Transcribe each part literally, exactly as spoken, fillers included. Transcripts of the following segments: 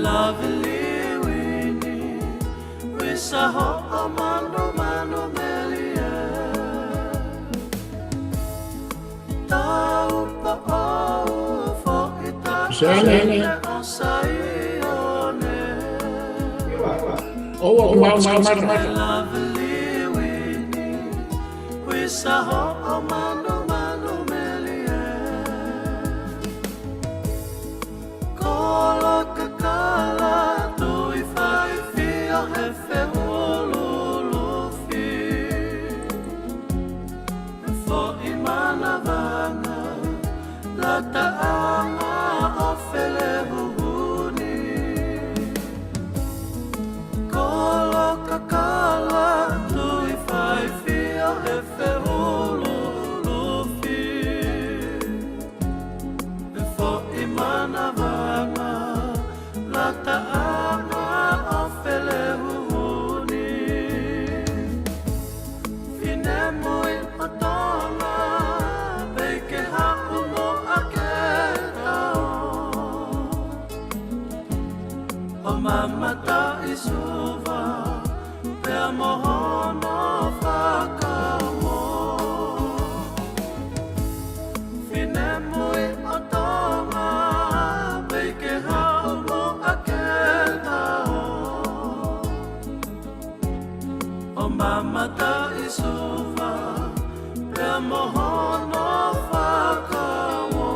Lovely Winnie, ʻuisa hoʻo manumanu melie. Taupoʻou foʻi taʻahine ʻo Saione. ʻOua, ʻoua, ʻoua, ʻoua, ʻoua. Lovely Winnie, ʻuisa hoʻo manumanu melie. Kolo kakala tui faifio he feʻuluʻulufi. Foʻi manavanga, lataʻanga ʻo Felehuhuni. Kolo kakala tui faifio he feʻuluʻulufi. Foʻi manavanga, lataʻanga ʻo Felehuhuni. Finemui ʻo Tonga, pea ke haʻu mo ʻAketao. ʻO mamata ʻi Suva, pea mo hono fakauō. Finemui ʻo Tonga, pea ke haʻu mo ʻAketao. ʻO mamata ʻi Suva, pea mo hono fakauō.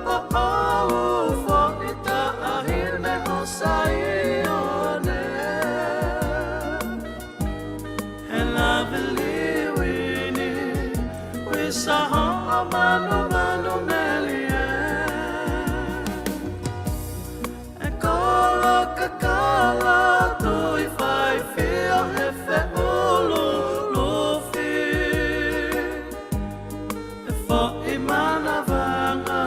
Taupoʻou foʻi taʻahine ʻo Saione. He lovely Winnie, ʻuisa hoʻo manumanu melie. ʻE kolo kakala tui faifio he feʻuluʻulufi. Foʻi manavanga,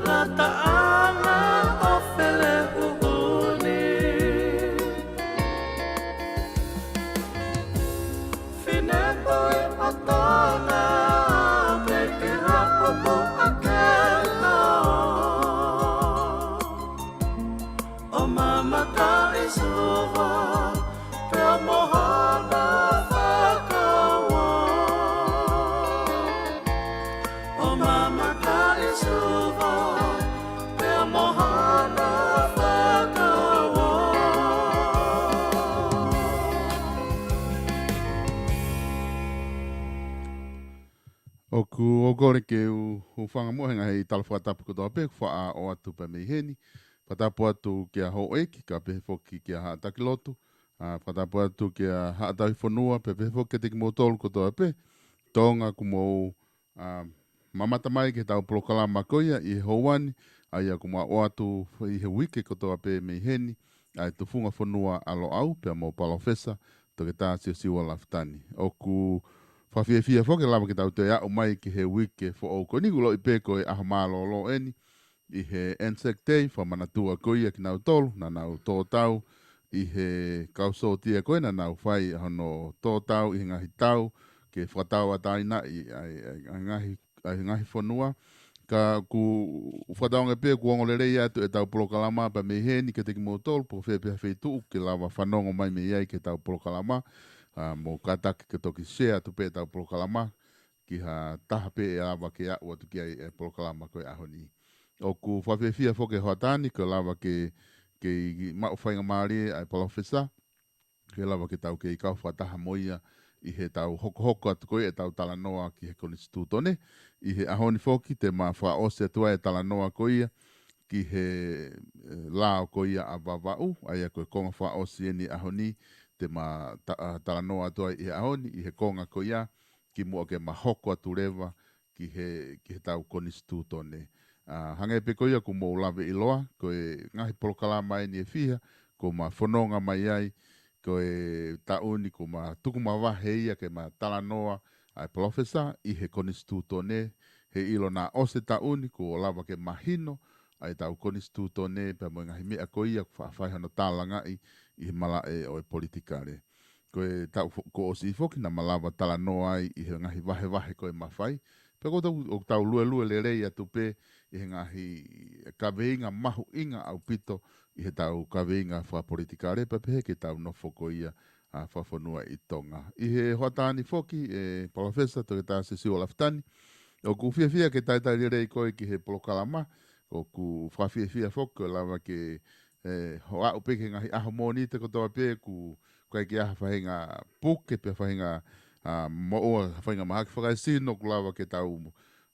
lataʻanga ʻo Felehuhuni. Finemui ʻo Tonga, pea ke haʻu mo ʻAketao. ʻO mamata ʻi Suva, pea mo hono fakauō. ʻO mamata ʻi Suva, pea mo hono fakauō. ʻOku ou kole ke u, u hūfanga muʻa he ngaahi tala fakatapu kotoa pē, ʻoku faʻa ʻoatu pē mei heni. Fakatapu atu kia Houʻeiki, kae pehē foki kia Haʻa Taki Lotu. ʻA, fakatapu atu kia Haʻa Tauhi Fonua, pea pehē foki kiate kimoutolu kotoa pē. Tonga kuo mou, ʻa, mamata mai ki heʻetau polokalama ko ia ʻi he houa ni, ʻa ia kuo mau ʻoatu ʻi he uike kotoa pē mei heni, ʻa e Tufunga Fonua ʻa Loʻau, pea mo Palōfesa Toketā Siosiua Lafitani. ʻOku fakafiefia foki ke lava ke tau toe aʻu mai ki he uike foʻou ko eni, kuo loi pē ko e ʻaho mālōlō eni, ʻi he Anzac Day, fakamanatua ko ia kinautolu naʻa nau tō tau ʻi he kau sōtia ko ē naʻa nau fai hono tō tau ʻi he ngaahi tau ke fakatauʻatāinaʻi ʻa e, ʻa e, ʻa e ngaahi, ʻa e ngaahi fonua. Ka ʻoku ou fakatauange pē kuo ongo lelei atu ʻetau polokalama pea mei heni kiate kimoutolu, pe ko fē pē ha feituʻu ke lava fanongo mai mei ai ki heʻetau polokalama, ʻa, mou kātaki ke toki share atu pē ʻetau polokalama ki ha taha pē ʻe lava ke aʻu atu ki ai e polokalama ko e ʻaho ni. ʻOku fakafiefia foki e hoʻatā ni ke lava ke, ke maʻu faingamālie ʻa e Palōfesa, ke lava ke tau kei kau fakataha mo ia ʻi heʻetau hokohoko atu ko ia ʻetau talanoa ki he Konisitūtone. ʻI he ʻaho ni foki te ma fakaʻosi atu ai e talanoa ko ia ki he, e, lao ko ia ʻa Vavaʻu, ʻa ia ko e konga fakaʻosi eni ʻaho ni, te ma ta-, ʻa, talanoa atu ai ʻi he ʻaho ni, ʻi he konga ko ia, kimuʻa ke ma hoko atu leva ki he, ki he tau konisitūtone. ʻA, hangē pē ko ia kuo mou lave ʻiloa, ko e ngaahi polokalama eni ʻe fiha, kuo ma fononga mai ai, ko e taʻu ni kuo ma tuku mavahe ia ke ma talanoa ʻa e Palōfesa ʻi he konisitūtone, he ʻilo naʻa ʻosi e taʻu ni kuo lava ke mahino ʻa e tau konisitūtone pea mo e ngaahi meʻa ko ia kuo fa-, fai hono tālangaʻi ʻi he malaʻe ʻo e politikale. Ko e taʻu fo-, kuo ʻosi foki naʻa ma lava talanoa ai ʻi he ngaahi vahevahe ko ē ma fai. Pea ko tau, ʻoku tau luelue lelei atu pē ʻi he ngaahi kaveinga mahuʻinga ʻaupito ʻi he tau kaveinga fakapolitikale, pea pehē ki he tau nofo ko ia ʻa fakafonua ʻi Tonga. ʻI he hoʻatā ni foki, ʻe Palōfesa Toketā Sesiua Lafitani, ʻoku fiefia ke talitali lelei koe ki he polokalama, ʻoku fakafiefia foki ko e lava ke, ʻe, hoʻo aʻu pē ki he ngaahi ʻaho Mōnite kotoa pē ʻoku ʻikai ke ʻi ai ha faʻahinga puke pe faʻahinga, ʻa, moʻua, faʻahinga mahaki fakaesino ʻoku lava ke tau,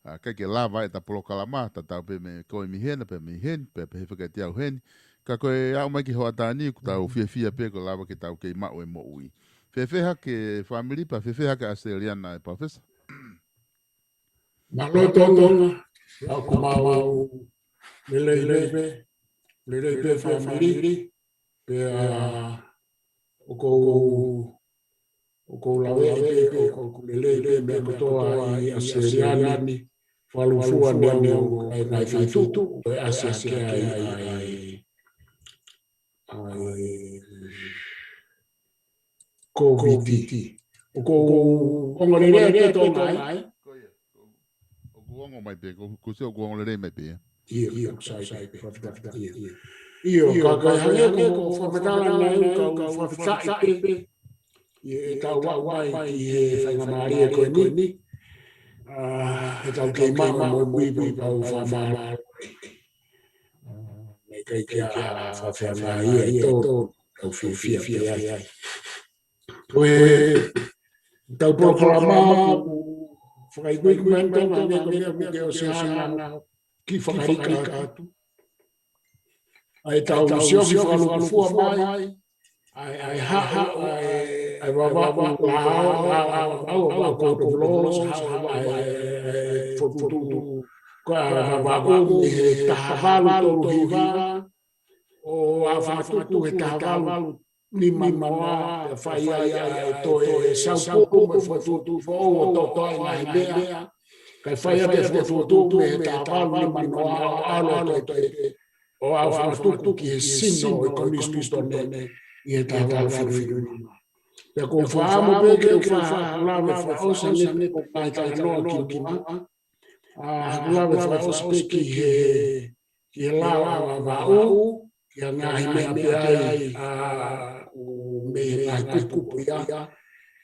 ʻa, ʻikai ke lava ʻeta polokalama, tatau pē mei koe mei hena, pea mei heni, pea pehē foki kiate au heni. Ka ko e aʻu mai ki he hoʻatā ni, ʻoku tau fiefia pē ko e lava ke tau kei maʻu e moʻui. Fēfē hake fāmili pea fēfē hake ʻAositelēlia, ʻe Palōfesa? Mālō Tonga, ʻoku mau lelei pē, lelei pē fāmili, pea ʻoku ou, ʻoku ou lave pē, ʻoku, ʻoku lelei pē meʻa kotoa ʻi ʻAositelēlia ni, fakalūkufua neongo ʻa e ngaahi feituʻu, ʻoku ʻasi hake ai ʻa e, ʻa e Kōviti. ʻOku ou ongo lelei ʻa e Tonga, ē? Ko ia, ʻoku ongo mai pē, ko, ko se ʻoku ongo lelei mai pē, ē? ʻIo, ʻio, sai pē. ʻIo, ʻio, ka, ka hangē ko, ko e fakamatala naʻe ʻoku ou fakafetaʻi pē ʻi heʻetau aʻu mai ki he faingamālie ko eni. ʻA, heʻetau kei maʻu mo mui pau fakamālō. Naʻe ʻikai ke ʻi ai ha faʻahinga ia ʻe tō, tau fiefia pē ai. Ko e tau polokalama ʻoku fakaikuiku mai ʻi Tonga, meʻa ko e meʻa ʻoku ke ʻosi hanga ʻo kiʻi fakalika atu. ʻA e tau siofi fakalūkufua mai, ʻa e, ʻa e haʻu, ʻa e, ʻa e Vavaʻu, ʻa e Vavaʻu, ʻa e Court of Laws, ʻa e, ʻa e, ʻa e fokotuʻu, ko e Vavaʻu mei he taha valu tolu hiva, ʻo aʻu fakatupu he taha valu nima noa, pea fai ai ʻa e toe saupulu mo e fokotuʻutuʻu foʻou ʻo toʻotoʻo ʻa e ngaahi meʻa. Kae fai ʻa e fokotuʻutuʻu mei he taha valu nima noa ʻo ʻalu atu pē ʻo aʻu fakatupu ki he sino ʻo e konisitūtone ʻi he taha valu fitu nima. Pea ʻoku ou fakaʻamu pē ke u fakalave fakaʻosi ʻanenai ʻo kai talanoa ki muʻa. ʻA, lave fakaʻosi pē ki he, ki he lao ʻa Vavaʻu, ki he ngaahi meʻa pē ʻa e, ʻa, ʻoku mei he ngaahi kupukupu ia.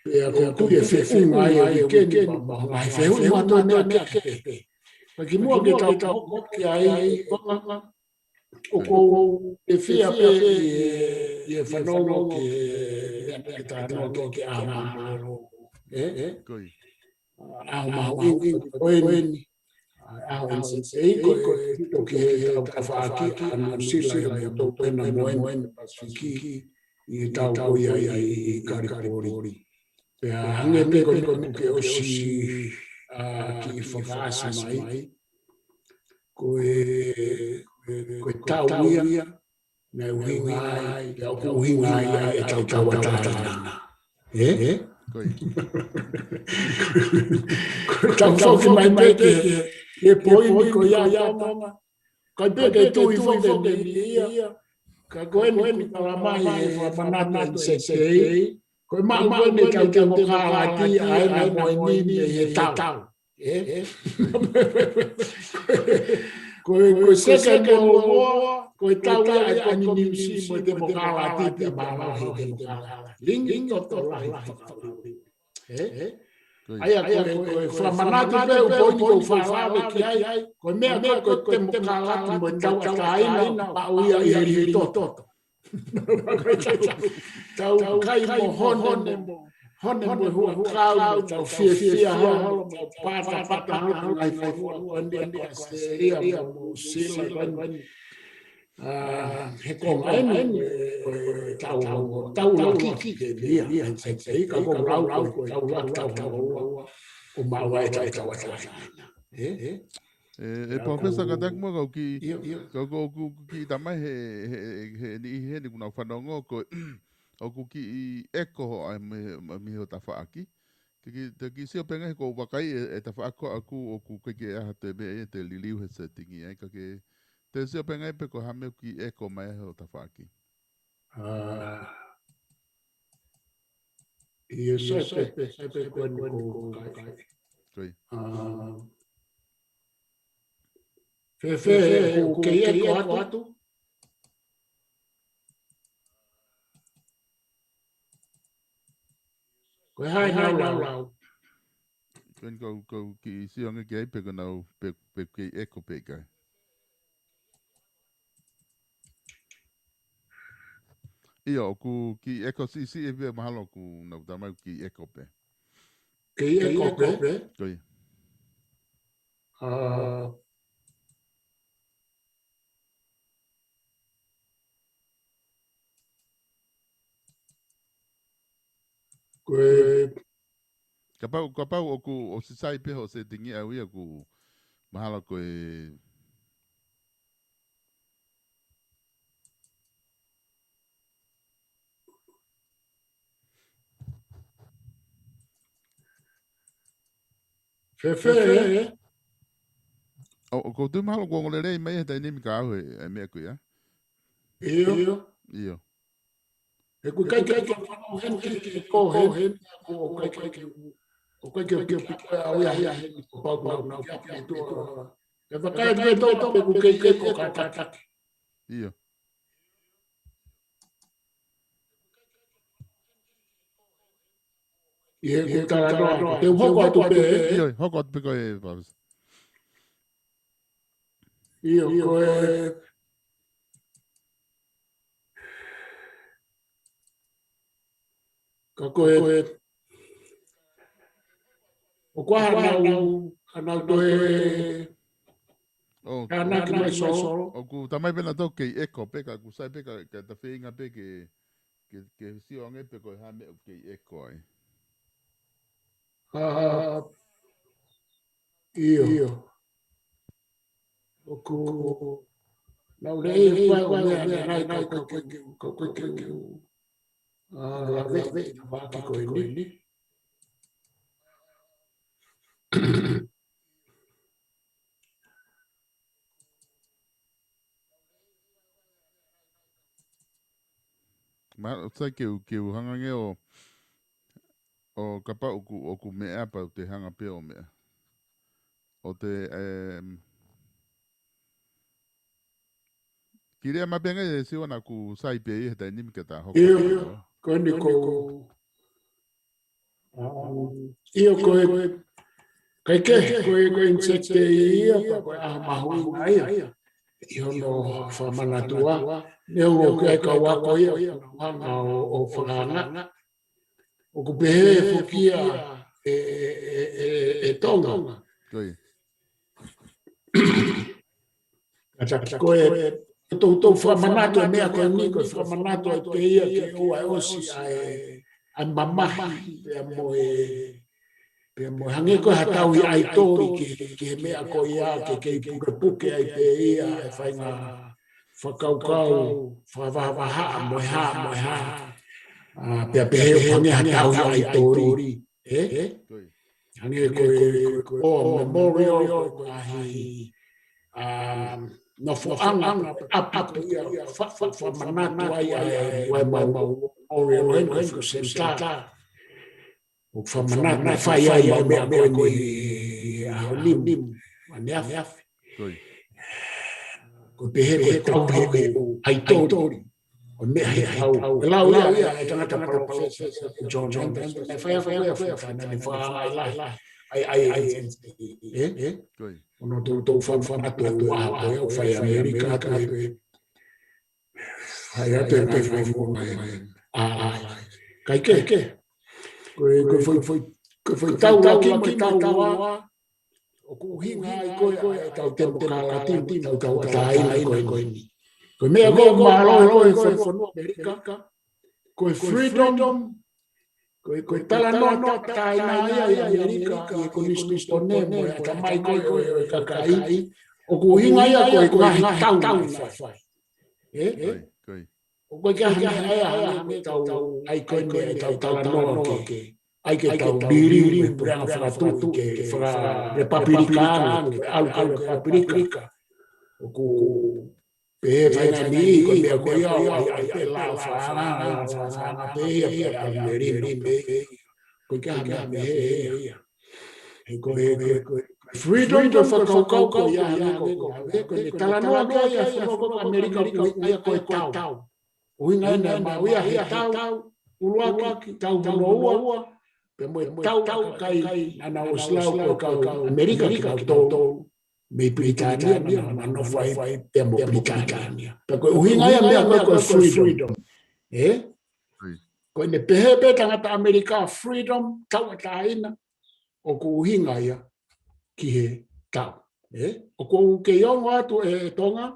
Pea ʻoku ou tui ʻe feʻunga ai ʻa e uike ni, pea mo e ngaahi fehuʻi mo e meʻa kehekehe. Ka kimuʻa ke tau hoko ki ai, ʻoku ou fiefia pē ʻi he, ʻi he fanongo ki he meʻa ke talanoa ki ai, ki he ʻaho mālōlō. Ē? Ko ia. ʻAho mahuʻinga ko eni. ʻAho eni, ʻe ʻi ai ko e toki he tau tafaʻaki ʻa Nuʻusila ʻi he motu pena mo eni Pasifiki ʻi he tau ko ia ʻi, ʻi Kalipoli. Pea hangē pē ko eni ʻoku ke ʻosi, ʻa, kiʻi fakaʻasi mai. Ko e, ko e, ko e tau ia, naʻe ʻuhinga ai, pea ʻoku ʻuhinga ai ʻa e tau tauʻatāina. Ē? Ē? Ko ia. Ko e tau foki mai pē ki he, ki he poini ko ia ʻa Tonga. Kae pehē ke tui foki eni ia. Ka ko eni ʻoku tala mai he fakamanatu ʻa e Sētei. Ko e maʻu ko eni ʻa e tau temokalati ʻa ena ko eni mei he tau. Ē? Ko e, ko e Second World War, ko e tau ia ʻa e kominiusi mo e temokalati, pea mālohi e temokalati. Lingi toto lahi fakaʻuli. Ē? Ko ia. ʻA ia ko e, ko e fakamanatu pē ʻo e poini ʻoku ou fakalave ki ai, ko e meʻa ko ē ko e temokalati mo e tauʻatāina, maʻu ia ʻi he lingi toto. Tau kai mo hone mo, hone mo e huʻakau, tau fiefia holo, tau patapata holo, ngaahi fonua ko eni ʻa ʻAositelēlia mo Nuʻusila ko eni. ʻA, he konga eni, ʻe, ʻe, tau, tau, tau laki ke lia, ʻe, ʻe, ʻe, ka ko lau, ko e tau laki tau tau ua, ʻo maʻu ai e tau tau tau. ʻE? ʻE, ʻe, Professor, ka taku mo kau ki, ʻio, ʻio. Kau, kau, kau, kau ki tamai he, he, he, he niʻihi heni kuo nau fanongo ko, ʻoku kiʻi ʻeko ai mei, mei he tafaʻaki. Ke ki, te ki sio pē ngai he ko vakai e, e tafaʻaki ko ʻaku ʻoku ʻikai ke ʻi ai ha toe meʻa ia te liliu he setting ai ka ke, te sio pē ngai pe ko ha meʻa ʻoku kiʻi ʻeko mai he tafaʻaki. ʻA, ʻio, sai pē, sai pē ko eni ko kai. Ko ia. ʻA, fēfē, ʻoku kei ʻeko atu? Ko e hā ʻenau lau? Ko eni kau, kau kiʻi sio ange ki ai pe ko ʻenau, pe, pe kei ʻeko pe ʻikai. ʻIo, ʻoku kiʻi ʻeko siʻisiʻi pē mahalo ʻoku nau tamai kiʻi ʻeko pē. Kei ʻeko pē? Ko ia. ʻA, ko e kapau, kapau ʻoku ʻosi sai pē hoʻo setting ʻau ia ʻoku mahalo ko e fēfē? ʻO, ʻoku ou tui mahalo kuo ongo lelei mai he taimi ni ka au he, he meʻa ko ia. ʻIo. ʻIo. He ʻoku ʻikai ke, ʻikai ke fanau heni ke, ke ko heni, ʻoku ʻikai ke, ʻoku ʻikai ke, ke piko au ia heni, ko pau pau nau piki tua. Ke vakai pē tō, tō, pe ʻoku kei ʻeko kātaki. ʻIo. ʻI heʻeku talanoa, te u hoko atu pē. ʻIo, hoko atu pē ko e Paulus. ʻIo, ko e, ka ko e, ʻoku ʻi ai haʻanau, haʻanau toe ʻo tānaki mai solo. ʻOku tamai pē naʻa tau kei ʻeko pē, ka ʻoku sai pē ka, ka ta feinga pē ke, ke, ke sio ange pe ko e hā meʻa ʻoku kei ʻeko ai. ʻA, ʻio. ʻIo. ʻOku, nau lei fai ʻo meʻa, meʻa, nai, nai, kau, kau, kau, kau, kau, kau, ʻa, lave, lave, ʻi he vaki ko eni. Ma, sai ke u, ke u hanga ange ʻo, ʻo kapau ʻoku, ʻoku meʻa pea u te hanga pē ʻo meʻa. ʻO te, em, kilia mai pē ngai e siwa naʻa ku sai pē ʻi he taimi ni ke ta hoko. ʻIo, ko eni ko Um, ʻio ko e, kae kehe, ko e, ko e insect ia, pea ko e ʻaho mahuʻinga ia. ʻI hono fakamanatua, neongo ʻoku ʻi ai e kau ako ia, ʻoku nau hanga ʻo, ʻo fakaanga. ʻOku pehē foki ia ʻe, ʻe, ʻe, ʻe, ʻe Tonga. Ko ia. Ka ta ko e, ko e toutou fakamanatu e meʻa ko eni, ko e fakamanatu ai pē ia ke ʻoua ʻe ʻosi ʻa e, ʻa e mamahi, pea mo e, pea mo e hangē ko e ha tauhi ʻaitoli ki, ki he meʻa ko ia, ke kei pukepuke ai pē ia, e faʻahinga fakakaukau, fakavahavahaʻa, mo e hā, mo e hā. ʻA, pea pehē ʻoku hangē ha tauhi ʻaitoli, ē? Ko ia. Hangē ko e, ko e, ko e, ʻo memorial, ko e, ko e ʻaho, um, nofoʻanga, ʻapi ko ia, fa, fa, fakamanatu ai, ʻa e, ʻa e Waimau Memorial, ko e Center. ʻOku fakamanatu, fai ai ʻa e meʻa ko eni, ʻaho ni, ʻaneafi. Ko ia. Ko e pehē, ko e tauhi ʻaitoli. ʻO meʻa he tau. ʻE lau ia, ia, e tangata professor, John Anderson. ʻE fai ako ia, fai, fai, naʻa ne fakaanga ai lahi. ʻAi, ʻai, ʻai, ē? Ē? Ko ia. ʻO nau toutou fakamanatu ʻa e ʻaho ko ia, ʻo fai ʻAmelika atu ē. Fai atu e ngaahi fai mo e ngaahi. ʻA, ʻa. Kae kehe. Ko e, ko e foʻi, foʻi, ko e foʻi tau laki mo e tau ua. ʻOku ʻuhinga ai ko e, ʻa e tau temokalati, tau tauʻatāina ko eni. Ko e meʻa ko ē ʻoku mālohi ko ē he fonua ʻAmelika, ko e freedom, ko e, ko e talanoa tauʻatāina ia ʻi ʻAmelika, ʻi he konisitūtone mo e ʻatamai ko ē ʻo e kakai, ʻoku ʻuhinga ia ko e ngaahi tau naʻe fai. Ē? ʻOku ʻikai ke ʻi ai ha meʻa ia, ha meʻa ʻoku tau ʻai ko eni ʻetau talanoa ke ʻai ke tau liliu e puleʻanga fakatuʻi ke faka-Lepapilika ange, ke ʻalu ki he Lepapilika. ʻOku pehē faingamālie ko e meʻa ko ia ʻo ʻai, ʻai pē lao fakaanga, lao fakaanga pē ia, pea ʻai melino pē. ʻOku ʻikai ha meʻa pehē ia. He ko e, ko e, ko e freedom ko e fakakaukau ko ia, ko e, ko e talanoa ko ia ʻa e fonua ko ē ʻAmelika ʻoku ʻuhinga ia ko e tau. ʻUhinga ia ʻoku maʻu ia he tau ʻuluaki, tau hono ua, pea mo e tau ʻa e kakai naʻa nau ʻosi lau ko e kau ʻAmelika kitautolu mei Pilitānia, naʻa nau nofo ai pea mo Pilitānia. Pea ko e ʻuhinga ia meʻa ko ē ko e freedom. Ē? Ko ʻene pehē pē tangata ʻAmelika freedom, tauʻatāina, ʻoku ʻuhinga ia ki he tau. Ē? ʻOku ou kei ongo atu ʻe Tonga?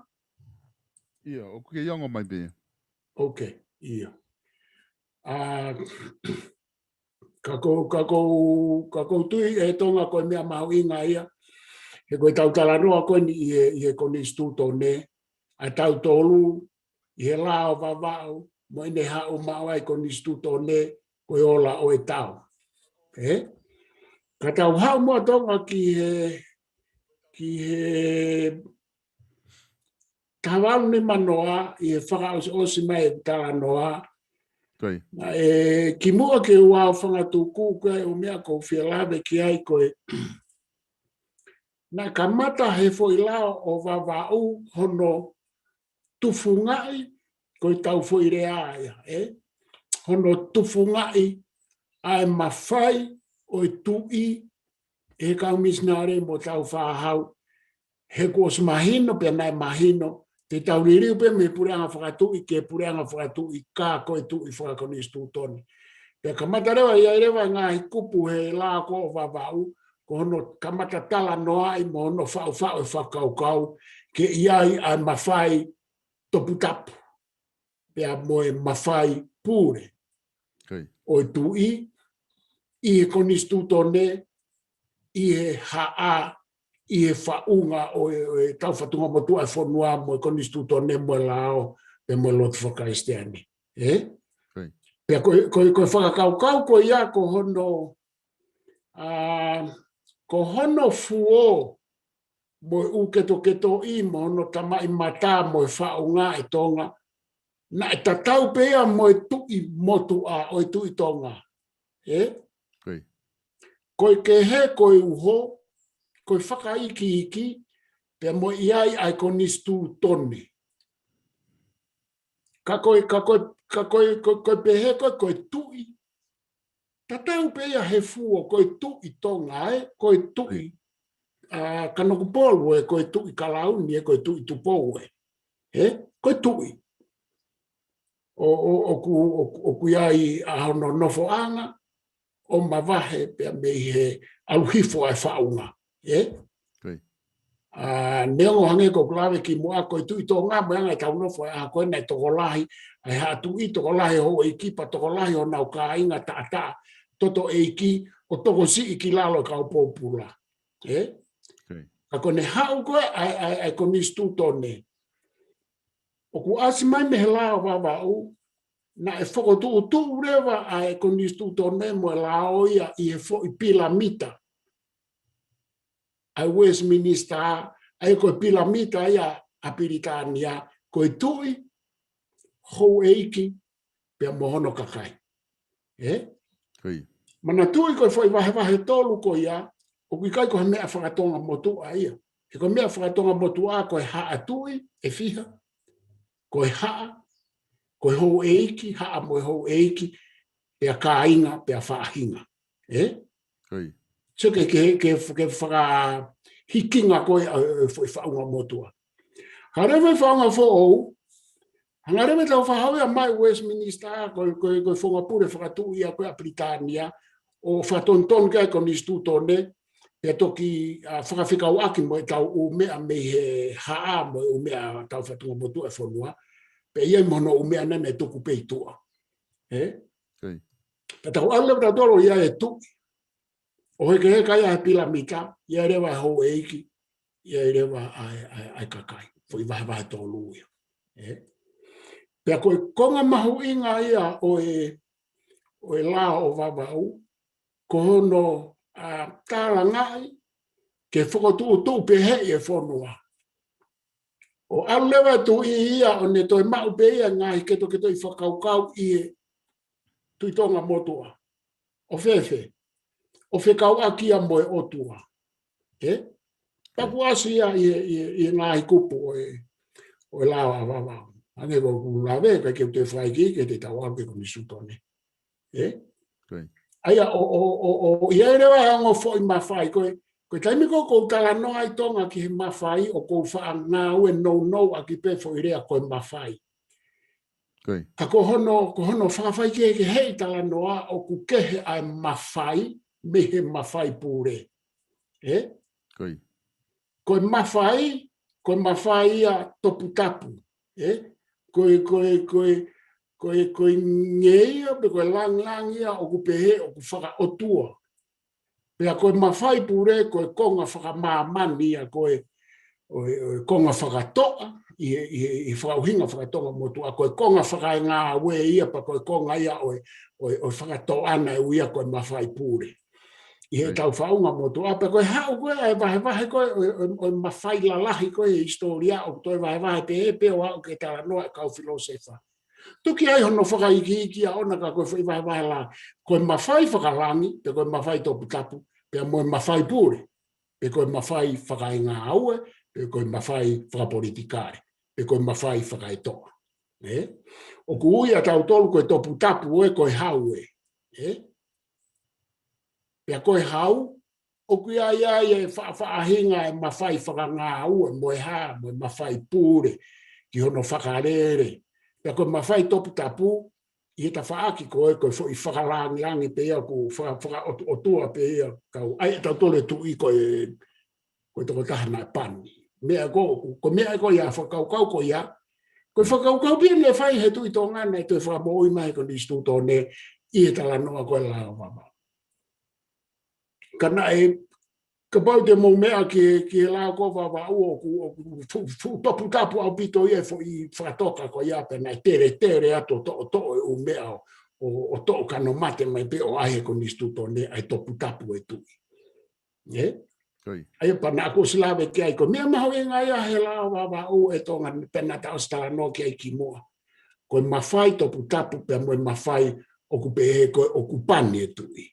ʻIo, ʻoku kei ongo mai pē. Ok, ʻio. ʻA, ka ʻoku ou, ka ʻoku ou, ka ʻoku ou tui ʻe Tonga ko e meʻa mahuʻinga ia. He ko ʻetau talanoa ko eni ʻi he, ʻi he konisitūtone, ʻa tautolu, ʻi he lao Vavaʻu, mo ʻene haʻu maʻu ai konisitūtone, ko e ola ʻo e tau. Ē? Ka tau haʻu muʻa Tonga ki he, ki he taha valu nima noa, ʻi he fakaʻosiʻosi mai e talanoa. Naʻe kimuʻa ke u ʻaofangatuku, ko e ʻū meʻa ʻoku ou fie lave ki ai ko e, naʻe kamata he foʻi lao ʻo Vavaʻu hono tufungaʻi, ko ʻetau foʻi lea ia, ē? Hono tufungaʻi ʻa e mafai ʻo e tuʻi ʻe he kau misinale mo Tāufaʻāhau, he kuo ʻosi mahino, pea naʻe mahino, te tau liliu pē mei he puleʻanga fakatuʻi ki he puleʻanga fakatuʻi, ka ko e tuʻi fakakonisitūtone. Pea kamata leva, ʻi ai leva e ngaahi kupu he lao ko ē ʻo Vavaʻu, ko hono kamata talanoaʻi mo hono faʻufaʻu e fakakaukau, ke ʻi ai ʻa e mafai toputapu, pea mo e mafai pule ʻo e tuʻi, ʻi he konisitūtone, ʻi he haʻa, ʻi he faʻunga ʻo e, ʻo e tau fatunga motuʻa e fonua mo e konisitūtone mo e lao, pea mo e lotu fakakalisitiane. Ē? Pea ko e, ko e, ko e fakakaukau ko ia ko hono, ʻa, ko hono fuo mo e ʻū ketoketoʻi mo hono tamaʻi mata mo e faʻunga ʻe Tonga, naʻe tatau pē ia mo e tuʻi motuʻa ʻo e Tuʻi Tonga. Ē? Ko e kehe, ko e uho, ko e fakaikiiki, pea mo e ʻi ai ʻa e konisitūtone. Ka ko e, ka ko e, ka ko e, ko, ko e pehē ko e, ko e tuʻi. Tatau pē ia he fuo, ko e Tuʻi Tonga ē, ko e tuʻi, ʻa, Kanokupolu ē, ko e Tuʻi Kalauni ē, ko e Tuʻi Tupou ē. Ē? Ko e tuʻi. ʻO, ʻo, ʻoku, ʻoku, ʻoku ʻi ai ʻa hono nofoʻanga, ʻo mavahe pea mei he ʻalu hifo ʻa e faʻunga. Ē? ʻA, neongo hangē ko ʻeku lave kimuʻa ko e Tuʻi Tonga mo e anga ʻetau nofo ʻa e ʻaho ko ē naʻe tokolahi ʻa e haʻa tuʻi, tokolahi houʻeiki pea tokolahi honau kāinga taʻataʻa, toto ʻeiki, ʻo tokosiʻi ki lalo e kau pōpula. Ē? Ka ko ʻene haʻu ko ē ʻa e, ʻa e, ʻa e konisitūtone. ʻOku ʻasi mai mei he lao Vavaʻu, naʻe fokotuʻutuʻu leva ʻa e konisitūtone mo e lao ia ʻi he foʻi pilamita ʻa e Westminster, ʻa ia ko e pilamita ia ʻa Pilitānia, ko e tuʻi, houʻeiki, pea mo hono kakai. Ē? Manatuʻi ko e foʻi vahevahe tolu ko ia, ʻoku ʻikai ko ha meʻa fakatonga motuʻa ia. He ko e meʻa fakatonga motuʻa ko e haʻa tuʻi ʻe fiha, ko e haʻa, ko e houʻeiki, haʻa mo e houʻeiki, pea kāinga, pea faʻahinga. Ē? So ke, ke, ke, ke fakahikinga ko ē ʻa e, ʻa e faʻunga motuʻa. Hanga leva e faʻunga foʻou, hanga leva e tau fakahau ia mai Westminster, ko e, ko e, ko e founga pule fakatuʻi ia ko ē ʻa Pilitānia, ʻo fakatonutonu ki ai e konisitūtone, pea toki, ʻa, fakafekauʻaki mo ʻetau ʻū meʻa mei he haʻa mo e ʻū meʻa tau fatunga motuʻa e fonua, pea ʻi ai mo hono ʻū meʻa naʻe tuku pē ʻi tuʻa. Ē? Pea tau ʻalu leva tautolu ia e tuʻi. ʻO hekeheka ia he pilamita, ʻi ai leva e houʻeiki, ʻi ai leva ʻa e, ʻa e, ʻa e kakai. Foʻi vahevahe tolu ia. Ē? Pea ko e konga mahuʻinga ia ʻo e, ʻo e lao ʻo Vavaʻu, ko hono, ʻa, tālangaʻi ke fokotuʻutuʻu pehē e fonua. ʻO ʻalu leva e tuʻi ia ʻo ne toe maʻu pē ia ngaahi ketoketoʻi fakakaukau ʻi he Tuʻi Tonga motuʻa. ʻO fēfē? ʻO fekauʻaki ia mo e ʻOtua. Ē? Pea kuo ʻasi ia ʻi he, ʻi he, ʻi he ngaahi kupu ʻo e, ʻo e lao ʻa Vavaʻu. Hangē ko ʻeku lave, ʻikai ke u toe fai ki, ke te tau ʻalu ki he konisitūtone. Ē? ʻA ia, ʻo, ʻo, ʻo, ʻo, ʻi ai leva e ongo foʻi mafai, ko e, ko e taimi ko ē ʻoku ou talanoa ai Tonga ki he mafai, ʻoku ou faʻa ngāue nounou ʻaki pē foʻi lea ko e mafai. Ka ko hono, ko hono fakafaikehekeheʻi talanoa ʻoku kehe ʻa e mafai mei he mafai pule. Ē? Ko e mafai, ko e mafai ia toputapu. Ē? Ko e, ko e, ko e, ko e, ko e ngeia pe ko e langilangi ia ʻoku pehē ʻoku fakaʻotua. Pea ko e mafai pule, ko e konga fakamāmani ia, ko e, ʻo e, ʻo e konga fakatoʻa, ʻi he, ʻi he, ʻi he fakaʻuhinga fakatonga motuʻa, ko e konga fakaengāue ia, pea ko e konga ia ʻo e, ʻo e, ʻo e fakatoʻa naʻe ui ia ko e mafai pule. ʻI heʻetau faʻunga motuʻa, pea ko e haʻu ko ē ʻa e vahevahe ko ē ʻo e, ʻo e, ʻo e mafai lalahi ko ē he hisitōlia ʻoku toe vahevahe pehē pē ʻo aʻu ki he talanoa e kau filōsefa. Tuku ai hono fakaikiiki ʻaʻona ka ko e foʻi vahevahe lā, ko e mafai fakalangi, pe ko e mafai toputapu, pea mo e mafai pule, pe ko e mafai fakaengāue, pe ko e mafai fakapolitikale, pe ko e mafai fakaetoʻa. Ē? ʻOku ui ʻa tautolu ko e toputapu ē, ko e hau ē. Ē? Pea ko e hau, ʻoku ʻi ai ʻa e faʻafaʻahinga e mafai fakangāue mo e hā, mo e mafai pule, ki hono fakalele. Pea ko e mafai toputapu, ʻi he tafaʻaki ko ē, ko e foʻi fakalangilangi pē ia, ko e faka-, fakaʻotu-, ʻotua pē ia, kau ai ʻa tautolu e tuʻi ko e, ko e tokotaha naʻe pani. Meʻa ko, ko e meʻa ko ia fakakaukau ko ia, ko e fakakaukau pē ia naʻe fai he Tuʻi Tonga naʻe toe fakamoʻui mai he konisitūtone ʻi he talanoa ko e lao Vavaʻu. Ka naʻe, kapau te mou meʻa ki, ki he lao ko Vavaʻu ʻoku, ʻoku fuʻu, fuʻu toputapu ʻaupito ia e foʻi fakatoka ko ia pea naʻe teletele atu ʻo toʻotoʻo e ʻū meʻa ʻo, ʻo, ʻo toʻo kano mate mai pē ʻo ʻai he konisitūtone ʻa e toputapu e tuʻi. Ē? ʻA ia pea naʻa ku ʻosi lave ki ai ko e meʻa mahuʻinga ia he lao Vavaʻu ʻe Tonga pea naʻa tau ʻosi talanoa ki ai kimuʻa. Ko e mafai toputapu pea mo e mafai ʻoku pehē ko e ʻoku pani e tuʻi.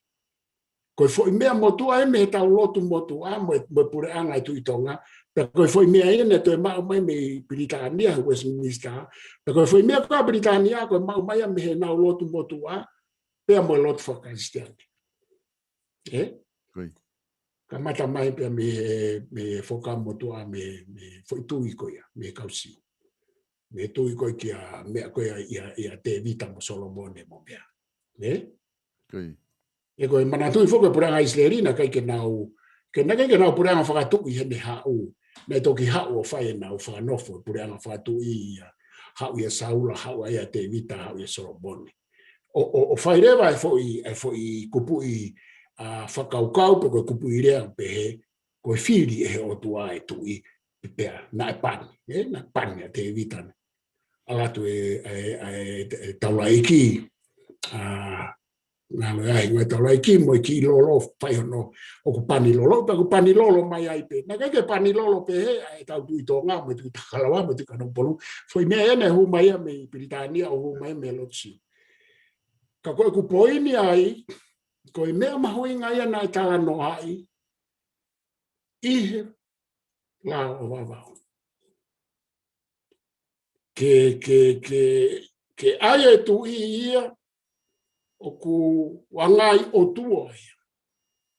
Ko e foʻi meʻa motuʻa ē mei heʻetau lotu motuʻa mo e, mo e puleʻanga e Tuʻi Tonga. Pea ko e foʻi meʻa ia naʻe toe maʻu mai mei Pilitānia, Westminster. Pea ko e foʻi meʻa ko ē ʻa Pilitānia ko e maʻu mai ia mei heʻenau lotu motuʻa, pea mo e lotu fakakalisitiane. Ē? Kamata mai pea mei he, mei he Fuakava Motuʻa mei, mei he foʻi tuʻi ko ia, mei he kau Siu. Mei he tuʻi ko ē kia meʻa ko ia ʻia, ʻia Tēvita mo Solomone mo meʻa. Ē? ʻE ko e manatuʻi foki e puleʻanga ʻIsileli naʻe ʻikai ke nau, ke naʻe ʻikai ke nau puleʻanga fakatuʻi heʻene haʻu. Naʻe toki haʻu ʻo fai ʻenau fakanofo e puleʻanga fakatuʻi ia. Haʻu ʻia Saula, haʻu ʻia Tēvita, haʻu ʻia Solomone. ʻO, ʻo, ʻo fai leva e foʻi, e foʻi kupuʻi, ʻa, fakakaukau pe ko e kupuʻi lea pehē, ko e fili ʻe he ʻOtua e tuʻi, pea naʻe pani, ē, naʻe pani ʻa Tēvita naʻe ʻalu atu e, e, e, e taulaʻeiki, ʻa, ngalo e hingoa e taulaʻeiki mo e kiʻi lolo fai hono, ʻoku pani lolo, pea ʻoku pani lolo mai ai pē. Naʻe ʻikai ke pani lolo pē he, ʻa e tau Tuʻi Tonga, mo e Tuʻi Takalaua, mo e Tuʻi Kanokupolu. Foʻi meʻa ʻena ʻe hū mai ia mei Pilitānia ʻo hū mai mei he lotu Siu. Ka ko ʻeku poini ai, ko e meʻa mahuʻinga ia naʻe talanoaʻi, ʻi he lao ʻo Vavaʻu. Ke, ke, ke, ke ʻai e tuʻi ia ʻoku ʻuhinga ʻi he ʻOtua ia.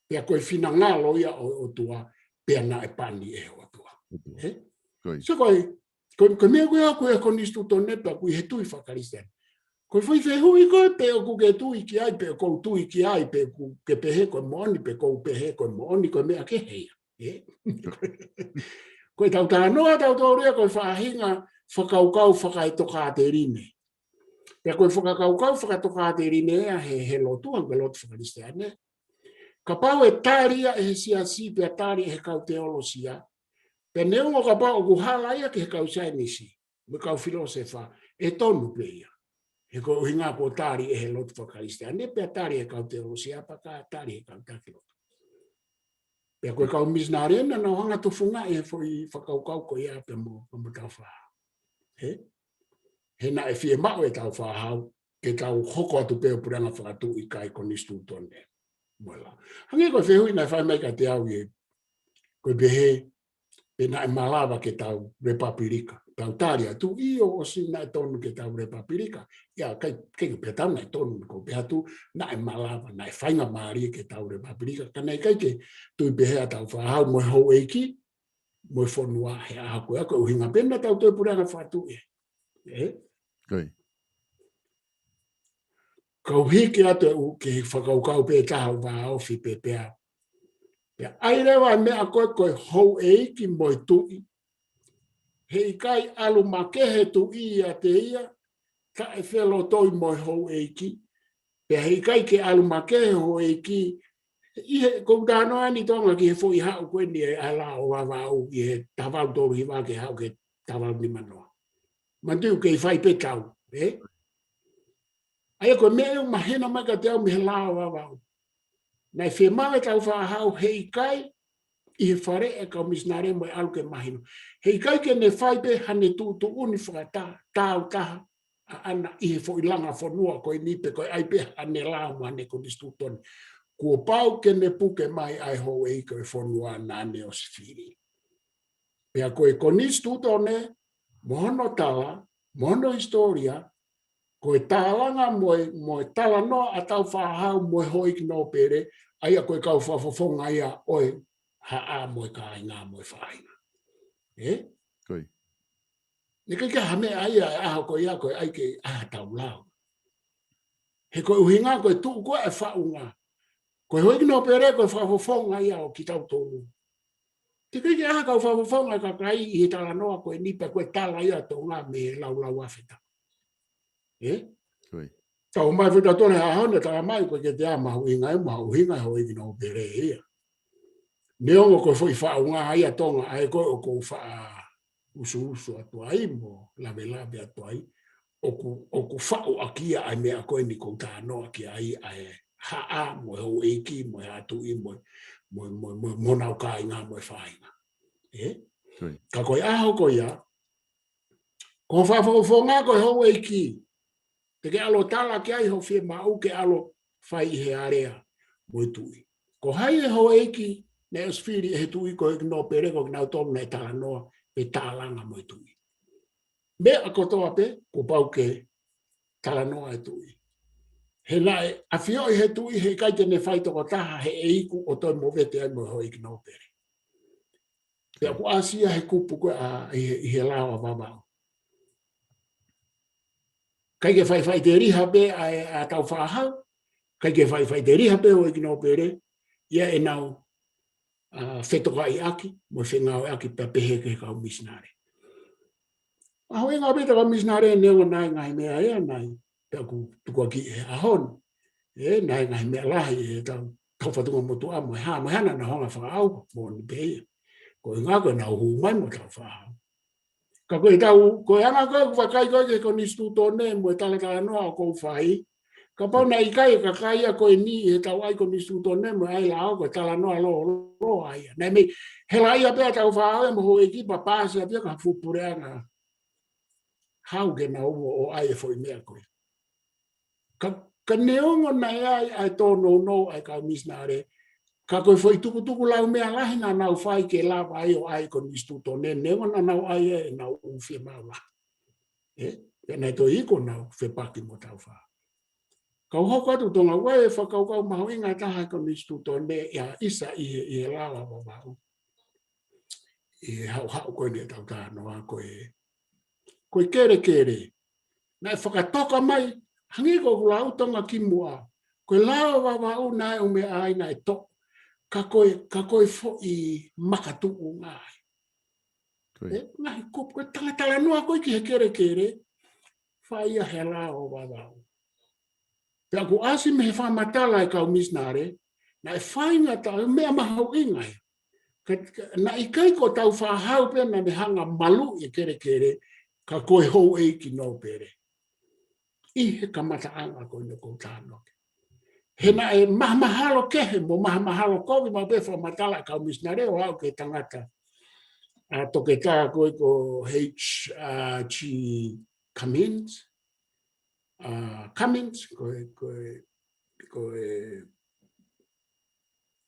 Pea ko e finangalo ia ʻo e ʻOtua, pea naʻe pani ʻe he ʻOtua. ʻOtua. Ē? Ko ia. So ko e, ko e, ko e meʻa ko ia ko e konisitūtone pea ko e tuʻi fakakalisitiane. Ko e foʻi fehuʻi ko ē pe ʻoku ke tui ki ai, pe ʻoku ou tui ki ai, pe ʻoku ke pehē ko e moʻoni, pe ʻoku ou pehē ko e moʻoni, ko e meʻa kehe ia. Ē? Ko ʻetau talanoa ʻatautolu ia ko e faʻahinga fakakaukau fakaetokāteline. Pea ko e fakakaukau fakatokāteline ia he, he lotu, ʻa e lotu fakakalisitiane. Kapau ʻe tali ia ʻe he siasi, pea tali ʻe he kau teolosia. Pea neongo kapau ʻoku hala ia ki he kau saienisi mo e kau filōsefa, ʻe tonu pē ia. He ko e ʻuhinga kuo tali ʻe he lotu fakakalisitiane, pea tali ʻe he kau teolosia, pea ka tali ʻe he kau taki lotu. Pea ko e kau misinale naʻa nau hanga ʻo tufungaʻi e foʻi fakakaukau ko ia pea mo, mo ʻetau fāhau. Ē? He naʻe fiemaʻu ʻe ʻetau fāhau ke tau hoko atu pē ʻo puleʻanga fakatuʻi kae konisitūtone. Mola. Hangē ko e fehuʻi naʻe fai mai kiate au ē, ko e pehē pe naʻe malava ke tau lepapilika. Tau tali atu, ʻio, ʻosi naʻe tonu ke tau lepapilika. ʻIa, ʻikai, ʻikai ke pehē atu naʻe tonu, ko e pehē atu naʻe malava, naʻe faingamālie ke tau lepapilika. Ka naʻe ʻikai ke tui pehē ʻetau fāhau mo e houʻeiki mo e fonua he ʻaho ko ia, ko e ʻuhinga pē naʻa tau toe puleʻanga fakatuʻi. Ē? Kau hiki atu ʻe au ki he fakakaukau pē ʻe taha ʻoku vāofi pē pea. Pea ʻai leva e meʻa ko ē ko e houʻeiki mo e tuʻi. Heʻikai ʻalu makehe tuʻi ʻiate ia, taʻefelotoi mo e houʻeiki. Pea heʻikai ke ʻalu makehe houʻeiki, ʻi he, ʻoku ou talanoa ʻeni Tonga ki he foʻi haʻu ko eni ʻa e lao ʻo Vavaʻu ʻi he taha valu tolu hiva ke haʻu ki he taha valu nima noa. Manatuʻi ʻoku kei fai pē tau, ē? ʻA ia ko e meʻa ʻoku mahino mai kiate au mei he lao ʻo Vavaʻu. Naʻe fiemaʻu ʻe ʻetau fāhau heʻikai ʻi he fale ʻa e kau misinale mo e ʻalu ke mahino. Heʻikai ke ne fai pē haʻane tuʻutuʻuni fakatā, tau taha, ʻaʻana ʻi he foʻi langa fonua ko eni pe ko e ʻai pē haʻane lao mo haʻane konisitūtone. Kuo pau ke ne puke mai ʻa e houʻeiki ʻo e fonua naʻa ne ʻosi fili. Pea ko e konisitūtone, mo hono tala, mo hono hisitōlia, ko e tālanga mo e, mo e talanoa ʻa ʻetau fāhau mo e houʻeiki nōpele, ʻa ia ko e kau fakafofonga ia ʻo e haʻa mo e kāinga mo e faʻahinga. Ē? Ko ia. Naʻe ʻikai ke ʻi ai ha meʻa ia he ʻaho ko ia ko e ʻai ke ʻai ha tau lao. He ko e ʻuhinga ko e tuʻu ko ē e faʻunga. Ko e houʻeiki nōpele ko e fakafofonga ia ʻo kitautolu. Teʻeki ke ʻi ai ha kau fakafofonga e kakai ʻi he talanoa ko eni pe ko e tala ia ʻa Tonga mei he laulau ʻa Feta. Ē? Ko ia. Tau mai feta tole ha hone, tala mai ko e ke te a mahuʻinga e mahuʻinga e houʻeiki nōpele ia. Neongo ko e foʻi faʻunga ia ʻa Tonga, ʻa ē ko ē ʻoku ou faʻa usuusu atu ai mo lavelave atu ai, ʻoku, ʻoku faʻu ʻaki ia ʻa e meʻa ko eni ʻoku ou talanoa ki ai, ʻa e haʻa mo e houʻeiki mo e haʻa tuʻi mo, mo, mo, mo, mo honau kāinga mo e faʻahinga. Ē? Ko ia. Ka ko e ʻaho ko ia, ko e fakafofonga ko e houʻeiki, te ke ʻalu ʻo tala ki ai hoʻo fiemaʻu ke ʻalu ʻo fai ʻi he alea mo e tuʻi. Ko hai e houʻeiki naʻe ʻosi fili ʻe he tuʻi, ko e houʻeiki nōpele, ko kinautolu naʻe talanoa pe tālanga mo e tuʻi. Meʻa kotoa pē, kuo pau ke talanoa e tuʻi. He naʻe ʻafioʻi he tuʻi heʻikai te ne fai tokotaha he ʻe iku ʻo toe movete ai mo e houʻeiki nōpele. Pea ʻoku ʻasi ia he kupu ko ē ʻa, ʻi he, ʻi he lao ʻa Vavaʻu. ʻIkai ke faʻifaʻiteliha pē ʻa e, ʻa ʻetau fāhau, ʻikai ke faʻifaʻiteliha pē houʻeiki nōpele, ʻi heʻenau, ʻa, fetokaʻiʻaki mo e fengāueʻaki pea pehē ki he kau misinale. Mahuʻinga pē ʻetau kau misinale neongo naʻe ngaahi meʻa ia naʻe, pea ʻoku tukuakiʻi he ʻaho ni. Ē, naʻe ngaahi meʻa lahi ʻetau, tau fatunga motuʻa mo e hā, mo e hā naʻa nau hanga ʻo fakaʻauha, moʻoni pē ia. Ko e ʻuhinga ko ʻenau hū mai mo ʻetau fāhau. Ka ko ʻetau, ko e anga ko ē ʻoku vakai ko ē ki he konisitūtone mo e talatalanoa ʻoku ou fai. Kapau naʻe ʻikai e kakai ia ko eni ʻi heʻetau ʻai konisitūtone mo e ʻai lao, ko e talanoa lōloa ia. Naʻe mei hela ia pē ʻetau fāhau mo e houʻeiki pea paasi atu ia ki ha fuʻu puleʻanga. Hau ke nau ō ʻo ʻai e foʻi meʻa ko ē. Ka, ka neongo naʻe ʻi ai ʻa e tōnounou ʻa e kau misinale, ka ko e foʻi tukutuku laumeʻa lahi naʻa nau fai ke lava ai ʻo ʻai konisitūtone, neongo naʻa nau ʻai ʻenau ʻū fiemaʻu lahi. Ē, pea naʻe toe iku ʻenau fepaki mo ʻetau fā. Kau hoko atu Tonga, ʻoku ʻi ai e fakakaukau mahuʻinga ʻe taha he konisitūtone ia ʻisa ʻi he, ʻi he lao ʻa Vavaʻu. ʻI he haʻuhaʻu ko eni ʻetau talanoa ko e, ko e kelekele. Naʻe fakatoka mai, Hangē ko ʻeku lau Tonga kimuʻa, ko e lao Vavaʻu naʻe ʻumeʻa ai naʻe toʻo, ka ko e, ka ko e foʻi makatuʻunga ai. Ko ia. Ē, ngaahi kupu, ko e talatalanoa ko ē ki he kelekele, fai ia he lao Vavaʻu. Pea ʻoku ʻasi mei he fakamatala ʻa e kau misinale, naʻe faingataʻa, meʻa mahuʻinga ia. Ka, ka, naʻe ʻikai ko Tāufaʻāhau pē naʻa ne hanga ʻo maluʻi e kelekele, ka ko e houʻeiki nōpele. ʻI he kamataʻanga ko eni ʻoku ou talanoa ki ai. He naʻe mahamahalo kehe mo mahamahalo kovi maʻu pē fakamatala ʻa e kau misinale ʻo aʻu ki he tangata, ʻa e toketā ko ē ko H, ʻa, G Cummins, ʻa, Cummins, ko e, ko e, ko e,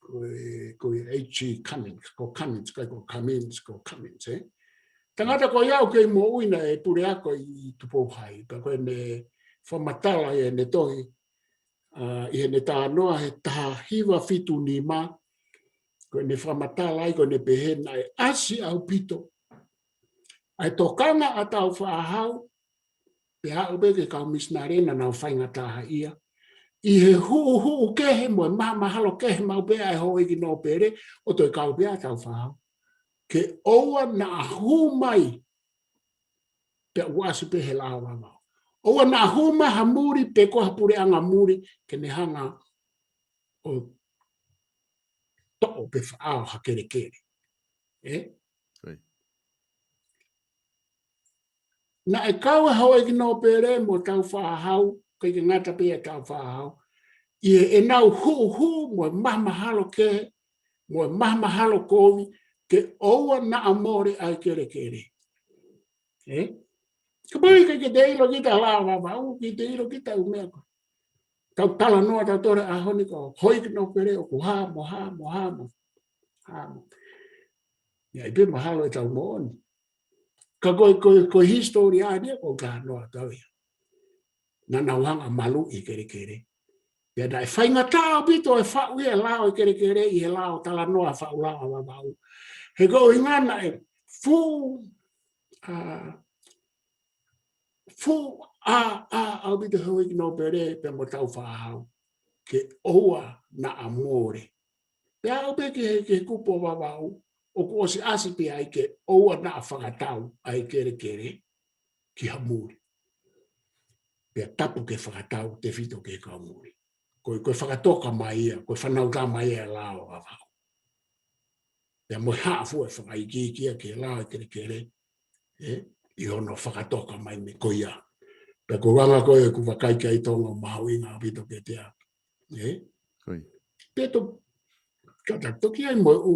ko e, ko e H G Cummins, ko Cummins, ʻikai ko Cummins, ko Cummins, ē? Tangata ko ia ʻoku kei moʻui naʻe puleako ʻi Tupou Hai, pea ko ʻene fakamatala ʻi heʻene tohi, ʻa, ʻi heʻene talanoa he taha hiva fitu nima, ko ʻene fakamatala ai, ko ʻene pehē naʻe ʻasi ʻaupito ʻa e tokanga ʻa Tāufaʻāhau, pea aʻu pē ki he kau misinale naʻa nau faingataʻaʻia. ʻI he huʻuhuʻu kehe mo e mahamahalo kehe maʻu pē ʻa e houʻeiki nōpele, ʻo toe kau pē ʻa Tāufaʻāhau. Ke ʻoua naʻa hū mai, pea ʻoku ʻasi pē he lao Vavaʻu. ʻOua naʻa hū mai ha muli pe ko ha puleʻanga muli, ke ne hanga ʻo toʻo pe faʻao ha kelekele. Ē? Ko ia. Naʻe kau e houʻeiki nōpele mo Tāufaʻāhau, ʻikai ke ngata pē ʻia Tāufaʻāhau, ʻi heʻenau huʻuhuʻu mo e mahamahalo kehe, mo e mahamahalo kovi, ke ʻoua naʻa mole ʻa e kelekele. Ē? Kapau ʻikai ke te ʻilo kita lao Vavaʻu, ke te ʻilo kita ʻū meʻa ko ē. Tau talanoa, tau tole ʻaho ni ko e houʻeiki nōpele ʻoku hā mo hā mo hā mo hā mo. ʻIkai pē mahalo ʻetau moʻoni. Ka ko e, ko e, ko e hisitōlia eni ʻoku ou talanoa atu ia. Naʻa nau hanga ʻo maluʻi e kelekele. Pea naʻe faingataʻa ʻaupito e faʻu ia e lao e kelekele ʻi he lao talanoa faʻu lao ʻa Vavaʻu. He ko e ʻuhinga naʻe fuʻu, ʻa, fuʻu ʻā, ʻā, ʻaupito houʻeiki nōpele pea mo Tāufaʻāhau. Ke ʻoua naʻa mole. Pea aʻu pē ki he, ki he kupu ʻo Vavaʻu, ʻoku ʻosi ʻasi pē ai ke ʻoua naʻa fakatau ʻa e kelekele ki ha muli. Pea tapu ke fakatau tefito ki he kau muli. Ko e, ko e fakatoka mai ia, ko e fānau tā mai ia e lao ʻa Vavaʻu. Pea mo e haʻu fua e fakaikiiki ia ki he lao e kelekele, ē, ʻi hono fakatoka mai mei ko ia. Pea ko e anga ko ē ʻeku vakai ki ai Tonga ʻoku mahuʻinga ʻaupito kiate au. Ē? Ko ia. Pea to, ka ta toki ʻai mo e ʻū,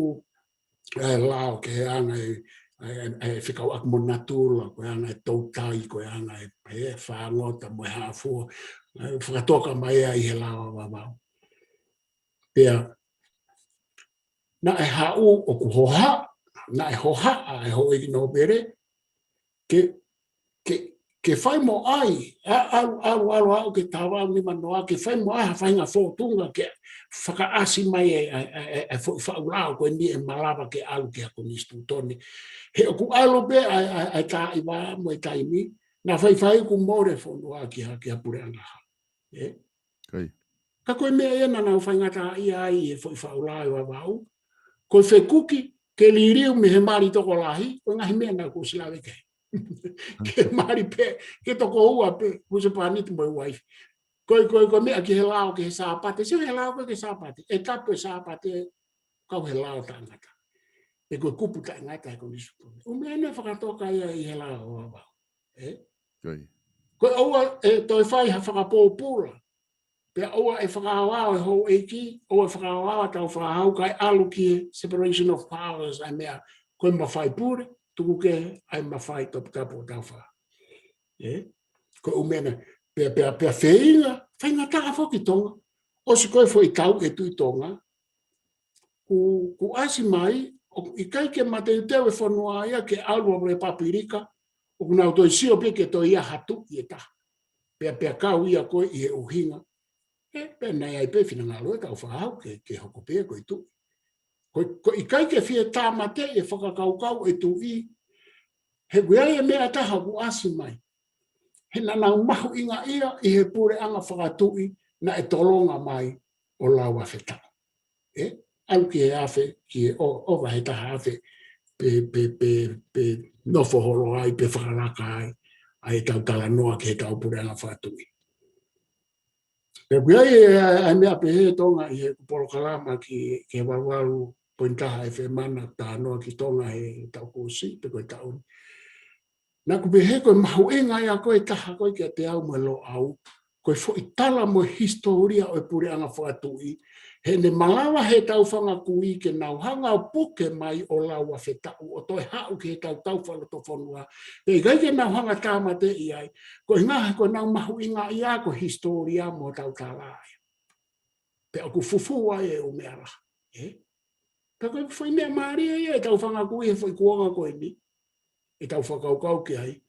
ʻa e lao ki he anga e, ʻa e, ʻa e fekauʻaki mo natula, ko e anga e toutai, ko e anga e, e fāngota mo e haʻu fua, ʻa e fakatoka mai ia ʻi he lao ʻa Vavaʻu. Pea, naʻe haʻu ʻoku hohaʻa, naʻe hohaʻa e houʻeiki nōpele, ke, ke, ke fai mo ʻai, ʻa, ʻalu, ʻalu, ʻalu, aʻu ki he taha valu nima noa, ke fai mo ʻai ha faʻahinga fōtunga ke fakaʻasi mai e, e, e, e, e foʻi faʻu lao ko eni ʻe malava ke ʻalu ki ha konisitūtone. He ʻoku ʻalu pē ʻa e, ʻa e, ʻa e taimi mo e taimi, naʻa faifai kuo mole e fonua ki ha, ki ha puleʻanga hā. Ē? Ko ia. Ka ko e meʻa ia naʻa nau faingataʻaʻia ai he foʻi faʻu lao ʻa Vavaʻu. Ko e fekuki ke liliu mei he mali tokolahi, ko e ngaahi meʻa naʻa ku ʻosi lave ki ai. Ke mali pē, ke toko ua pē, husepāniti mo e uaifi. Ko e, ko e, ko e meʻa ki he lao ki he Sāpate, sio he lao ko ē ki he Sāpate, ʻe tapu e Sāpate, kau he lao taʻengata. Pe ko e kupu taʻengata he konisitūtone. ʻŪ meʻa naʻe fakatoka ia ʻi he lao ʻa Vavaʻu. Ē? Ko ia. Ko e ʻoua ʻe toe fai ha fakapōpula. Pea ʻoua ʻe fakaaoao e houʻeiki, ʻoua ʻe fakaaoao ʻa Tāufaʻāhau kae ʻalu ki he separation of powers ʻa e meʻa, ko e mafai pule, tuku kehe ʻa e mafai toputapu ʻo Tāufaʻāhau. Ē? Ko e ʻū meʻa naʻe, pea, pea, pea feinga, faingataʻa foki Tonga. ʻOsi ko ē foʻi tau e Tuʻi Tonga, kuo, kuo ʻasi mai, ʻoku ʻikai ke mateuteu e fonua ia ke ʻalu ʻo lepapilika, ʻoku nau toe sio pē ke toe ʻi ai ha tuʻi ʻe taha. Pea, pea kau ia ko ē ʻi he ʻuhinga. Ē, pea naʻe ʻi ai pē finangalo ʻa Tāufaʻāhau ke, ke hoko pē ko e tuʻi. Ko, ko e ʻikai ke fie tāmateʻi e fakakaukau e tuʻi, he ʻoku ʻi ai e meʻa ʻe taha kuo ʻasi mai. he naʻa nau mahuʻingaʻia ʻi he puleʻanga fakatuʻi naʻe tolonga mai ʻo lau afe taʻu. ʻE, ʻalu ki he afe, ki he ʻo, ʻova he taha afe, pe, pe, pe, pe nofo holo ai, pe fakalaka ai, ʻa ʻetau talanoa ki heʻetau puleʻanga fakatuʻi. Pea ʻoku ʻi ai e, ʻa e meʻa pehē Tonga ʻi he polokalama ki, ki he valu valu poini taha F M naʻa ku talanoa ki Tonga he taʻu kuo ʻosi, pe ko e taʻu ni. Naʻa ku pehē ko e mahuʻinga ia ko e taha ko ē kiate au mo e Loʻau, ko e foʻi tala mo e hisitōlia ʻo e puleʻanga fakatuʻi, he naʻe malava heʻetau fanga kui ke nau hanga ʻo puke mai ʻo lau afe taʻu ʻo toe haʻu ki heʻetau tau fakalotofonua, pea ʻikai ke nau hanga tāmateʻi ai, ko e ʻuhinga he ko ʻenau mahuʻingaʻia ko e hisitōlia mo ʻetau tala ia. Pea ʻoku fufū ai e ʻū meʻa lahi. ʻE? Pea ko e foʻi meʻa mālie ia ʻetau fanga kui he foʻi kuonga ko eni. ʻEtau fakakaukau ki ai.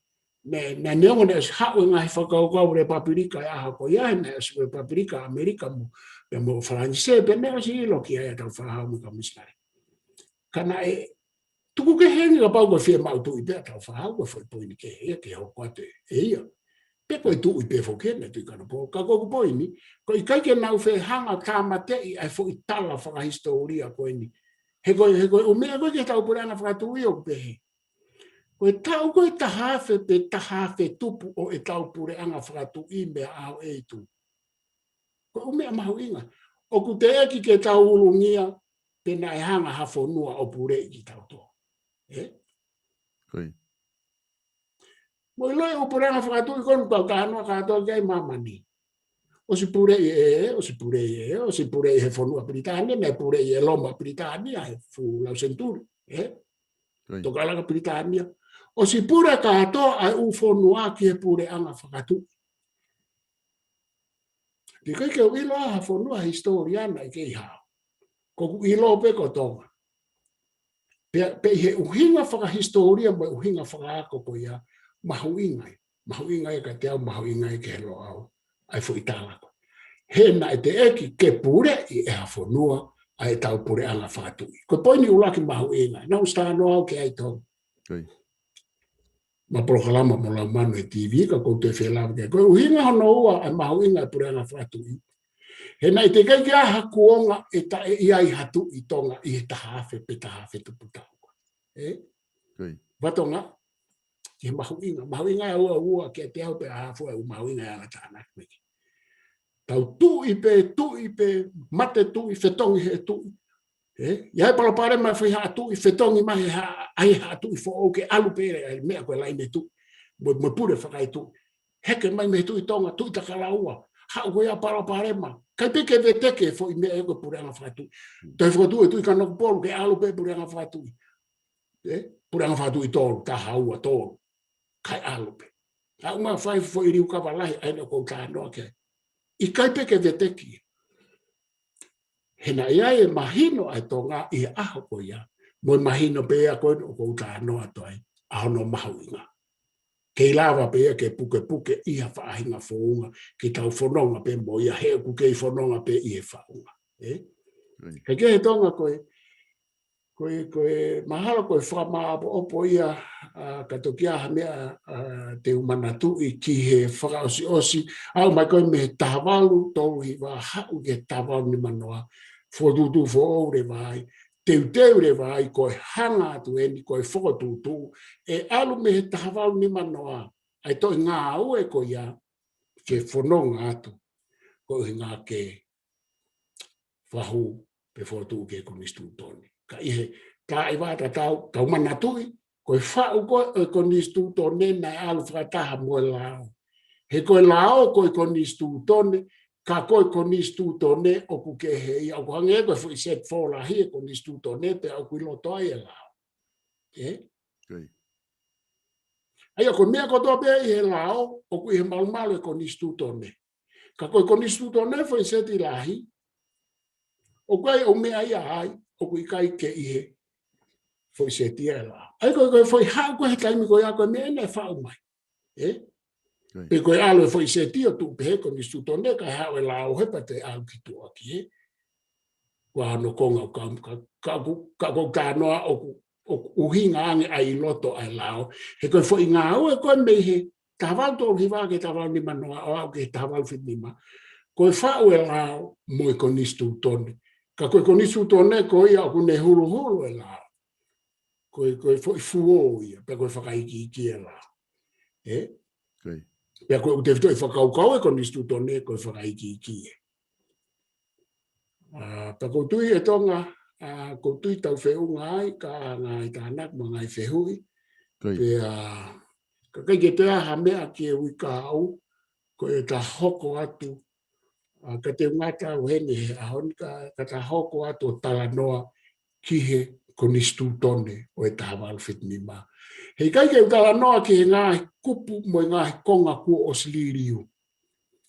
Naʻe, naʻe neongo naʻe ʻosi haʻu e ngaahi fakakaukau Lepapilika ʻi he ʻaho ko ia, naʻe ʻosi Lepapilika ʻAmelika mo, pea mo Falanisē, pea naʻe ʻosi ʻilo ki ai ʻetau fakahau mo e kau misinale. Ka naʻe tuku kehe ange kapau ko e fiemaʻu tuʻi pē ʻetau fakahau, ko e foʻi poini kehe ia ke hoko atu ʻe ia. Pe ko e tuʻi pē foki ʻe Tuʻi Kanokupolu. Ka ko ʻeku poini, ko e ʻikai ke nau fie hanga tāmateʻi ʻa e foʻi tala fakahisitōlia ko eni. He ko e, he ko e ʻū meʻa ko ē ki heʻetau puleʻanga fakatuʻi ʻoku pehē. Ko e taʻu ko e taha afe pe taha afe tupu ʻo ʻetau puleʻanga fakatuʻi mei he ʻaho ʻe tupu. Ko e ʻū meʻa mahuʻinga. ʻOku teʻeki ke tau ulungia pe naʻe hanga ha fonua ʻo puleʻi kitautolu. ʻE? Ko ia. Mou ʻilo e ʻū puleʻanga fakatuʻi ko eni ʻoku tau talanoa kātoa ki ai ʻi māmani. ʻOsi puleʻi ʻe, ʻosi puleʻi ʻe, ʻosi puleʻi he fonua Pilitānia, naʻe puleʻi ʻe Loma Pilitānia he fuʻu lau senituli, ʻe? Ko ia. Tokalaka Pilitānia. ʻOsi pule kātoa ʻa e ʻū fonua ki he puleʻanga fakatuʻi. Pea ʻikai ke u ʻilo ha fonua he hisitōlia naʻe kei haʻu. Ko ʻeku ʻilo pē ko Tonga. Pea, pea ʻi he ʻuhinga fakahisitōlia mo e ʻuhinga fakaako ko ia, mahuʻinga ia. Mahuʻinga ia kiate au, mahuʻinga ia ki he Loʻau. ʻA e foʻi tala ko ē. He naʻe teʻeki ke puleʻi ʻe ha fonua ʻa ʻetau puleʻanga fakatuʻi. Ko e poini ʻuluaki mahuʻinga. Naʻa ku ʻosi talanoa au ki ai Tonga. Ko ia. Mo e polokalama mo Laumanu he T V ka ʻoku ou toe fie lave ki ai. Ko e ʻuhinga hono ua ʻa e mahuʻinga ʻa e puleʻanga fakatuʻi. He naʻe teʻeki ai ke ʻi ai ha kuonga ʻe taʻe ʻi ai ha tuʻi Tonga ʻi he taha afe pe taha afe tupu taʻu. ʻE? Ko ia. Vatonga, ki he mahuʻinga. Mahuʻinga ʻe ua, ua kiate au pea hā fua e ʻū mahuʻinga ʻe ala tānaki mai. Tau tuʻi pē, tuʻi pē, mate tuʻi, fetongi he tuʻi. ʻE? ʻI ai e palopalema fai haʻa tuʻi, fetongi mai he haʻa, ʻai haʻa tuʻi foʻou ke ʻalu pē ʻa e meʻa ko e laine tuʻi. Mo, mo e pule fakaetuʻi. Heke mai mei he Tuʻi Tonga, Tuʻi Takalaua. Haʻu ko ia palopalema. ʻIkai pē ke veteki e foʻi meʻa ia ko e puleʻanga fakatuʻi. Toe fokotuʻu e Tuʻi Kanokupolu ke ʻalu pē puleʻanga fakatuʻi. ʻE? Puleʻanga fakatuʻi tolu, taha, ua, tolu. ʻIkai ʻalu pē. Haʻu mai fai foʻi liukava lahi, ʻa eni ʻoku ou talanoa ki ai. ʻIkai pē ke veteki. He naʻe ʻi ai e mahino ʻa e Tonga ʻi he ʻaho ko ia. Mo e mahino pē ia ko ē ʻoku ou talanoa atu ai. ʻA hono mahuʻinga. Kei lava pē ia ke pukepuke ʻi ha faʻahinga founga. Ke tau fononga pē mo ia he ʻoku kei fononga pē ʻi he faʻunga. ʻE? Right. He ke he Tonga ko e, ko e, ko e mahalo ko e fakamāʻopoʻopo ia, ʻa, ka toki ʻi ai ha meʻa, ʻa, te u manatuʻi ki he fakaʻosiʻosi, aʻu mai ko ē mei he taha valu tolu hiva haʻu ki he taha valu nima noa, fokotuʻutuʻu foʻou leva ai, teuteu leva ai, ko e hanga atu eni, ko e fokotuʻutuʻu, ʻe ʻalu mei he taha valu nima noa, ʻa e toe ngāue ko ia, ke fononga atu, ko e ʻuhinga ke fakahū pe fokotuʻu ki he konisitūtone. Ka ʻi he taimi tatau, tau manatuʻi, ko e faʻu ko ē ʻo e konisitūtone naʻe ʻalu fakataha mo e lao. He ko e lao ko e konisitūtone, ka ko e konisitūtone ʻoku kehe ia, ʻoku hangē ko e foʻi set fōlahi e konisitūtone pea ʻoku ʻi loto ai e lao. ʻE? Ko ia. ʻA ia ko e meʻa kotoa pē ʻi he lao, ʻoku ʻi he malumalu e konisitūtone. Ka ko e konisitūtone foʻi seti lahi, ʻoku ʻi ai e ʻū meʻa ia ai, ʻoku ʻikai ke ʻi he foʻi seti ia e lao. ʻA ia ko e, ko e foʻi haʻu ko ē he taimi ko ia ko e meʻa ena ʻe faʻu mai. ʻE? Right. Pe ko e ʻalu e foʻi seti ʻo tuʻu pē he konisitūtone, kae haʻu e lao he pea toe ʻalu ki tuʻa ki he. Ko hono konga ʻoku, ka, ka, ka, ka ʻoku ou talanoa ʻoku, ʻoku ʻuhinga ange ʻa e ʻi loto ʻa e lao. He ko e foʻi ngāue ko ē mei he taha valu tolu hiva ki he taha valu nima noa ʻo aʻu ki he taha valu fitu nima, ko e faʻu e lao mo e konisitūtone. Ka ko e konisitūtone ko ia ʻoku ne huluhulu e lao. Ko e, ko e foʻi fuo ia, pea ko e fakaikiiki e lao. Ē? Pea ko e ʻoku tefitoʻi fakakaukau e konisitūtone ko e fakaikiiki ē. ʻA, pea ʻoku ou tui ʻe Tonga, ʻa, ʻoku ou tui tau feʻunga ai, ka ngaahi tānaki mo e ngaahi fehuʻi. Pea, ka ʻikai ke toe ʻi ai ha meʻa ki he uike kahaʻu, ko e ta hoko atu, ʻa, ka te u ngata au heni he ʻaho ni ka, ka ta hoko atu ʻo talanoa ki he konisitūtone ʻo e taha valu fitu nima. He ʻikai ke u talanoa ki he ngaahi kupu mo e ngaahi konga kuo ʻosi liliu.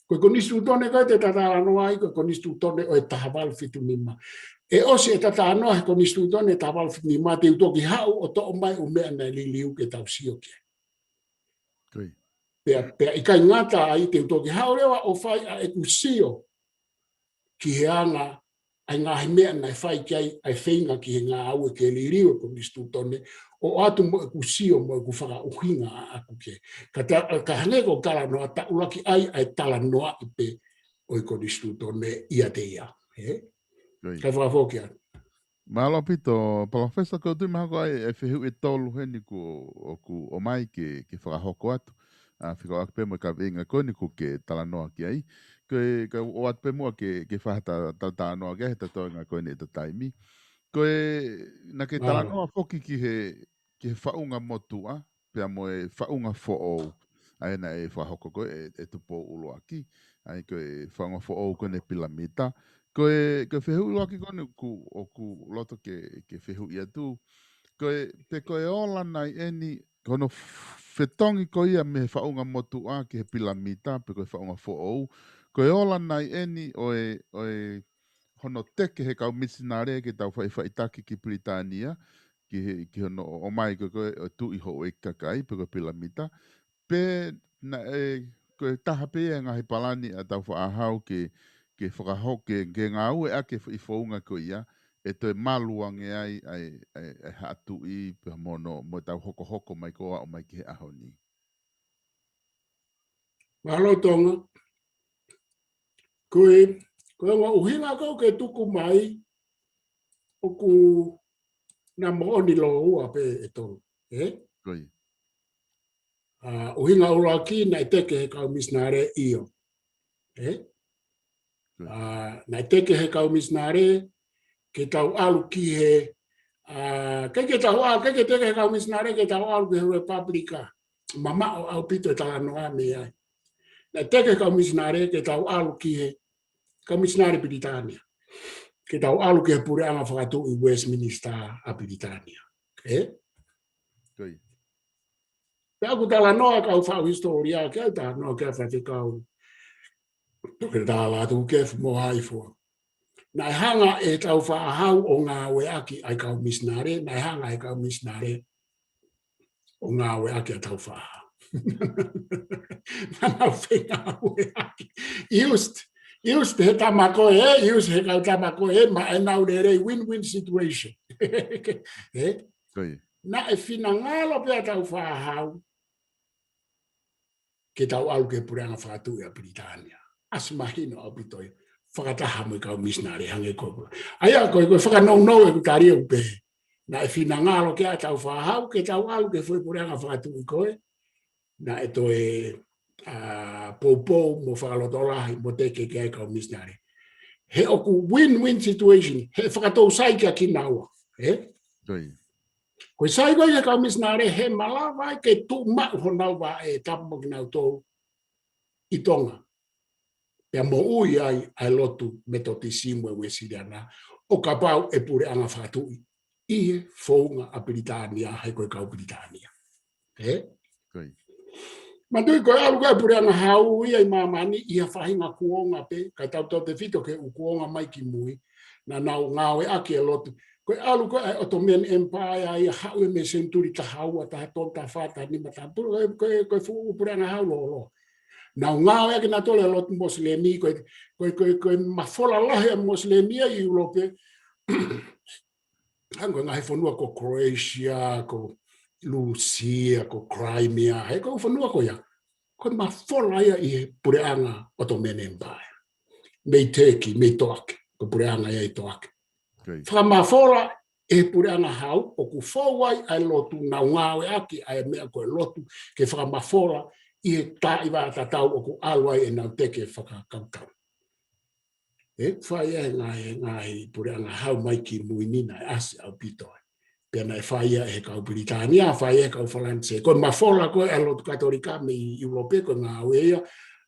Ko e konisitūtone ko ē te ta talanoa ai, ko e konisitūtone ʻo e taha valu fitu nima. ʻE ʻosi e ta talanoa he konisitūtone taha valu fitu nima, te u toki haʻu ʻo toʻo mai ʻū meʻa naʻe liliu ke tau sio ki ai. Pea, pea ʻikai ngata ai te u toki haʻu leva ʻo fai ʻa ʻeku sio ki he anga ʻa e ngaahi meʻa naʻe fai ki ai ʻa e feinga ki he ngāue ke liliu e konisitūtone ʻo ʻoatu mo ʻeku sio mo ʻeku fakaʻuhinga ʻaʻaku ki ai. Ka ta, ka hangē ko e talanoa ta ʻuluaki ai ʻa e talanoaʻi pē ʻo e konisitūtone ʻiate ia. Ē? Kae fakafoki atu. Mālō ʻaupito, Palōfesa, ʻoku ou tui mahalo ko e fehuʻi ʻe tolu heni ʻoku, ʻoku ʻomai ke, ke fakahoko atu. ʻA, fekauʻaki pē mo e kaveinga ko eni ʻoku ke talanoa ki ai. Ko e, ka ʻoatu pē muʻa ke, ke fai ha ta, ta, talanoa ki ai, he ta toenga ko eni e ta taimi. Ko e, naʻa ke talanoa foki ki he, ki he faʻunga motuʻa, pea mo e faʻunga foʻou. ʻA ia naʻe fakahoko ko ē, ʻe Tupou ʻUluaki. ʻA ia ko e faʻunga foʻou ko eni pilamita. Ko e, ko e fehuʻi ʻuluaki ko eni ʻoku, ʻoku loto ke, ke fehuʻi atu. Ko e, pe ko e ola nai eni, ko hono fetongi ko ia mei he faʻunga motuʻa ki he pilamita, pe ko e faʻunga foʻou. Ko e ola nai eni ʻo e, ʻo e hono teke he kau misinale ke tau faʻifaʻitaki ki Pilitānia, ki he, ki hono ʻomai ko ē ʻo e tuʻi houʻeiki kakai, pe ko e pilamita. Pe naʻe, ko e taha pē ia e ngaahi palani ʻa Tāufaʻāhau ke, ke fakahoko, ke, ke ngāueʻaki e foʻi founga ko ia, ʻe toe malu ange ai, ʻa e, ʻa e, ʻa e haʻa tuʻi, pea mo hono, mo ʻetau hokohoko mai ko ē ʻo aʻu mai ki he ʻaho ni. Mālō Tonga. Ko e, ko e ongo ʻuhinga ko ē ʻoku ke tuku mai, ʻoku na moʻoni lōua pē ʻe Tonga. Ē? ʻA, ʻuhinga ʻuluaki naʻe teke he kau misinale ʻio. Ē? ʻA, naʻe teke he kau misinale, ke tau ʻalu ki he, ʻa, ʻikai ke tau ʻalu, ʻikai ke teke he kau misinale, ke tau ʻalu ki he Repapilika. Mamaʻo ʻaupito e talanoa mei ai. Naʻe teke he kau misinale, ke tau ʻalu ki he, kau misinale Pilitānia. Ke tau ʻalu ki he puleʻanga fakatuʻi Westminster ʻa Pilitānia. Ē? Pea ʻoku talanoa kau faʻu hisitōlia, ke ʻai talanoa ki ai faifekau. Toketā Lātūkefu mo Haifua. Naʻe hanga ʻe Tāufaʻāhau ʻo ngāueʻaki ʻa e kau misinale, naʻe hanga ʻe he kau misinale ʻo ngāueʻaki ʻa Tāufaʻāhau. Naʻa nau fengāueʻaki. Used, used he tama ko ē, used he kau tama ko ē, maʻa ʻenau lelei win-win situation. Ē? Naʻe finangalo pē ʻa Tāufaʻāhau ke tau ʻalu ki he puleʻanga fakatuʻi ʻa Pilitānia. ʻAsi mahino ʻaupito ia. Fakataha mo e kau misinale hangē ko ē. ʻA ia ko e, ko e fakanounou ʻeku tali ʻeku pehē. Naʻe finangalo ke ʻa Tāufaʻāhau, ke tau ʻalu ki he foʻi puleʻanga fakatuʻi ko ē. Naʻe toe, ʻa, poupou mo fakalotolahi mo teke ki ai e kau misinale. He ʻoku win-win situation. He fakatou sai kia kinaua. Ē? Ko e sai ko ē ʻa e kau misinale he malava ai ke tuʻu maʻu honau vaʻe tapu mo kinautolu ʻi Tonga. Pea moʻui ai ʻa e lotu Metotisi mo e Uēsiliana ʻo kapau ʻe puleʻanga fakatuʻi ʻi he founga ʻa Pilitānia he ko e kau Pilitānia. Ē? Manatuʻi ko e ʻalu ko ē ʻa e puleʻanga hau ia ʻi māmani ʻi ha faʻahinga kuonga pē, kae tautautefito ki he ʻū kuonga mai ki mui, naʻa nau ngāueʻaki e lotu. Ko e ʻalu ko ē ʻa e Ottoman Empire ia haʻu ia mei he senituli taha ua, taha tolu, taha fā, taha nima, taha tolu, ko e, ko e, ko e fuʻu puleʻanga hau lōloa. Nau ngāueʻaki nautolu e lotu Mosilemi, ko e, ko e, ko e, ko e mafola lahi ʻa e Mosilemi ia ʻi ʻIulope. Hangē ko e ngaahi fonua ko Croatia, ko Lūsia, ko Crimea, he ko e fonua ko ia. Ko e mafola ia ʻi he puleʻanga ʻOtoman Empire. Mei Teki, mei Toake, ko e puleʻanga ia ʻi Toake. Fakamafola ʻe he puleʻanga Hau, ʻoku fou ai ʻa e lotu, nau ngāueʻaki ʻa e meʻa ko e lotu ke fakamafola ʻi he taʻi vā tatau ʻoku ʻalu ai ʻenau teke fakakautau. ʻE, fai ia he ngaahi, he ngaahi puleʻanga Hau mai ki mui ni naʻe ʻasi ʻaupito ai. Pea naʻe fai ia ʻe he kau Pilitānia, fai ia ʻe he kau Falanisē. Ko e mafola ko ē ʻa e lotu Katolika mei ʻIulope, ko e ngāue ia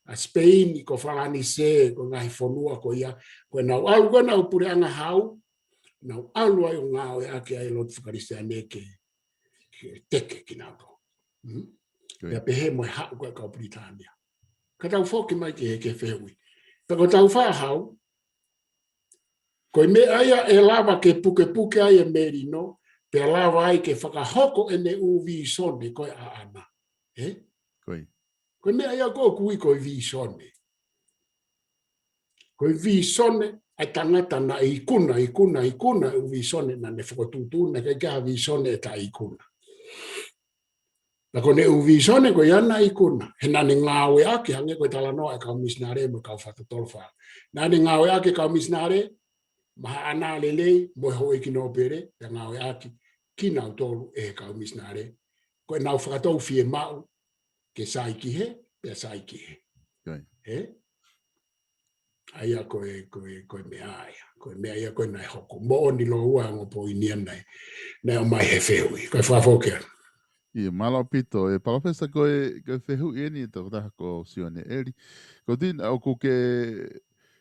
ʻa Sipeini, ko Falanisē, ko e ngaahi fonua ko ia. Ko ʻenau ʻalu ko ē ʻenau puleʻanga Hau, nau ʻalu ai ʻo ngāueʻaki ʻa e lotu faka-Kalisitiane ke, ke teke kinautolu. Hmm? Pea pehē mo e haʻu ko ē kau Pilitānia. Ka tau foki mai ki he, ki he fehuʻi. Pea ko ʻetau faʻa haʻu, ko e meʻa ia ʻe lava ke pukepuke ai e melino, pea lava ai ke fakahoko ʻene ʻū vīsone ko ē ʻaʻana. ʻE? Ko e meʻa ia ko ē ʻoku ui ko e vīsone. Ko e vīsone ʻa e tangata naʻe ikuna, ikuna, ikuna e ʻū vīsone naʻa ne fokotuʻutuʻu, naʻe ʻikai ke ʻi ai ha vīsone ʻe taʻeikuna. Pea ko ʻene ʻū vīsone ko ia naʻe ikuna, he naʻa ne ngāueʻaki, hangē ko e talanoa ʻa e kau misinale mo e kau fakatotolo fale. Naʻa ne ngāueʻaki e kau misinale, mahaʻana lelei, mo e houʻeiki nōpele, pea ngāueʻaki kinautolu ʻe he kau misinale. Ko ʻenau fakatou fiemaʻu ke sai ki hē, pea sai ki hē. ʻE? ʻA ia ko e, ko e, ko e meʻa ia. Ko e meʻa ia ko ē naʻe hoko. Moʻoni lōua ongo poini ia naʻe, naʻe ʻomai he fehuʻi. Ko e fakafoki atu. ʻIa, mālō ʻaupito. ʻE Palōfesa, ko e, ko e fehuʻi eni ʻa e tokotaha ko Sione ʻEli. Ko tina, ʻoku ke,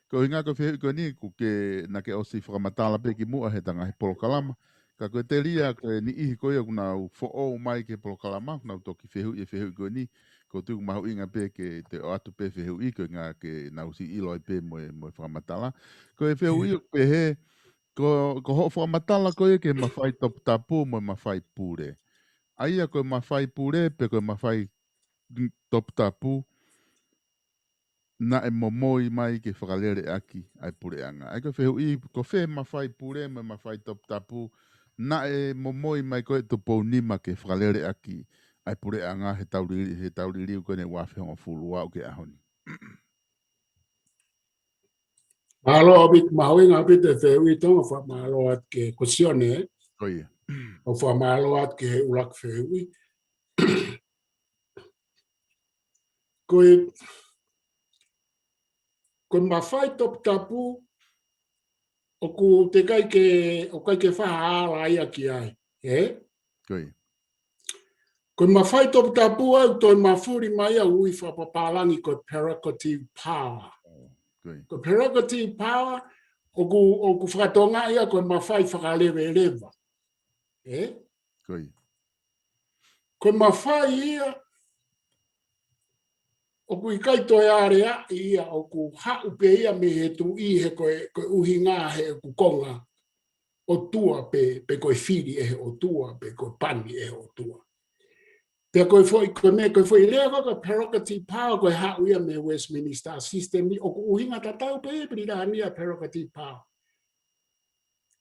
ko e ʻuhinga ko e fehuʻi ko eni, ʻoku ke, naʻa ke ʻosi fakamatala pē kimuʻa heʻeta ngaahi polokalama. Ka ko e telia, ko e niʻihi ko ia ʻoku nau foʻou mai ki he polokalama, ʻoku nau toki fehuʻi e fehuʻi ko eni, ʻoku ou tui ʻoku mahuʻinga pē ke te ʻoatu pē fehuʻi ko e ʻuhinga ke nau siʻi ʻilo ai pē mo e, mo e fakamatala. Ko e fehuʻi ʻoku pehē, ko, ko hoʻo fakamatala ko ia ki he mafai toputapu mo e mafai pule. ʻA ia ko e mafai pule pe ko e mafai toputapu, naʻe momoi mai ke fakalele ʻaki ʻa e puleʻanga. ʻA ia ko e fehuʻi, ko fē mafai pule mo e mafai toputapu, naʻe momoi mai ko ē Tupou Nima ke fakalele ʻaki ʻa e puleʻanga heʻetau lili-, heʻetau liliu ko eni ʻe ua afe hongofulu ʻo aʻu ki he ʻaho ni. Mālō ʻaupito, mahuʻinga ʻaupito e fehuʻi, Tonga, fakamālō atu ki he ko Sione. Ko ia. ʻO fakamālō atu ki he ʻuluaki fehuʻi. Ko e, ko e mafai toputapu, ʻoku teʻeki ai ke, ʻoku ʻikai ke faʻa ala ia ki ai, ʻe? Ko ia. Ko e mafai toputapu ʻoku toe mafuli mai ia ʻoku ui fakapapālangi ko e prerogative power. Ko e prerogative power, ʻoku, ʻoku faka-Tonga ia ko e mafai fakaleveleva. ʻE? Ko ia. Ko e mafai ia, ʻoku ʻikai toe aleaʻi ia, ʻoku haʻu pē ia mei he tuʻi, he ko e, ko e ʻuhinga he ʻoku konga ʻOtua pe, pe ko e fili ʻe he ʻOtua, pe ko e pani ʻe he ʻOtua. Pea ko e foʻi, ko e meʻa, ko e foʻi lea ko e prerogative power, ko e haʻu ia mei he Westminster system ni, ʻoku ʻuhinga tatau pē ʻi Pilitānia prerogative power.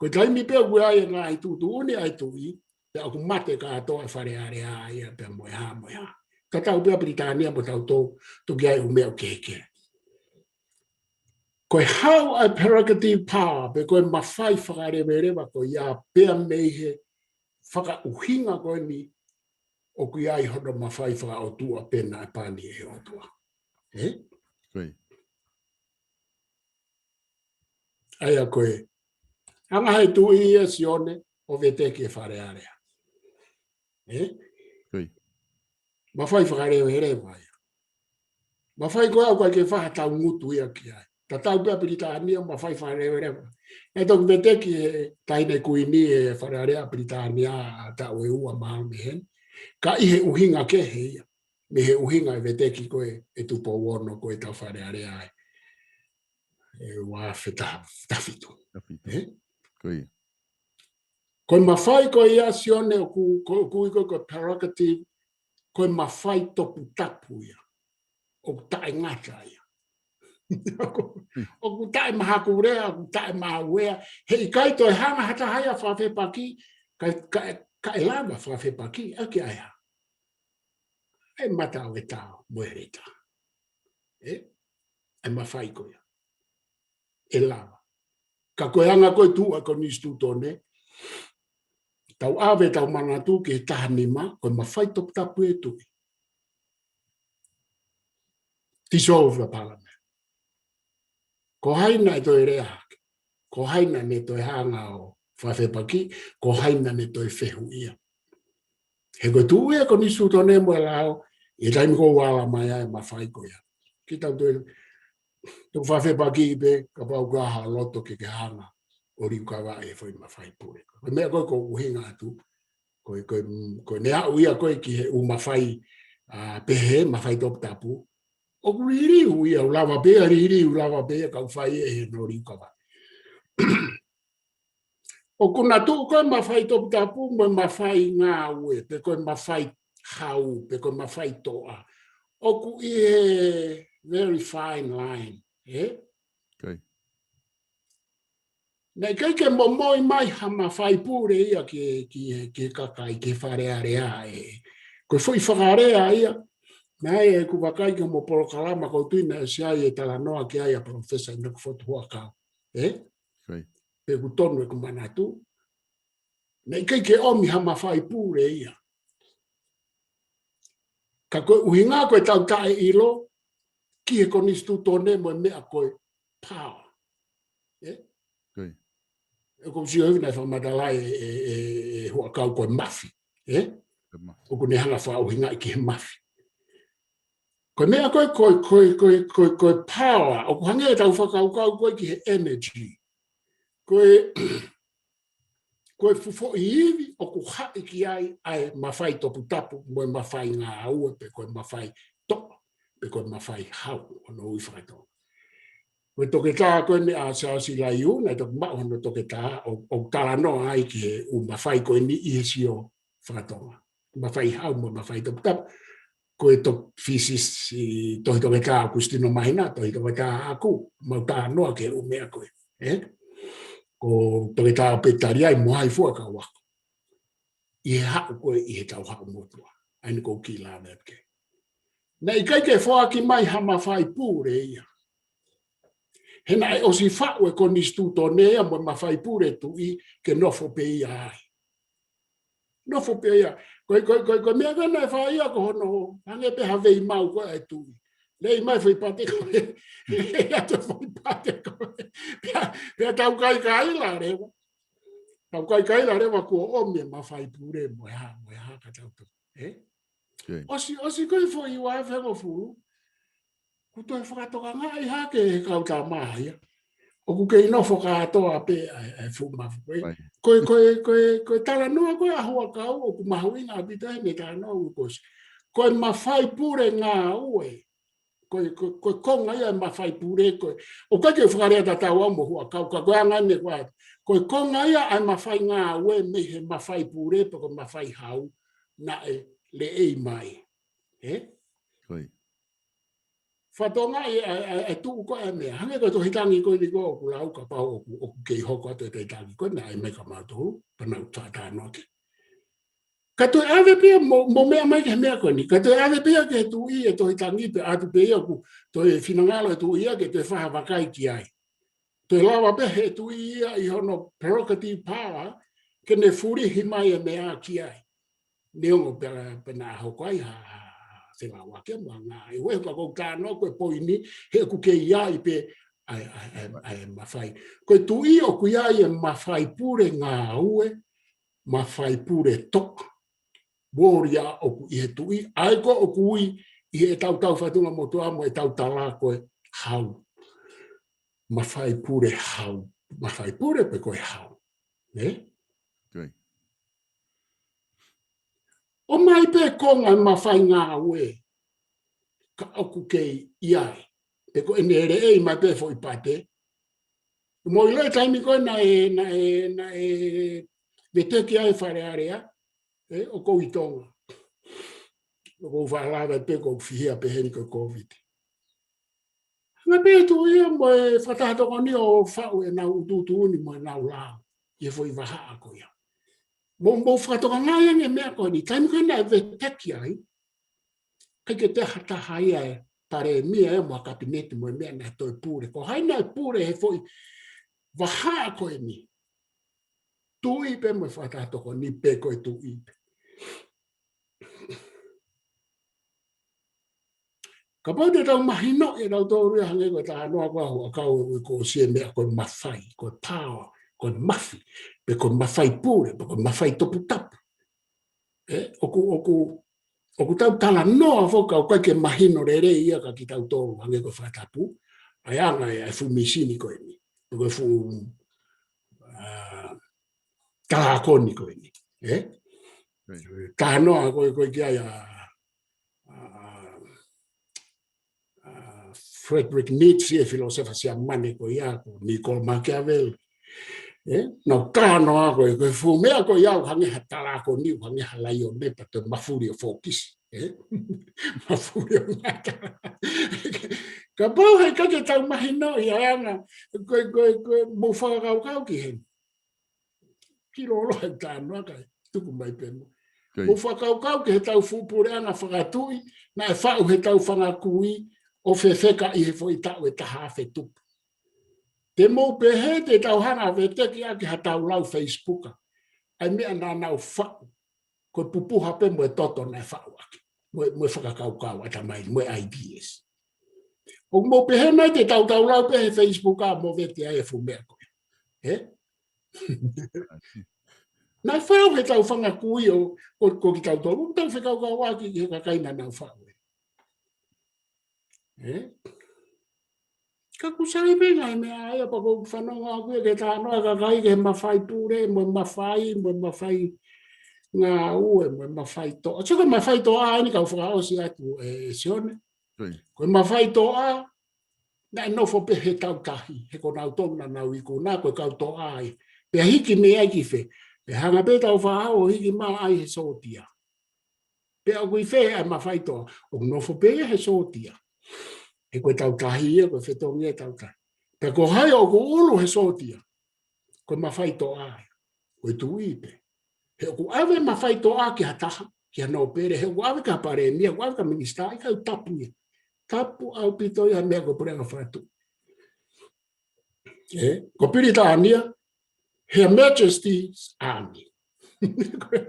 Ko e taimi pē ʻoku ʻi ai e ngaahi tuʻutuʻuni ʻa e tuʻi, pea ʻoku mate kātoa e Fale Alea ia pea mo e hā, mo e hā. Tatau pē ʻa Pilitānia mo tautolu, toki ʻi ai e ʻū meʻa ʻoku kehekehe. Ko e haʻu ʻa e prerogative power, pe ko e mafai fakaleveleva ko ia pea mei he fakaʻuhinga ko eni ʻoku ʻi ai hono mafai fakaʻotua pe naʻe pani ʻe he ʻOtua. ʻE? Ko ia. ʻA ia ko e, hanga ʻe he tuʻi ia Sione ʻo veteki e Fale Alea. ʻE? Ko ia. Mafai fakaleveleva ia. Mafai ko ia ʻoku ʻikai ke faʻa tau ngutu ia ki ai. Tatau pē ʻa Pilitānia, mafai fakaleveleva. ʻE toki veteki ʻe he Taʻahine Kuini e Fale Alea ʻa Pilitānia ʻa taʻu ʻe ua mahalo mei heni. Ka ʻi he ʻuhinga kehe ia. Mei he ʻuhinga e veteki ko ē ʻe Tupou Ono ko ē ʻetau Fale Alea ai. ʻE ua afe taha, taha fitu. Taha fitu. ʻE? Ko ia. Ko e mafai ko ia Sione ʻoku, ko, ʻoku ui ko e, ko e prerogative, ko e mafai toputapu ia. ʻOku taʻengata ia. ʻOku, ʻoku taʻemahakulea, ʻoku taʻemauea. Heʻikai toe hanga ha taha ia ʻo fakafepaki, ka, ka, ka ʻe lava fakafepaki, ʻaki ʻa e hā. ʻe mata ʻo e tao mo e leta. ʻE, ʻe mafai ko ia. ʻE lava. Ka ko e anga ko e tuʻu ʻa e konisitūtone, tau ʻave ʻetau manatu ki he taha nima, ko e mafai toputapu e tuʻi. Dissolve the parliament. Ko hai naʻe toe lea hake. Ko hai naʻa ne toe hanga ʻo fakafepaki. Ko hai naʻa ne toe fehuʻia. He ko e tuʻu ia konisitūtone mo e lao, ʻi he taimi ko ē ʻoku ala mai ai e mafai ko ia. Ke tau toe, tau fakafepaki pē, kapau ʻoku ʻi ai ha loto ke ke hanga ʻo liukavaʻi e foʻi mafai pule. Ko e meʻa ko ē ʻoku ou ʻuhinga atu, ko e, ko e, ko e neaʻu ia ko ē ki he ʻū mafai, ʻa, pehē, mafai toputapu. ʻOku liliu ia, ʻoku lava pē ia, liliu, ʻoku lava pē ia, ka ʻoku fai ʻe he no liukavaʻi. ʻOku na tuʻu ko e mafai toputapu, mo e mafai ngāue, pe ko e mafai hau, pe ko e mafai toʻa. ʻOku ʻi he very fine line, ē? Naʻe ʻikai ke momoi mai ha mafai pule ia ki, ki, ki he kakai, ki he Fale Alea ē. Ko e foʻi fakalea ia, naʻe ʻi ai ʻeku vakai ki hoʻomo polokalama ko ē ʻoku ou tui naʻe ʻosi ʻi ai e talanoa ki ai ʻa Professor ʻInoke Fotu Huʻakau. Ē? Pe ʻoku tonu ʻeku manatu. Naʻe ʻikai ke ʻomi ha mafai pule ia. Ka ko e ʻuhinga ko e tau taʻeʻilo ki he konisitūtone mo e meʻa ko e power. Ē? ʻOku ou sio hifo naʻe fakamatala ʻe, ʻe, ʻe, ʻe Huʻakau ko e mafi. Ē? ʻOku ne hanga fakaʻuhingaʻi ki he mafi. Ko e meʻa ko e, ko e, ko e, ko e, ko e, ko e power, ʻoku hangē ʻetau fakakaukau ko ē ki he energy. Ko e, ko e fuʻu foʻi ivi ʻoku haʻi ki ai ʻa e mafai toputapu mo e mafai ngāue pe ko e mafai toʻa pe ko e mafai hau ʻo e ui faka-Tonga. Ko e toketā ko eni ʻa Siaosi Laiu, naʻe toki maʻu hono toketā ʻo, ʻo talanoa ai ki he ʻū mafai ko eni ʻi he sio faka-Tonga. Mafai hau mo e mafai toputapu. Ko e to-, fisisi, tohi toketā ʻa Kusitino Mahina, tohi toketā ʻaʻaku, mau talanoa ki he ʻū meʻa ko ē. Ē? Ko e toketā ʻo Pita Liai mo hai fua ka wako. ʻI he haʻu ko ē, ʻi he tau haʻu motuʻa. ʻA eni ʻoku ou kiʻi lave atu ki ai. Naʻe ʻikai ke foaki mai ha mafai pule ia. He naʻe ʻosi faʻu ʻe he konisitūtone ia mo e mafai pule tuʻi ke nofo pē ia ai. Nofo pē ia. Ko e, ko e, ko e, ko e meʻa ko ē naʻe fai ia ko hono, hangē pē ha veimau ko ē ʻa e tuʻi. Lei mai foʻi pate ko ē. Lei atu foʻi pate ko ē. Pea, pea tau kaikaila leva. Tau kaikaila leva kuo ʻomi e mafai pule mo e hā, mo e hā ka tau tō. Ē? ʻOsi, ʻosi ko e foʻi ua afe hongofulu. Kuo toe fakatokangaʻi hake ʻe he kau tama ia. ʻOku kei nofo kātoa pē ʻa e, ʻa e fuʻu mafu ko ē. Ko e, ko e, ko e, ko e talanoa ko ē ʻa Huʻakau ʻoku mahuʻinga ʻaupito ʻene talanoa ʻoku ʻosi. Ko e mafai pule ngāue. Ko e, ko e, ko e konga ia e mafai pule ko ē. ʻOku ʻikai ke fakalea tatau au mo Huʻakau, ka ko e anga eni ko ē. Ko e konga ia ʻa e mafai ngāue mei he mafai pule pe ko e mafai hau naʻe leʻei mai. Ē? Fakatokangaʻi ʻa e, ʻa e, ʻa e tuʻu ko ē ʻa e meʻa. Hangē ko e tohi tangi ko eni ko ē ʻoku lau kapau ʻoku, ʻoku kei hoko atu e tohi tangi ko ē naʻe ʻai mai kia mautolu, pea nau faʻa talanoa ki ai. Ka toe ʻave pē ia mo, mo meʻa mai ki he meʻa ko eni. Ka toe ʻave pē ia ki he tuʻi e tohi tangi pea ʻatu pē ia ʻoku toe finangalo e tuʻi ia ke toe fai ha vakai ki ai. Toe lava pē he tuʻi ia ʻi hono prerogative power ke ne fulihi mai e meʻa ki ai. Neongo pē, pē naʻa hoko ai ha, ha, ha felauʻaki mo ha ngāue. He ka ʻoku ou talanoa ko e poini, he ʻoku kei ʻi ai pē ʻa e, ʻa e, ʻa e, ʻa e mafai. Ko e tuʻi ʻoku ʻi ai e mafai pule ngāue, mafai pule toʻa. Warrior ʻoku ʻi he tuʻi, ʻa ia ko ē ʻoku ui ʻi heʻetau tau fatunga motuʻa mo ʻetau tala ko e hau. Mafai pule hau. Mafai pule pe ko e hau. Ē? ʻOmai pē konga e mafai ngāue ka ʻoku kei ʻi ai. Pe ko ʻene leʻei mai pē foʻi pate. Mo ʻilo e taimi ko ē naʻe, naʻe, naʻe veteki ai e Fale Alea, ē, ʻoku ou ʻi Tonga. ʻOku ou faʻa lave pē ʻoku ou fihia pē heni ko e Kōviti. Hanga pē tuʻi ia mo e fakataha tokoni ʻo faʻu ʻenau utuutu ni mo ʻenau lao. ʻI he foʻi vahaʻa ko ia. Mo, mo fakatokangaʻi ange e meʻa ko eni, taimi ko ē naʻe veteki ai, ʻIkai ke toe ha taha ia ʻe palēmia ia mo e kapineti mo e meʻa naʻe toe pule. Ko hai naʻe pule he foʻi vahaʻa ko eni? Tuʻi pē mo e Fakataha Tokoni pē, ko e tuʻi pē. Kapau te tau mahinoʻi ʻe tautolu ia hangē ko e talanoa ko ē ʻa Huʻakau, ʻoku ʻosi e meʻa ko e mafai, ko e power, ko e mafi, pe ko e mafai pule, pe ko e mafai toputapu. ʻE, ʻoku, ʻoku, ʻoku tau talanoa foki ka ʻoku ʻikai ke mahino lelei ia kia kitautolu hangē ko e fakatapu, ʻa e anga e, e fuʻu mīsini ko eni, pe ko e fuʻu, ā, talākoni ko eni. ʻE? Right. Talanoa ko ē, ko ē ki ai ʻa, ʻa, ʻa Friedrich Nietzsche, e filōsefa Siamane ko ia, ko Niccolo Machiavelli. ʻE? Naʻa nau talanoa ko ē, ko e fuʻu meʻa ko ia ʻoku hangē ha talākoni, ʻoku hangē ha laione pea toe mafuli ʻo fōkisi. ʻE? Mafuli ʻo ngata. Kapau he ʻikai ke tau mahinoʻi ʻa e anga, ko e, ko e, ko e, mou fakakaukau ki heni. Ki lolo he talanoa kae tuku mai pē mo. Ko ia. Mou fakakaukau ki heʻetau fuʻu puleʻanga fakatuʻi, naʻe faʻu heʻetau fanga kui ʻo fefeka ʻi he foʻi taʻu ʻe taha afe tupu. Te mou pehē te tau hanga ʻo veteki ʻaki hatau lau Facebook ʻa e meʻa naʻa nau faʻu, ko e pupuha pē mo e toto naʻe faʻu ʻaki, mo e, mo e fakakaukau ʻatamai, mo e ideas. ʻOku mou pehē mai te tau tau lau pē he Facebook ʻa mo vete ai e fuʻu meʻa ko ē. ʻE? Naʻe faʻu heʻetau fanga kui ʻo, ko, ko kitautolu, tau fekaukauʻaki ki he kakai naʻa nau faʻu ē. ʻE? Ka ʻoku sai pē ngaahi meʻa ia pea ʻoku ou fanongo ʻaʻaku ia ki he talanoa ʻa e kakai ki he mafai pule, mo e mafai, mo e mafai ngāue, mo e mafai toʻa. Sio ko e mafai toʻa eni kau fakaʻosi atu ē, ʻe Sione. Ko ia. Ko e mafai toʻa, naʻe nofo pē he tautahi, he ko nautolu naʻa nau ikuna, ko e kau toʻa ia. Pea hiki mei ai ki fē? Pea hanga pē ʻe he tau fāʻau ʻo hiki mai ai he sōtia. Pea ʻoku ʻi fē ʻa e mafai toʻa? ʻOku nofo pē ia he sōtia. He ko e tautahi ia, ko e fetongi ia e tautahi. Pea ko hai ʻoku ʻulu he sōtia? Ko e mafai toʻa ia. Ko e tuʻi pē. He ʻoku ʻave mafai toʻa ki ha taha, ki ha nōpele, he ʻoku ʻave ki ha palēmia, ʻoku ʻave ki ha minisitā, ʻikai, tapu ia. Tapu ʻaupito ia meʻa ko e puleʻanga fakatuʻi. ʻE, ko Pilitānia, Her Majesty's Army. Ko e,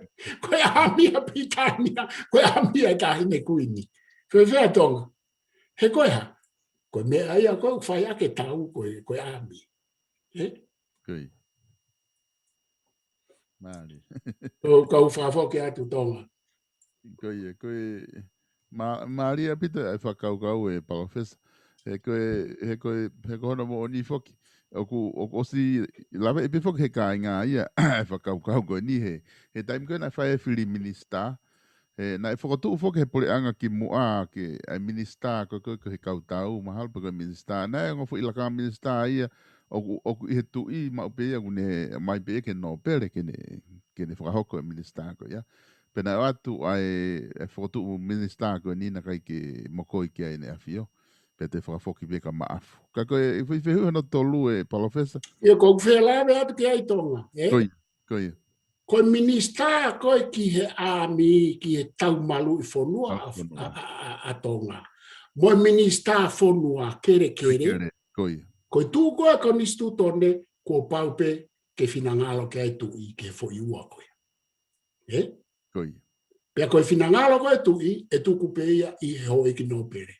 ko e ʻāmi ʻa Pilitānia, ko e ʻāmi ʻa e Taʻahine Kuini. Ko e fē ʻa Tonga? He ko e hā? Ko e meʻa ia ko ē ʻoku fai ʻaki e tau ko e, ko e ʻāmi. ʻE? Ko ia. Mālie. Ko, kau fakafoki atu Tonga. Ko ia, ko e, mā-, mālie ʻaupito ʻa e fakakaukau ē Palōfesa. He ko e, he ko e, he ko hono moʻoni foki. ʻOku, ʻoku ʻosi lave ʻi pē foki he kāinga ia, ʻa e fakakaukau ko eni he, he taimi ko ē naʻe fai e fili minisitā. He naʻe fokotuʻu foki he puleʻanga kimuʻa ke, ʻa e minisitā ko ē, ko ē, ko e he kau tau, mahalo pē ko e minisitā. Naʻe ongo foʻi lakanga minisitā ia, ʻoku, ʻoku ʻi he tuʻi maʻu pē ia, ʻoku ne, mai pē ia ki he nōpele ke ne, ke ne fakahoko e minisitā ko ia. Pea naʻe ʻoatu ʻa e, e fokotuʻu minisitā ko eni naʻe ʻikai ke mokoi ki ai ʻEne ʻAfio. Pea toe fakafoki pē kia Maʻafu. Ka ko e, ʻi he fehuʻi hono tolu ē Palōfesa. ʻIo, ko ʻeku fie lave atu ki ai Tonga, ē? Ko ia, ko ia. Ko e minisitā ko ē ki he ʻāmi, ki he taumaluʻi fonua ʻa, ʻa, ʻa, ʻa, ʻa Tonga. Mo e minisitā fonua kelekele. Kelekele, ko ia. Ko e tuʻu ko ē ʻa e konisitūtone, kuo pau pē ke finangalo ki ai e tuʻi ki he foʻi ua ko ia. ʻE? Ko ia. Pea ko e finangalo ko ē e tuʻi, ʻe tuku pē ia ʻi he houʻeiki nōpele.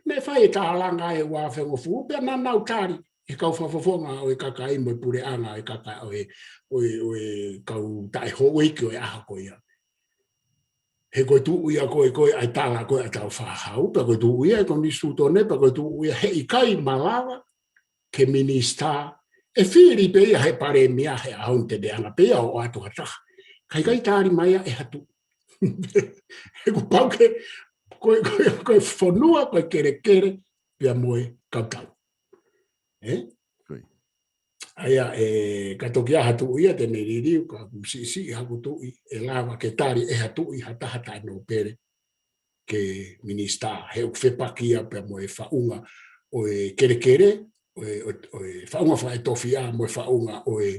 Naʻe fai e tālanga ʻi he ua afe hongofulu, pea naʻa nau tali ʻe he kau fakafofonga ʻo e kakai mo e puleʻanga ʻo e kakai ʻo e, ʻo e, ʻo e kau taʻehouʻeiki ʻo e ʻaho ko ia. He ko e tuʻu ia ko ē, ko e ʻai tala ko ē ʻa e tau fāhau, pea ko e tuʻu ia ʻa e konisitūtone, pea ko e tuʻu ia he ʻikai malava ke minisitā, ʻe fili pē ia he palēmia he ʻaho ni, te ne hanga pē ia ʻo ʻoatu ha taha. Ka ʻikai tali mai ia ʻe ha tuʻi. He kuo pau ke, ko e, ko e, ko e fonua, ko e kelekele, pea mo e kau tau. ʻE? Ko ia. ʻA ia, ʻe, ka toki ʻi ai ha tuʻi ia te ne liliu, ka ʻoku siʻisiʻi haku tuʻi, ʻe lava ke tali ʻe ha tuʻi ha taha taʻenōpele ke minisitā, he ʻoku fepaki ia pea mo e faʻunga ʻo e kelekele, ʻo e, ʻo e, ʻo e faʻunga fakaetofiʻa mo e faʻunga ʻo e,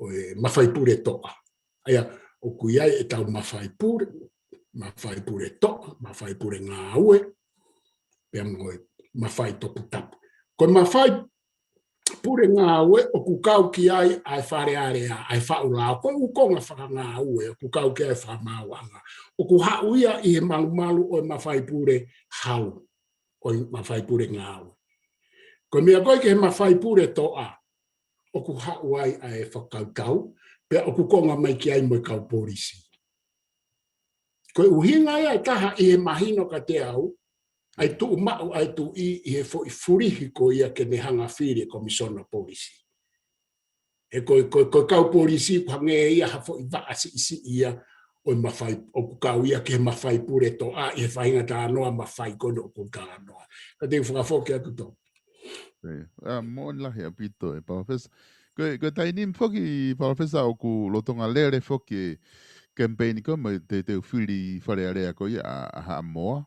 ʻo e mafai pule toʻa. ʻA ia, ʻoku ʻi ai ʻetau mafai pule, mafai pule toʻa, mafai pule ngāue, pea mo e mafai toputapu. Ko e mafai pule ngāue ʻoku kau ki ai ʻa e Fale Alea, ʻa e faʻu lao, ko e ʻū konga fakangāue ʻoku kau ki ai e fakamaauʻanga. ʻOku haʻu ia ʻi he malumalu ʻo e mafai pule hau, ʻo e mafai pule ngāue. Ko e meʻa ko ē ki he mafai pule toʻa, ʻoku haʻu ai ʻa e fakakautau, pea ʻoku konga mai ki ai mo e kau polisi. Ko e ʻuhinga ia ʻe taha ʻi he mahino kiate au, ʻa e tuʻumaʻu ʻa e tuʻi ʻi he foʻi fulihi ko ia ke ne hanga fili e Komisiona Polisi. He ko e, ko e, ko e kau polisi ʻoku hangē ia ha foʻi vaʻa siʻisiʻi ia ʻo e mafai, ʻoku kau ia ki he mafai pule toʻa ʻi he faʻahinga talanoa mafai ko ena ʻoku ou talanoa. Ka te u fakafoki atu Tom. Ē, ʻa, moʻoni lahi ʻaupito ē Palōfesa. Ko e, ko e taimi ni foki Palōfesa ʻoku lolotonga lele foki e kemipeini ko ē mo e teuteu fili Fale Alea ko ia ʻa, ʻa Haʻamoa.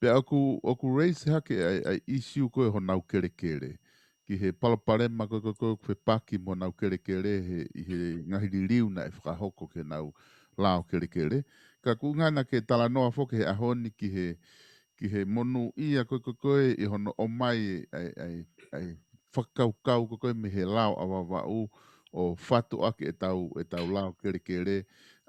Pea ʻoku, ʻoku raise hake ʻa e, ʻa e issue ko ē honau kelekele. Ki he palopalema ko ē, ko ē, ko ē ʻoku fepaki mo honau kelekele he, ʻi he ngaahi liliu naʻe fakahoko ki heʻenau lao kelekele. Ka ʻoku ngana ke talanoa foki he ʻaho ni ki he, ki he monūʻia ko ē, ko ē, ko ē ʻi hono ʻomai ʻa e, ʻa e, ʻa e fakakaukau ko ē, ko ē mei he lao ʻa Vavaʻu ʻo fatu ʻaki ʻetau, ʻetau lao kelekele.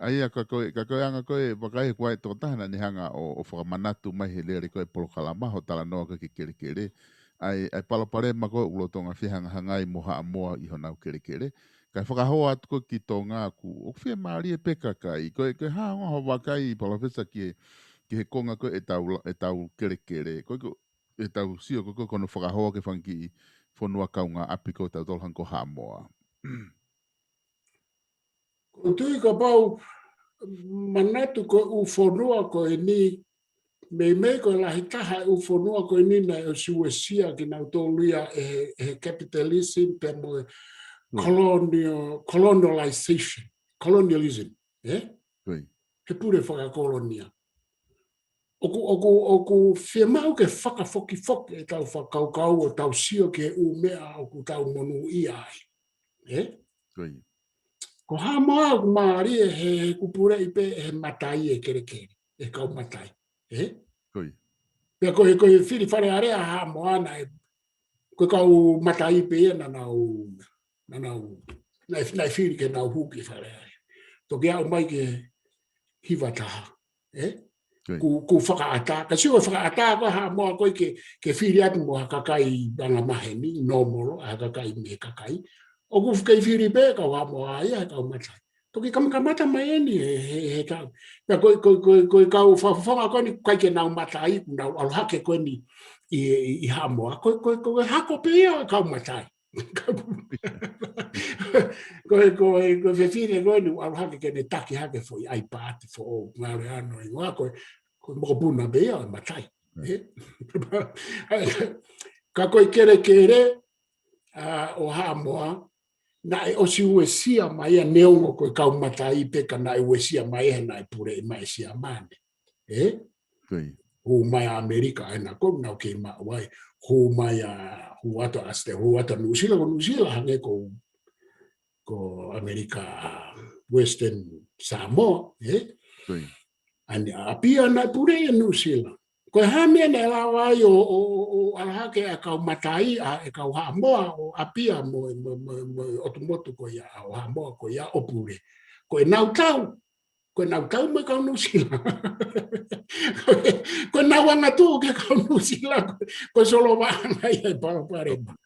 ʻA ia ka ko e, ka ko e anga ko ē, vakai he kuai tokotaha naʻa ne hanga ʻo, ʻo fakamanatu mai he lele ko ē polokalama hoʻo talanoa ko ē ki he kelekele. ʻA e, ʻa e palopalema ko ē ʻoku lolotonga fehangahangai mo Haʻamoa ʻi honau kelekele. Kae fakahoa atu ko ē ki Tonga ʻoku, ʻoku fiemālie pē kakai. Ko e, ko e hā hoʻo vakai Palōfesa ki he, ki he konga ko ē ʻetau la-, ʻetau kelekele. Ko e, ko ʻetau sio ko ē, ko ē ki hono fakahoa ki he fanga kiʻi fonua kaungāʻapi ko ē ʻotautolu hangē ko Haʻamoa. Ko e tui kapau manatu ko e ʻū fonua ko eni, meimei ko e lahi taha e ʻū fonua ko eni naʻe ʻosi uesia kinautolu ia ʻe he, ʻe he capitalism pea mo e Mm. colonial, colonialization, colonialism, ē? Ko ia. He pule fakakolonia. ʻOku, ʻoku, ʻoku fiemaʻu ke fakafokifoki ʻetau fakakaukau ʻo tau sio ki he ʻū meʻa ʻoku tau monūʻia ai. Ē? Ko ia. Ko Haʻamoa ʻoku mālie he, he kuo puleʻi pē ʻe he matai e kelekele, ʻe he kau matai. Ē? Ko ia. Pea ko e, ko e fili Fale Alea ʻa Haʻamoa naʻe, ko e kau matai pē ia naʻa nau, naʻa nau, naʻe, naʻe fili ke nau hū ki Fale Alea. Toki aʻu mai ki he hiva taha. Ē? Ko ia. Kuo, kuo fakaʻatā. Ka sio ko e fakaʻatā ko ē ʻa Haʻamoa ko ē ke, ke fili atu mo ha kakai anga maheni, nōmolo, ha kakai mei he kakai. ʻOku kei fili pē kau Haʻamoa ia he kau matai. Toki kamakamata mai eni he, he, he kau. Pea ko e, ko e, ko e, ko e kau fakafofonga ko eni ʻoku ʻikai ke nau matai, kuo nau ʻalu hake ko eni ʻi, ʻi, ʻi Haʻamoa. Ko e, ko e, ko e hako pē ia kau matai. Ko e, ko e, ko e fefine ko eni ʻoku ʻalu hake ke ne taki hake foʻi ʻai paati foʻou ngale ano i ngoa ko e, ko e mokopuna pē ia ʻo e matai. Mm. Ē? Ka ko e kelekele, ʻa, ʻo Haʻamoa, naʻe ʻosi uesia mai ia neongo ko e kau matai pē ka naʻe uesia mai he naʻe puleʻi mai ʻe Siamane. Ē? Ko ia. Hū mai ʻa ʻAmelika, ʻa ena ko ē naʻa nau kei maʻu ai. Hū mai ʻa, hū atu ʻa Ausete-, hū atu ʻa Nuʻusila, ko Nuʻusila hangē ko, ko ʻAmelika Western Samoa, ē? Ko ia. ʻA eni ʻa ʻApia naʻe puleʻi ʻe Nuʻusila. Ko e hā e meʻa naʻe lava ai ʻo, ʻo, ʻo, ʻo ʻalu hake ʻa e kau matai ʻa e kau Haʻamoa ʻo ʻApia mo, mo, mo, mo e ʻotu motu ko ia ʻo Haʻamoa ko ia ʻo pule. Ko ʻenau tau, ko ʻenau tau mo e kau Nuʻusila. Ko ʻenau angatuʻu ki he kau Nuʻusila, ko e, ko e solovaʻanga ia e palopalema.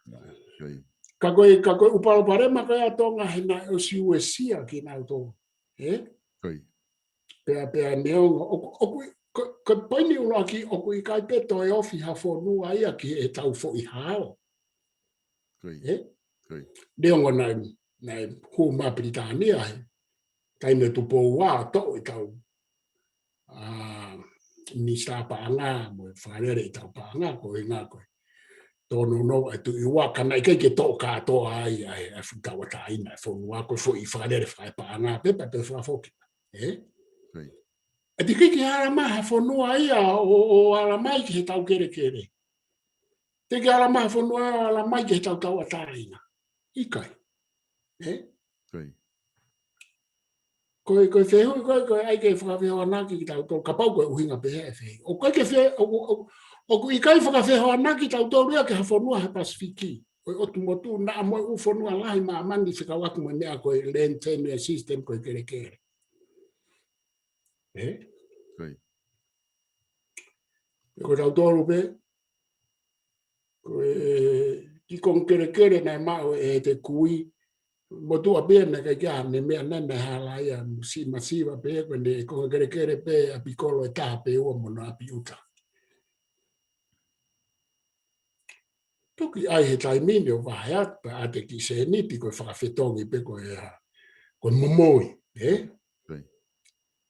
Ko ia. Ka ko e, ka ko e ʻū palopalema ko ia ʻa Tonga he naʻe ʻosi uesia kinautolu. Ē? Ko ia. Pea, pea neongo, ʻoku, ʻoku, ko, ko e poini ʻuluaki ʻoku ʻikai pē toe ofi ha fonua ia ki heʻetau foʻi hao. Ko ia. Ē? Ko ia. Neongo naʻe, naʻe hū mai ʻa Pilitānia he taimi ʻo Tupou Ua ʻo toʻo ʻetau, ʻa, minisitā paʻanga mo e fakalele ʻetau paʻanga ko e ngā ko e tōnounou ʻa e Tuʻi Ua ka naʻe ʻikai ke toʻo kātoa ai ʻa e, ʻa e fuʻu tauʻatāina ʻa e fonua ko e foʻi fakalele fakaepaʻanga pē pea toe fakafoki. Ē? Ko ia. ʻE teʻeki ke ala mai ha fonua ia ʻo, ʻo ala mai ki heʻetau kelekele. Teʻeki ala mai ha fonua ia ʻo ala mai ki heʻetau tauʻatāina. ʻIkai. Ē? Ko ia. ko e, ko e fehuʻi ko ē, ko e ʻai ke fakafehoanaki kitautolu, kapau ko e ʻuhinga pehē e fehuʻi. ʻOku ʻikai ke fe-, ʻoku, ʻoku, ʻoku ʻikai fakafehoanaki kitautolu ia ki ha fonua he Pasifiki. Ko e ʻotu motu naʻa mo e ʻū fonua lahi ʻi māmani fekauʻaki mo e meʻa ko e land tenure system ko e kelekele. Ē? Ko ia. Ko tautolu pē, ko e kiʻi konga kelekele naʻe maʻu ʻe Te Kui, motuʻa pē ia naʻe ʻikai ke ʻi ai ha meʻa naʻe, naʻe hala ia, siʻi masiva pē, ko ʻene konga kelekele pē ʻapi kolo ʻe taha pe ua mo hono ʻapi ʻuta. Toki ʻai he taimi ni ʻo vahe atu pē ʻa e kiʻi sēniti ko e fakafetongi pē ko e hā, ko e momoi, ē? Ko ia.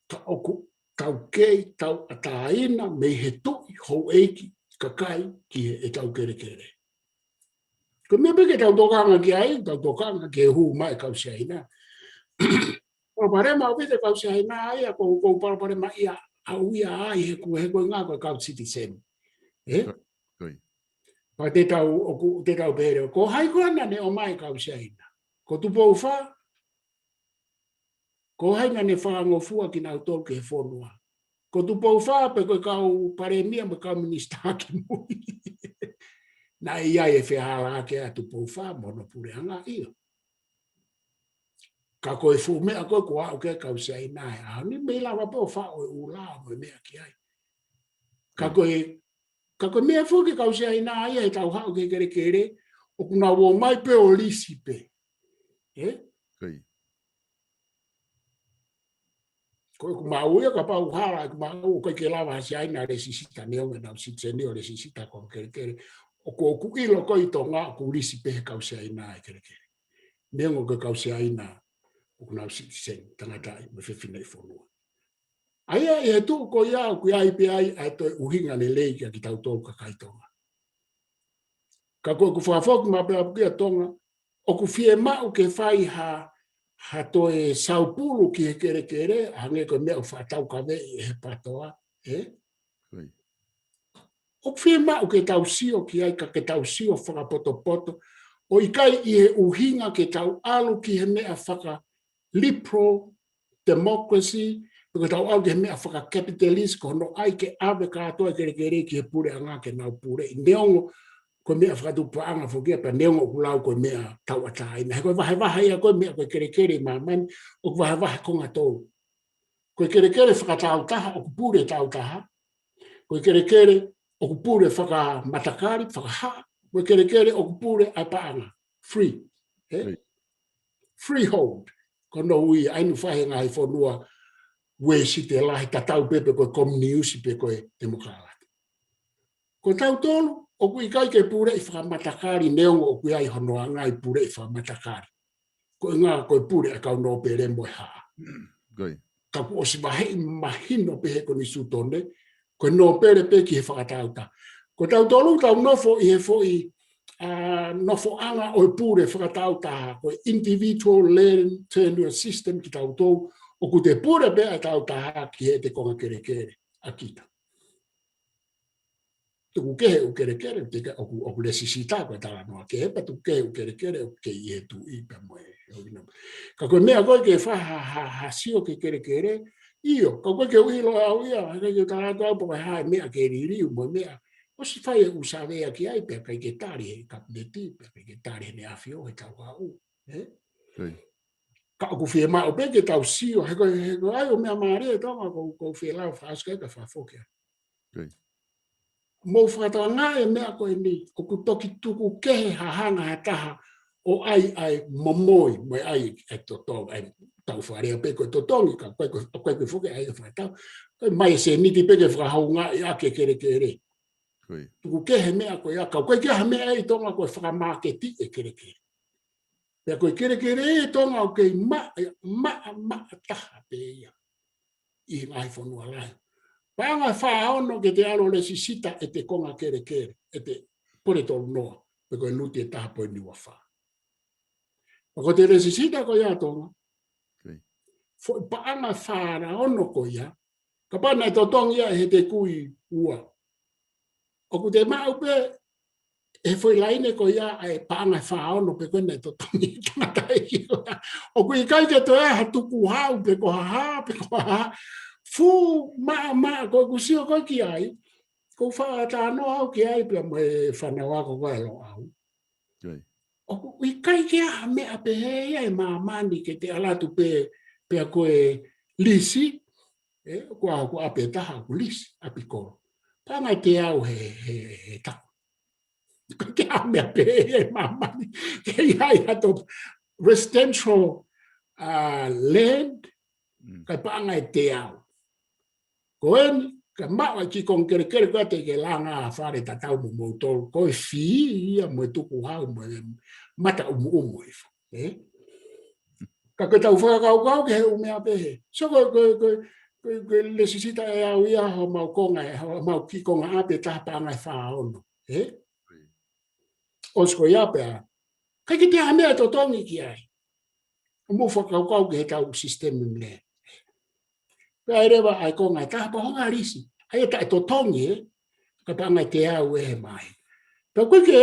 Ka ʻoku tau kei tauʻatāina mei he tuʻi, houʻeiki, kakai ki he, ʻetau kelekele. Ko e meʻa pē ke tau tokanga ki ai, tau tokanga ki he hū mai e kau Siaina. Palopalema ʻaupito e kau Siaina ia, ko, ko e palopalema ia ʻaʻau ia ai he ko, he ko e ngaahi ko e kau citizen. Ē? Ko ia. Pea te tau, ʻoku, te tau pehē, ko hai koā naʻa ne ʻomai e kau Siaina? Ko Tupou Fā? Ko hai naʻa ne fakangofua kinautolu ki he fonua? Ko Tupou Fā pe ko e kau palēmia mo e kau minisitā kimui? Naʻe ʻi ai e fehālaaki ʻa Tupou Fā mo hono puleʻanga, ʻio. Ka ko e fuʻu meʻa ko ē kuo aʻu ki ai e kau Siaina he ʻaho ni, mei lava pē ʻo faʻo e ʻū lao mo e meʻa ki ai. Ka ko e, ka ko e meʻa foki e kau Siaina ia heʻetau haʻu ki he kelekele, ʻoku nau ō mai pē ʻo lisi pē. Ē? Ko ia. Ko ʻeku maʻu ia, kapau ʻe hala ʻeku maʻu, ʻoku ʻikai ke lava ha Siaina ʻo lēsisita, neongo ʻenau sitiseni ʻo lēsisita e konga kelekele. ʻOku, ʻoku ʻilo ko ē ʻi Tonga ʻoku lisi pē he kau Siaina e kelekele. Neongo ko e kau Siaina ʻoku nau sitiseni, tangataʻi mo e fefine ʻi fonua. ʻA ia ʻi he tuʻu ko ia ʻoku ʻi ai pē ai ʻa e toe ʻuhinga lelei kia kitautolu kakai Tonga. Ka ko ʻeku fakafoki mapeapukia Tonga, ʻoku fiemaʻu ke fai ha, ha toe saupulu ki he kelekele, hangē ko e meʻa ʻoku fakataukaveʻi ʻe he PTOA, ē? Ko ia. ʻOku fiemaʻu ke tau sio ki ai, ka ke tau sio fakapotopoto, ʻo ʻikai ʻi he ʻuhinga ke tau ʻalu ki he meʻa faka-liberal democracy, pe ko ʻetau ʻalu ki he meʻa faka-capitalist, ko hono ʻai ke ʻave kātoa e kelekele ki he puleʻanga ke nau puleʻi. Neongo ko e meʻa fakatupu paʻanga foki ia, pea neongo ʻoku lau ko e meʻa tauʻatāina. He ko e vahevahe ia ko e meʻa ko e kelekele ʻi māmani, ʻoku vahevahe konga tolu. Ko e kelekele fakatāutaha, ʻoku pule e tāutaha. Ko e kelekele ʻoku pule fakamatakali, fakahaʻa. Ko e kelekele ʻoku pule ʻa e paʻanga. Free. Ē? Free. Freehold. Ko hono ui, ʻa eni ʻoku fai he ngaahi fonua Uēsite lahi, tatau pē pe ko e kominiusi pe ko e temokalati. Ko tautolu, ʻoku ʻikai ke puleʻi fakamatakali, neongo ʻoku ʻi ai hono anga e puleʻi fakamatakali. Ko e ʻuhinga ko e pule ʻa e kau nōpele mo e haʻa. Ko ia. Ka kuo ʻosi vaheʻi mahino pē he Konisitūtone, ko e nōpele pē ki he fakatāutaha. Ko tautolu tau nofo ʻi he foʻi, ā, nofoʻanga ʻo e pule fakatāutaha, ko e individual land tenure system kitautolu, ʻoku te pule pē ʻa e tāutaha ki heʻete konga kelekele ʻa kita. Tuku kehe ʻū kelekele, te ka, ʻoku, ʻoku lēsisita ko e talanoa kehe, pea tuku kehe ʻū kelekele ʻoku kei ʻi he tuʻi pea mo e, ʻo ina. Ka ko e meʻa ko ē ke fai ha, ha, ha sio ki he kelekele, ʻio, ka ko e ke ʻilo au ia, he ke tala atu au pe ko e hā e meʻa ke liliu mo e meʻa. ʻOsi fai e ʻū savea ki ai, pea ʻikai ke tali he Kapineti, pea ʻikai ke tali he ʻEne ʻAfio, heʻetau haʻu, ē? Ko ia. Ka ʻoku fiemaʻu pē ke tau sio, he ko e, he ko e ʻai ʻo meʻa mālie ʻa Tonga, ko, ko e fie lau fakaʻosi ka fakafoki. Ko ia. Mou fakatokangaʻi e meʻa ko eni, ʻoku toki tuku kehe ha hanga ha taha ʻo ʻai ʻa e momoi, mo e ʻai e totongi, ʻa e tau fakalea pē ko e totongi, ka ko e, ko e, ko e foki ʻai e fakatau. Ko e ʻomai e sēniti pē ke fakahoungaʻi ʻaki e kelekele. Ko ia. Tuku kehe e meʻa ko ia, ka ko e ʻikai ke ʻi ai ha meʻa ʻi Tonga ko e fakamāketi e kelekele. Pea ko e kelekele ʻi Tonga ʻoku kei maʻa, maʻa, maʻa taha pē ia ʻi he ngaahi fonua lahi. Paʻanga ʻe fā ono ke te ʻalu ʻo lēsisita ʻete konga kelekele, ʻete pole tolu noa, pe ko e luti ʻe taha poini ua fā. Pea ko ʻete lēsisita ko ia ʻa Tonga. Ko ia. Foʻi paʻanga ʻe fā ono ko ia, kapau naʻe totongi ia ʻe he Te Kui ua, ʻoku te maʻu pē ʻe foʻi laine ko ia ʻa e paʻanga ʻe fā ono pē ko ē naʻe totongi tangataʻeiki ko ia. ʻOku ʻikai ke toe ʻi ai ha tukuhau pe ko ha hā, pe ko ha hā. Fū maʻamaʻa ko ʻeku sio ko ē ki ai, ko e faʻa talanoa au ki ai pea mo e fānau ako ko ē ʻa Loʻau. ʻOku ʻikai ke ʻi ai ha meʻa pehē ia ʻi māmani ke te ʻalu atu pē, pea ko e lisi, ē, ko ʻeku ʻapi ʻe taha ʻoku lisi, ʻapi kolo. Paʻanga ʻe teau he, he, he taʻu. ʻIkai ke ʻi ai ha meʻa pehē ia ʻi māmani. Ke ʻi ai ha toe residential, uh, land, kae paʻanga ʻe teau. Ko eni, ka maʻu ʻa e kiʻi konga kelekele ko ē te ke langa ha fale tatau mo moutolu, ko e fī ia mo e tukuhau mo e mata ʻumuʻumu ʻi fē. Ē? Ka ko ʻetau fakakaukau ki he ʻū meʻa pehē. So ko, ko, ko, ko, ko e lēsisita ʻe au ia homau konga, homau kiʻi konga ʻapi ʻe taha paʻanga ʻe fā ono. Ē? ʻOsi ko ia pea. ʻIkai ke toe ʻi ai ha meʻa ʻe totongi ki ai. ʻO mou fakakaukau ki heʻetau sisitemi mle. Pea ʻi ai leva ʻa e konga ʻe taha pea ko e konga lisi. ʻA ia ʻe taʻetotongi ē, ka paʻanga ʻe teau ʻe he mai. Pea ʻoku ʻikai ke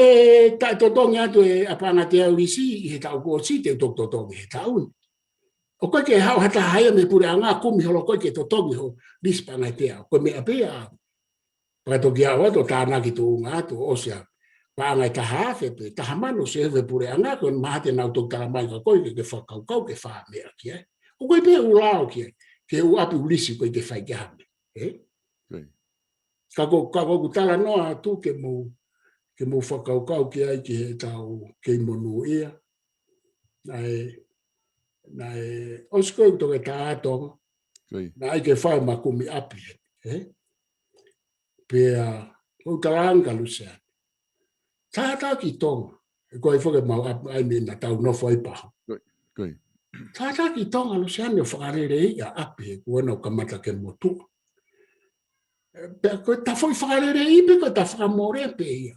taʻetotongi atu ʻa e paʻanga ʻe teau lisi ʻi he taʻu kuo ʻosi, te u toki totongi he taʻu ni. ʻOku ʻikai ke haʻu ha taha ia mei he puleʻanga kumi holo ko ē ke totongi ho lisi paʻanga ʻe teau. Ko e meʻa pē ia. Pea toki ʻalu atu ʻo tānaki tuʻunga atu ʻosi ʻa e paʻanga ʻe taha afe pe taha mano ʻosi ʻe he puleʻanga, ko e mahalo te nau toki talamai kia koe ke, ke fakakaukau ke fai ha meʻa ki ai. ʻOku ʻi ai pē ʻū lao ki ai, ki he ʻū ʻapi ʻū lisi ʻoku ʻikai ke fai ki ai ha meʻa. Ē? Ka ko, ka ko ʻeku talanoa atu ke mou, ke mou fakakaukau ki ai ki heʻetau kei monūʻia. Naʻe, naʻe, ʻosi ko ē ʻeku toketā ʻa Tonga. Naʻe ʻikai ke fai ma kumi ʻapi. Ē? Pea, ʻoku ou talaange kia Luseane. Tātā ki Tonga. ʻE ko ai foki ʻemau ʻapi ʻa eni naʻa tau nofo ai Pahu. Tātā ki Tonga Luseane ʻo fakaleleiʻi ʻa e ʻapi he kuo nau kamata ke motuʻa. Pea ko ʻeta foʻi fakaleleiʻi pē ko ʻeta fakamole pē ia.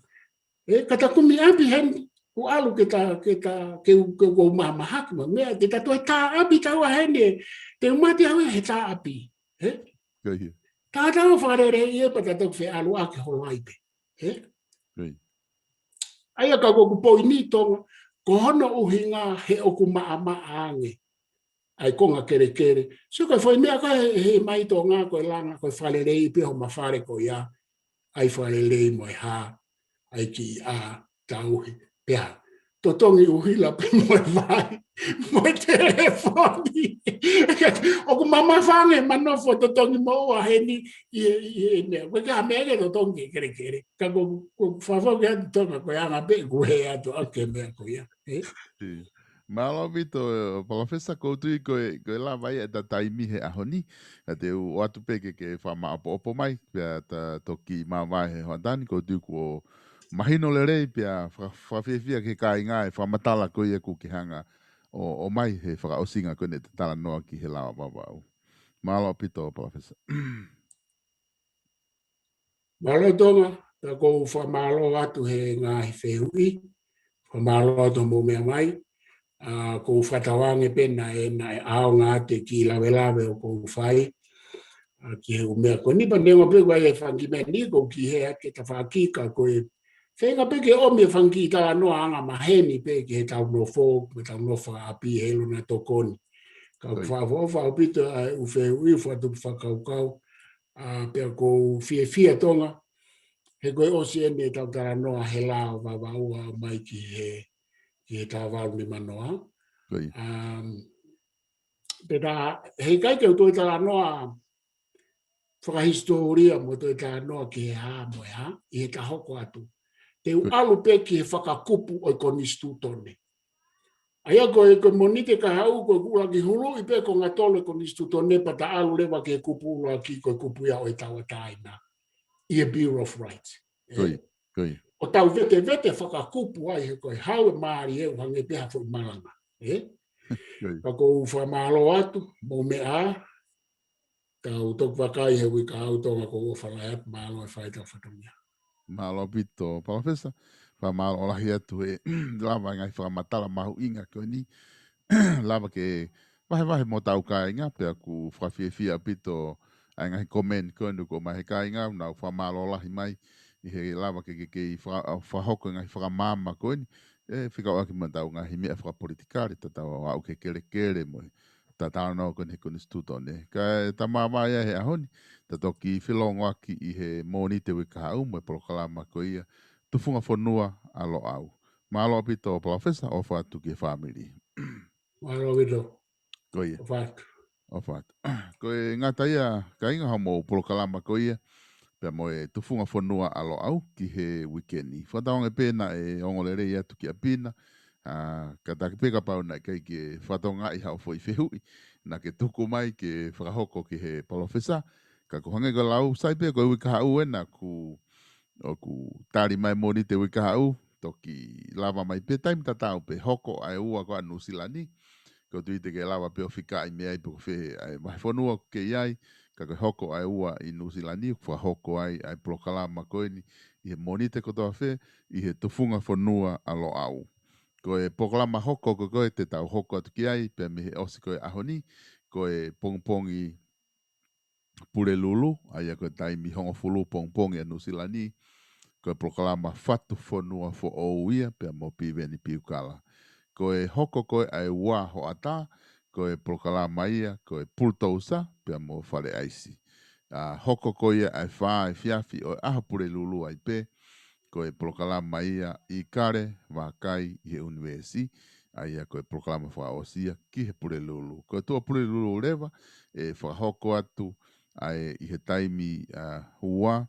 Ē, ka ta kumi ʻapi heni, ʻoku ʻalu ke ta, ke ta, ke u, ke u, ke u mahamahaki mo e meʻa, te ta toe tā ʻapi taua heni, te u mate au ia he tā ʻapi. Ē? Tātā ʻo fakaleleiʻi ē pea ta toki feʻaluʻaki holo ai pē. Ē? ʻA ia ka ko ʻeku poini Tonga, ko hono ʻuhinga he ʻoku maʻamaʻa ange ʻa e konga kelekele. So ko e foʻi meʻa ko ē he, he mai Tonga ko e langa, ko e fakaleleiʻi pē homa fale ko ia, ʻa e fakalelei mo e hā, ʻa e kiʻi ʻā, tauhi, pea. Totongi ʻuhila pē mo e vai, mo e telefoni. ʻOku mamafa ange ʻema nofo totongi moʻua heni ʻi he, ʻi he meʻa. Ko e kiʻi meʻa ke totongi kelekele. Ka ko, ko fafau ke atu Tonga ko e anga pē ʻeku hē atu ʻaki e meʻa ko ia. Ē? Mālō ʻaupito, Palōfesa, ʻoku ou tui ko e, ko e lava ia ʻeta taimi he ʻaho ni. Ka te u ʻoatu pē ke, ke fakamāʻopoʻopo mai, pea ta toki māvae he hoʻatā ni, ʻoku ou tui kuo mahino lelei, pea faka-, fakafiefia ki he kāinga e fakamatala ko ia ʻoku ke hanga ʻo, ʻomai he fakaʻosinga ko eni ʻeta talanoa ki he lao Vavaʻu. Mālō ʻaupito, Palōfesa. Mālō Tonga, pea ʻoku ou fakamālō atu he ngaahi fehuʻi, fakamālō atu hoʻomou meʻa mai, ʻa, ʻoku ou fakatauange pē naʻe, naʻe ʻaonga atu e kiʻi lavelave ʻoku ou fai, ʻa, ki he ʻū meʻa ko eni pea neongo pē ʻoku ʻi ai e fanga kiʻi meʻa ni ʻoku ou kiʻi hē atu ki he tafaʻaki ka ko e feinga pē ke ʻomi e fanga kiʻi talanoa anga maheni pē ki heʻetau nofo, mo ʻetau nofo ʻapi he lona tokoni. Ka ʻoku ou fakaʻofoʻofa ʻaupito ʻa e ʻū fehuʻi, ʻū fakatupu fakakaukau, ʻa, pea ʻoku ou fiefia Tonga, he ko e ʻosi eni ʻetau talanoa he lao Vavaʻu ʻo aʻu mai ki he, ki he taha valu nima noa. Um, pea ta, heʻikai ke u toe talanoa fakahisitōlia mo toe talanoa ki he hā mo e hā, ʻi heʻeta hoko atu. Te u ʻalu pē ki he fakakupu ʻo e konisitūtone. ʻA ia ko e, ko e Mōnite kahaʻu, ko ʻeku ʻuluaki huluʻi pē konga tolu e konisitūtone pea ta ʻalu leva ki he kupu ʻuluaki ko e kupu ia ʻo e tauʻatāina. ʻI he Bill of Rights. Ē? ʻO tau vetevete fakakupu ai he ko e hau e mālie ʻo hangē pē ha foʻi malanga. Ē? Ka ʻoku ou fakamālō atu, mou meʻa, tau toki vakai he uike kahaʻu Tonga ʻoku ou ʻofa lahi atu, mālō e fai ʻetau fatongia. Mālō ʻaupito, Palōfesa. Fakamālō lahi atu he lava e ngaahi fakamatala mahuʻinga ko eni. Lava ke vahevahe mo hotau kāinga, pea ʻoku fakafiefia ʻaupito ʻa e ngaahi komeni ko eni ʻoku ʻomai he kāinga, nau fakamālō lahi mai. ʻi he lava ke, ke, ke faka-, fakahoko e ngaahi fakamaama ko eni, ʻe fekauʻaki mo ʻetau ngaahi meʻa fakapolitikale, tatau ʻo aʻu ki he kelekele mo e talanoa ko eni he konisitūtone. Kae ta māvae ia he ʻaho ni, ta toki felongoaki ʻi he Mōnite uike kahaʻu mo e polokalama ko ia, Tufunga Fonua ʻa Loʻau. Mālō ʻaupito Palōfesa, ʻofa atu ki he fāmili. Mālō ʻaupito. Ko ia. ʻOfa atu. ʻOfa atu. Ko e ngata ia, kāinga, hoʻomou polokalama ko ia, pea mo e Tufunga Fonua ʻa Loʻau ki he uike ni. Fakatauange pē naʻe ongo lelei atu ki ʻapi na, ʻa, kātaki pē kapau naʻe ʻikai ke fakatokangaʻi haʻo foʻi fehuʻi naʻa ke tuku mai ke fakahoko ki he Palōfesa. Ka ko e hangē ko e lau, sai pē ko e uike kahaʻu ena ʻoku, ʻoku tali mai Mōnite uike kahaʻu, toki lava mai pē taimi tatau pē hoko ʻa e ua ko ē ʻa Nuʻusila ni. Ko e tui te ke lava pē ʻo fikaʻi mei ai pe ko fē ʻa e vahefonua ʻoku ke ʻi ai, ka ko e hoko ʻa e ua ʻi Nuʻusila ni, ʻoku fakahoko ai ʻa e polokalama ko eni ʻi he Mōnite kotoa fē, ʻi he Tufunga Fonua ʻa Loʻau. Ko e polokalama hoko ko ē te tau hoko atu ki ai, pea mei he ʻosi ko ē ʻaho ni, ko e pongipongi Pulelulu, ʻa ia ko e taimi hongofulu pongipongi ʻa Nuʻusila ni, ko e polokalama Fatu Fonua Foʻou ia, pea mo Piveni Piukala. Ko e hoko ko ē ʻa e ua hoʻatā, ko e polokalama ia, ko e Pulutousa, pea mo Fale ʻAisi. ʻA, hoko ko ia ʻa e fā efiafi ʻo e ʻaho Pulelulu ai pē, ko e polokalama ia ʻIkale Vakai ʻi he ʻUnivēsi, ʻa ia ko e polokalama fakaʻosi ia ki he Pulelulu. Ko e tuʻa Pulelulu leva, ʻe fakahoko atu ʻa e ʻi he taimi, ʻa, ua,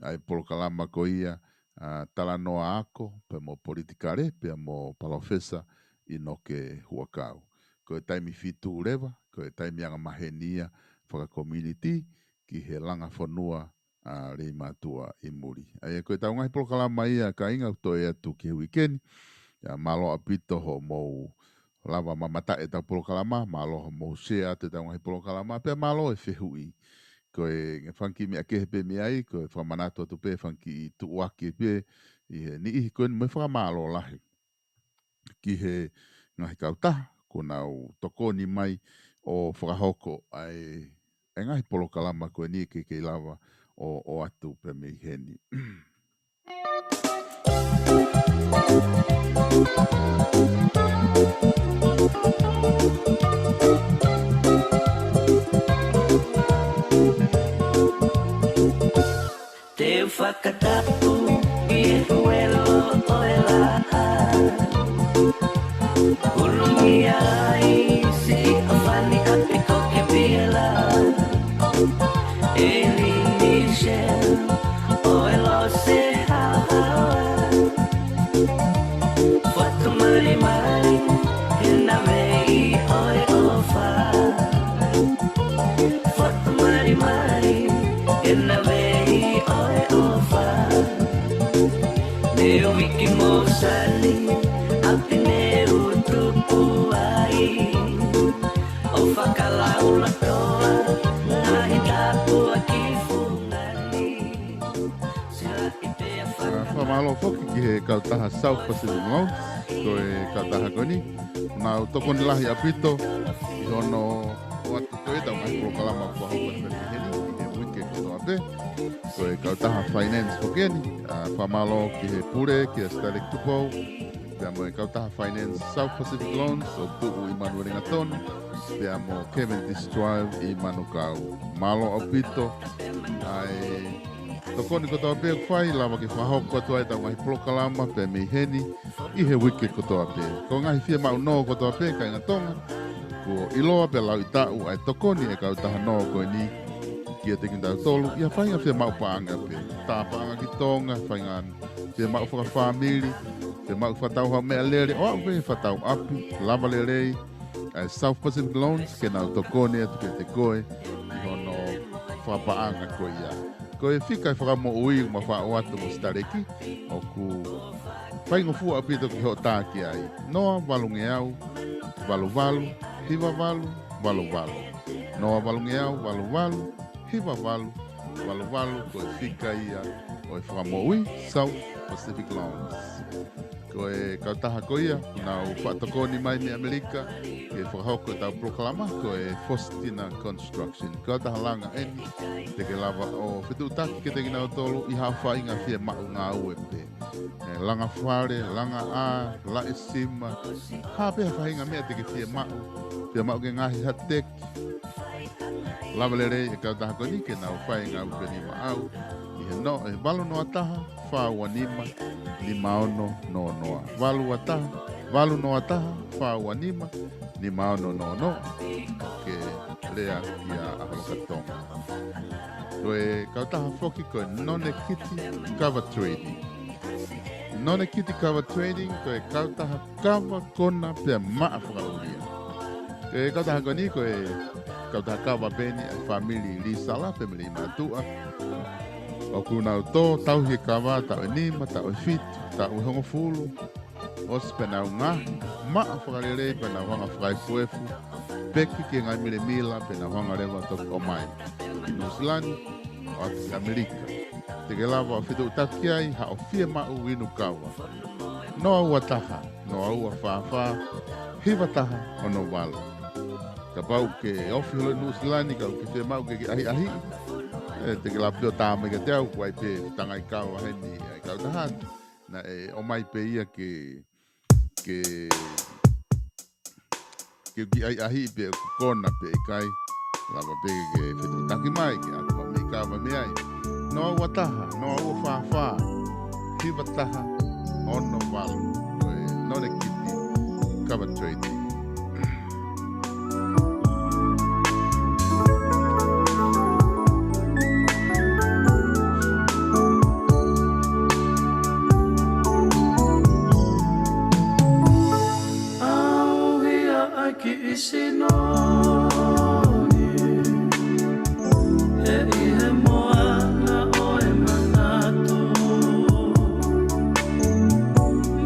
ʻa e polokalama ko ia, ʻa, Talanoa Ako, pea mo Politikale, pea mo Palōfesa ʻInoke Huʻakau. Ko e taimi fitu leva, ko e taimi angamaheni ia fakakomiunitī ki he langa fonua ʻa Leimātuʻa ʻi muli. ʻA ia ko ʻetau ngaahi polokalama ia kāinga ʻoku toe atu ki he uike ni. ʻIa, mālō ʻaupito hoʻomou lava mamataʻi ʻetau polokalama, mālō hoʻomou share atu ʻetau ngaahi polokalama, pea mālō e fehuʻi. Ko e ngaahi fanga kiʻi meʻa kehe pē mei ai, ko e fakamanatu atu pē fanga kiʻi tuʻuaki pē ʻi he niʻihi ko eni, mo e fakamālō lahi ki he ngaahi kautaha kuo nau tokoni mai ʻo fakahoko ʻa e, ʻa e ngaahi polokalama ko eni ke kei lava ʻo, ʻoatu pē mei heni. Te u fakatapu ʻi he huelo ʻo e laʻā. Hulungia ai siʻi ʻofani ʻa Piko ke piela. ʻEli Michelle ʻo e Lose Haohaoa. Fatu Malimali, he navei ʻo e ʻofa. Fatu Malimali, he navei ʻo e ʻofa. Neu Viki mo Sali, ʻapi neu tupu ai. ʻO fakalaulatoa, ngaahi tāpuaki fungani. Silaʻi pea fanga. Fakamālō foki ki he kautaha South Pacific Loans, ko e kautaha ko eni. Nau tokoni lahi ʻaupito ʻi hono ʻoatu ko ē ʻetau ngaahi polokalama fakahoko atu pē mei heni ʻi he uike kotoa pē. Ko e kautaha finance foki eni, ʻa, fakamālō ki he pule, kia Sitaleki Tupou, pea mo e kautaha finance South Pacific Loans, ʻo tuʻu ʻi Manurewa Lingatonu, pea mo Cavendish Drive ʻi Manukau. Mālō ʻaupito ʻa e tokoni kotoa pē ʻoku fai, lava ke fakahoko atu ai ʻetau ngaahi polokalama pē mei heni ʻi he uike kotoa pē. Ko e ngaahi fiemaʻu nō kotoa pē, kāinga Tonga, kuo ʻiloa pea lauʻi taʻu ʻa e tokoni ʻa e kautaha nō ko eni kiate kitautolu, ʻi ha faʻahinga fiemaʻu paʻanga pē. Tā paʻanga ki Tonga, faʻahinga fiemaʻu fakafāmili, fiemaʻu fakatauhaʻu meʻalele, ʻo aʻu pē fakatau ʻapi, lava lelei ʻa e South Pacific Loans ke nau tokoni atu kiate koe ʻi hono fakapaʻanga ko ia. Ko e fika e fakamoʻui ʻoku ma faʻa ʻoatu mo Sitaleki, ʻoku faingofua ʻaupito ke hoʻo tā ki ai. Noa valungeau valu valu hiva valu valu valu. Noa valungeau valu valu hiva valu valu valu, ko e fika ia ʻo e fakamoʻui South Pacific Loans. Ko e kautaha ko ia, nau fakatokoni mai mei ʻAmelika, ke fakahoko ʻetau polokalama, ko e Fositina Construction. Kautaha langa eni, te ke lava ʻo fetuʻutaki kiate kinautolu ʻi haʻo faʻahinga fiemaʻu ngāue pē. ʻE, langa fale, langa ʻā, laʻi sima, ha pē ha faʻahinga meʻa te ke fiemaʻu, fiemaʻu ke ngaahi hateki. Lava lelei e kautaha ko eni ke nau fai e ngāue pē ni maʻau. ʻI he no, ʻe valu noa taha, fā ua nima, nima ono noa noa. Valu ua taha, valu noa taha, fā ua nima, nima ono noa noa. Ke lea ʻia ʻAholoka Tonga. Ko e kautaha foki ko e Nonekiti Kava Trading. Nonekiti Kava Trading, ko e kautaha kava kona pea maʻa fakaʻulia. Ko e kautaha ko eni, ko e kautaha kava pē eni ʻa e fāmili Lisala, fāmili Matuʻa. ʻOku nau tō, tauhi e kava, taʻu ʻe nima, taʻu ʻe fitu, taʻu ʻe hongofulu. ʻOsi pea nau ngaohi, maʻa fakalelei pea nau hanga fakaefuefu, peki ki he ngaahi milemila pea nau hanga leva ʻo toki ʻomai. Nuʻusila ni, ʻo ʻAmelika. Te ke lava ʻo fetuʻutaki ai haʻo fiemaʻu inu kava. Noa ua taha, noa ua fā fā, hiva taha, ono valu. Kapau ʻoku ke ofi holo ʻi Nuʻusila ni, ka ʻoku ke fiemaʻu ke ke ʻahiʻahiʻi, ʻe, te ke lava pē ʻo tā mai kiate au, ʻoku ʻi ai pē tangai kava heni ʻa e kautaha ni. Naʻe ʻomai pē ia ke, ke, ke u kiʻi ʻahiʻahiʻi pe ʻoku kona pe ʻikai. Lava pē ke fetuʻutaki mai ke ʻatu ha meʻi kava mei ai. Noa ua taha, noa ua fā fā, hiva taha, ono valu. Ko e Nonekiti Kava Trading. ʻAuhia ʻa e kiʻi sino ni, ʻe ʻi he moana ʻo e manatu.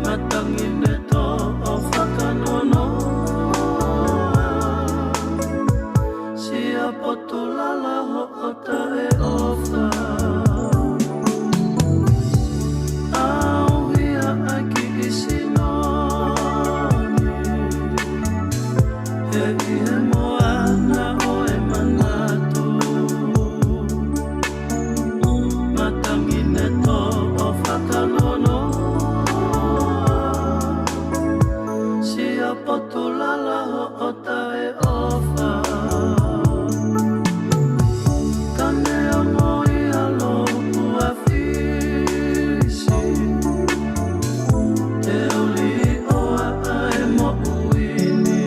Matangi ne toʻo fakanonoa, sia potu lala hoʻo taʻeʻofa. ʻAuhia ʻa e kiʻi sino ni, ʻe ʻi he moana ʻo e manatu. Matangi ne toʻo fakanonoa, sia potu lala hoʻo taʻeʻofa. Ka ne ongo ia lopu ʻa Fisi, te u liʻoa ʻa e moʻui ni.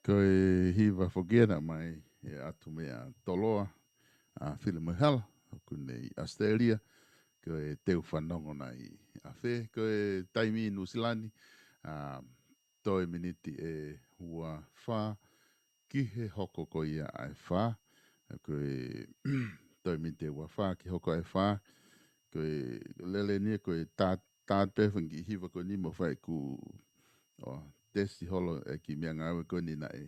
Ko e hiva foki ena mai ʻe ʻAtumeʻa Toloa, ʻa Fili Moehala, ʻoku ne ʻi ʻAositelēlia. Ko e Teu Fanongo Nai ʻAfē. Ko e taimi ʻi Nuʻusila ni, ʻa, toe miniti ʻe ua fā ki he hoko ko ia ʻa e fā. Ko e toe miniti ʻe ua fā ki he hoko ʻa e fā. Ko e lele ni, ko e tā, tā pē fanga kiʻi hiva ko eni mo fai ʻeku, ʻo, tesi holo e kiʻi meʻangāue ko eni naʻe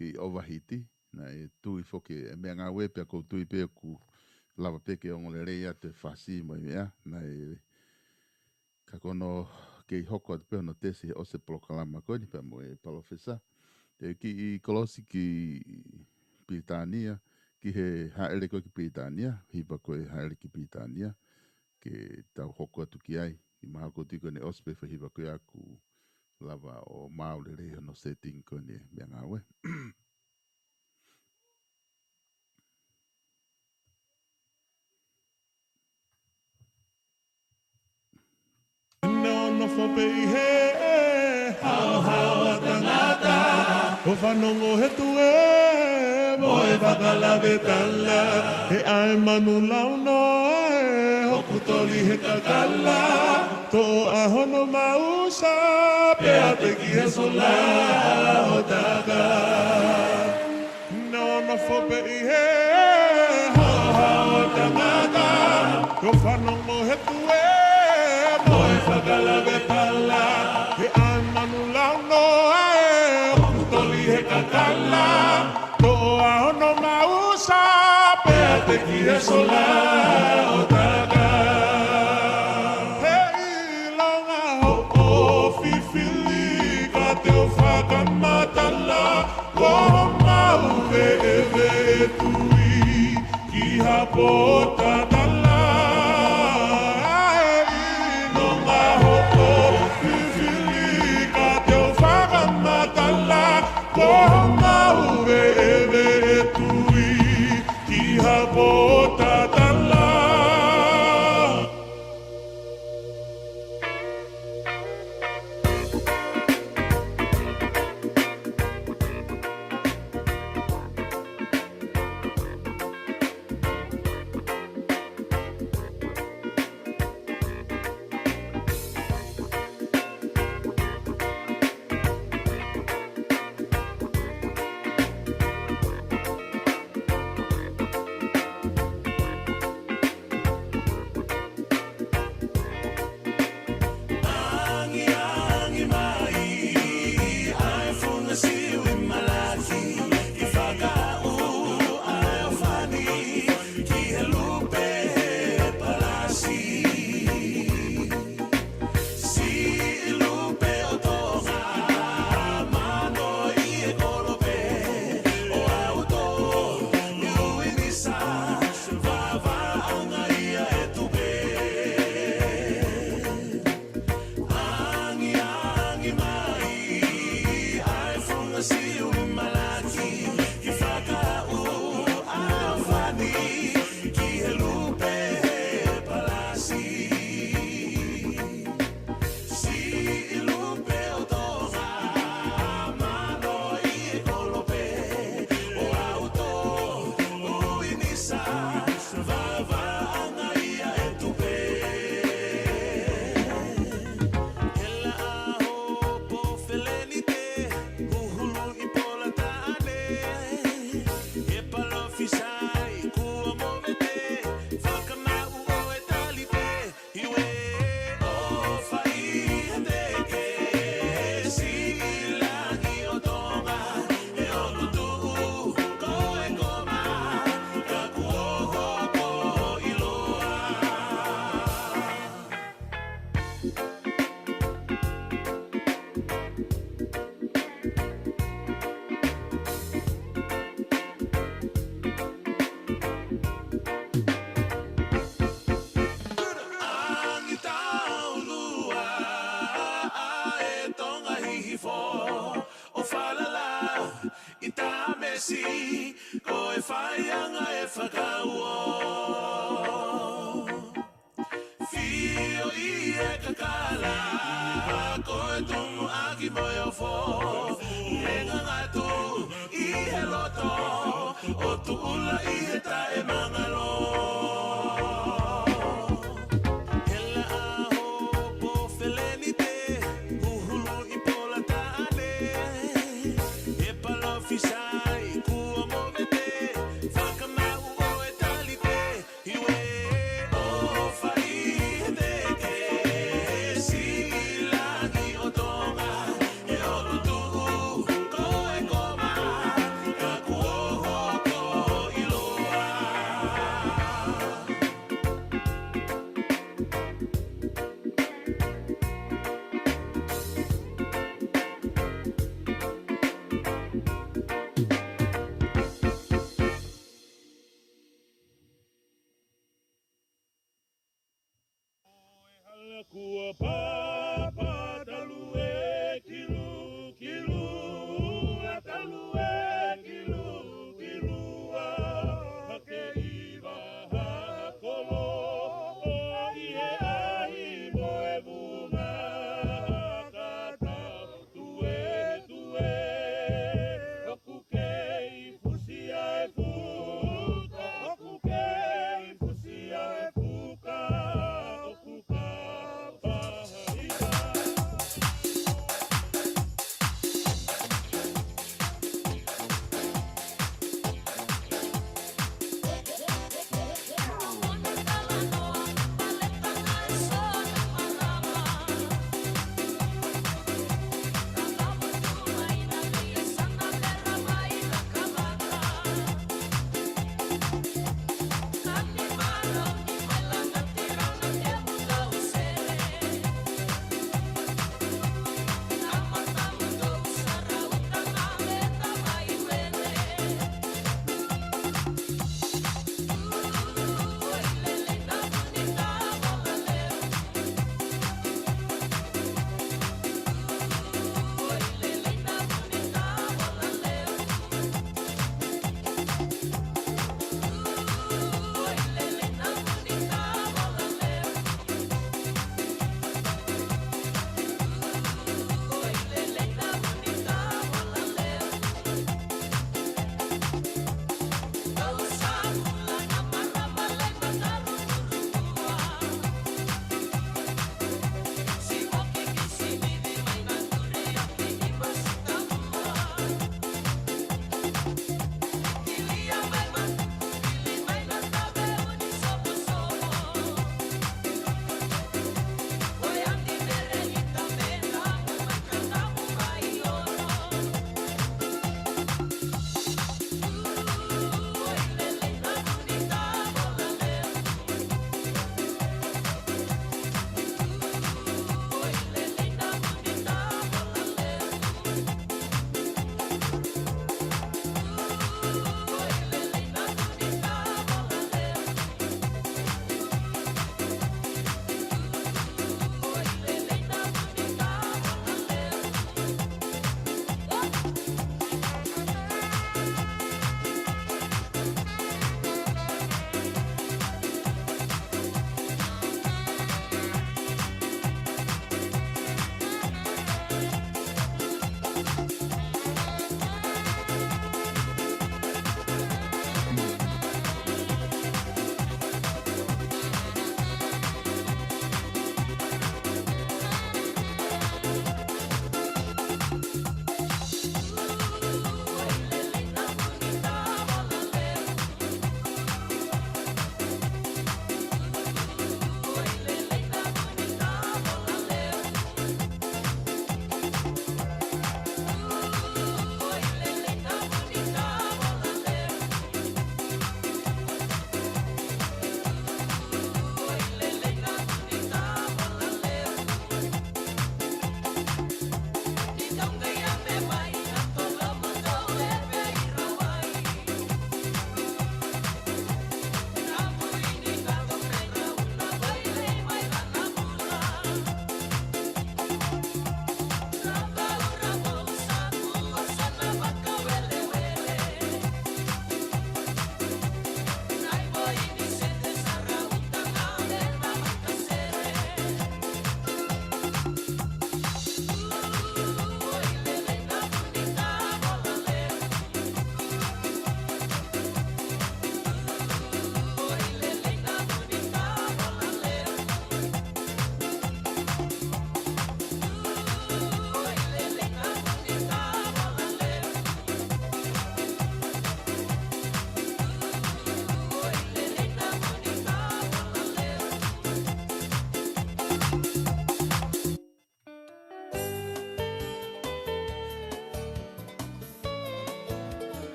kiʻi ʻovahiti, naʻe tui foki e meʻangāue pea ʻoku ou tui pē ʻoku lava pē ke ongo lelei atu e fasi mo e meʻa, naʻe ka ko hono kei hoko atu pē hono tesi he ʻosi e polokalama ko eni pea mo e palōfesa. Te u kiʻi kolosi ki Pilitānia, ki he hāʻele ko ē ki Pilitānia, hiva ko e hāʻele ki Pilitānia, ke tau hoko atu ki ai, ʻi mahalo ʻoku ou tui ko eni ʻosi pē fai hiva ko ia ʻoku lava ʻo maau lelei hono setting ko eni e meʻangāue. Naʻe nofo pē ʻi he haohaoa tangata, ʻo fanongo he tuē mo e fakalavetala, he ʻa e manu launoa ē ʻoku toli he kakala, toʻo ʻa hono mausa pea teki he sola ʻo taka. Naʻe nofo pē ʻi he haohaoa tangata, ʻo fanongo he tuē mo e fakalavetala, he ʻa e manu launoa ē ʻoku toli he kakala, toʻo ʻa hono mausa pea teki he sola ʻo taka. He ʻilonga hoʻo fifili ka te u fakamatala, ko homau veʻeveʻe tui ki ha pōtatala. He ʻilonga hoʻo fifili ka te u fakamatala, ko homau veʻeveʻe tui ki ha pōtatala. Ko e tumuʻaki mo e ofo, ne ngangatu ʻi he loto, ʻo tuʻula ʻi he taʻemangalo. Hela ʻaho Pofelenite, huhulu ʻi Polataʻane, ʻe palōfisai kuo movete, fakamaʻu ʻo e talite, Hiwe ʻofa ʻi he teke, siʻi langi ʻo Tonga, he ʻoku tuʻu ko e koma, ka kuo hoko ʻiloa.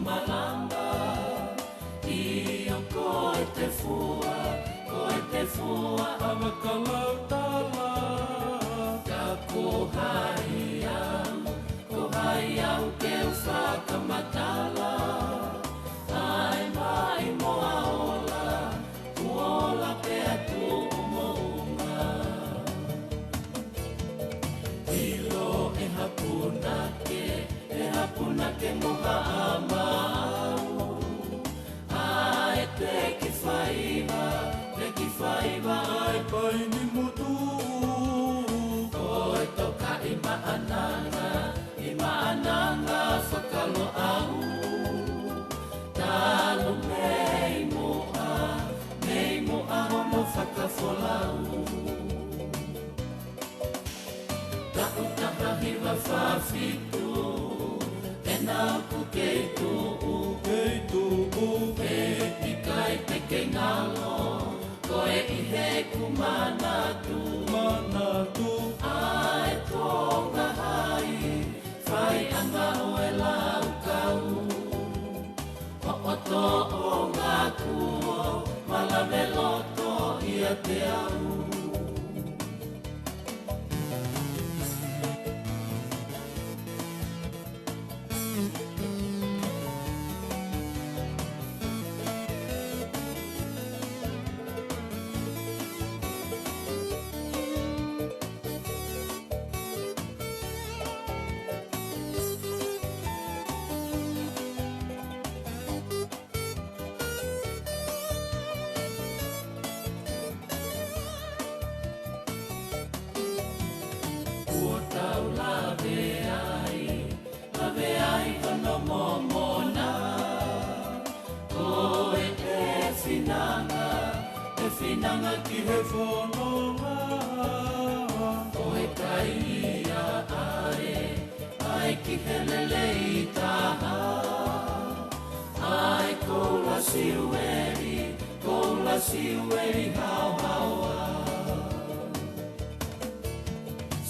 Malanga, ʻio ko e tefua, ko e tefua ʻa Vakalautala. Ka ko hai au, ko hai au ke u fakamatala, ʻa e maʻimoa ola, kuo ola pea tuʻu moʻunga. ʻIlo ʻe ha punake, ʻe ha punake mo haʻamau, ʻa e teki faiva, teki faiva ʻa e paini motu. Ko e toka ʻi Maʻananga, ʻi Maʻananga Fakaloʻau. Talu mei muʻa, mei muʻa hono fakafolau. Taʻu taha hiva fā fitu, ʻena ʻoku kei tuʻu, kei tuʻu. He ʻikai te ke ngalo, ko e ʻi heʻeku manatu, manatu. ʻA e Tonga hai, faiʻanga ʻo e Laukau. Hoʻo tōʻonga kuo malave loto ʻiate au. Kuo tau lave ai, lave ai hono momona. Ko e finanga, e finanga ki he fononga. Ko e kai ia ʻa e, ʻa e ki he lelei taha. ʻA e koula siueli, koula siueli haohaoa.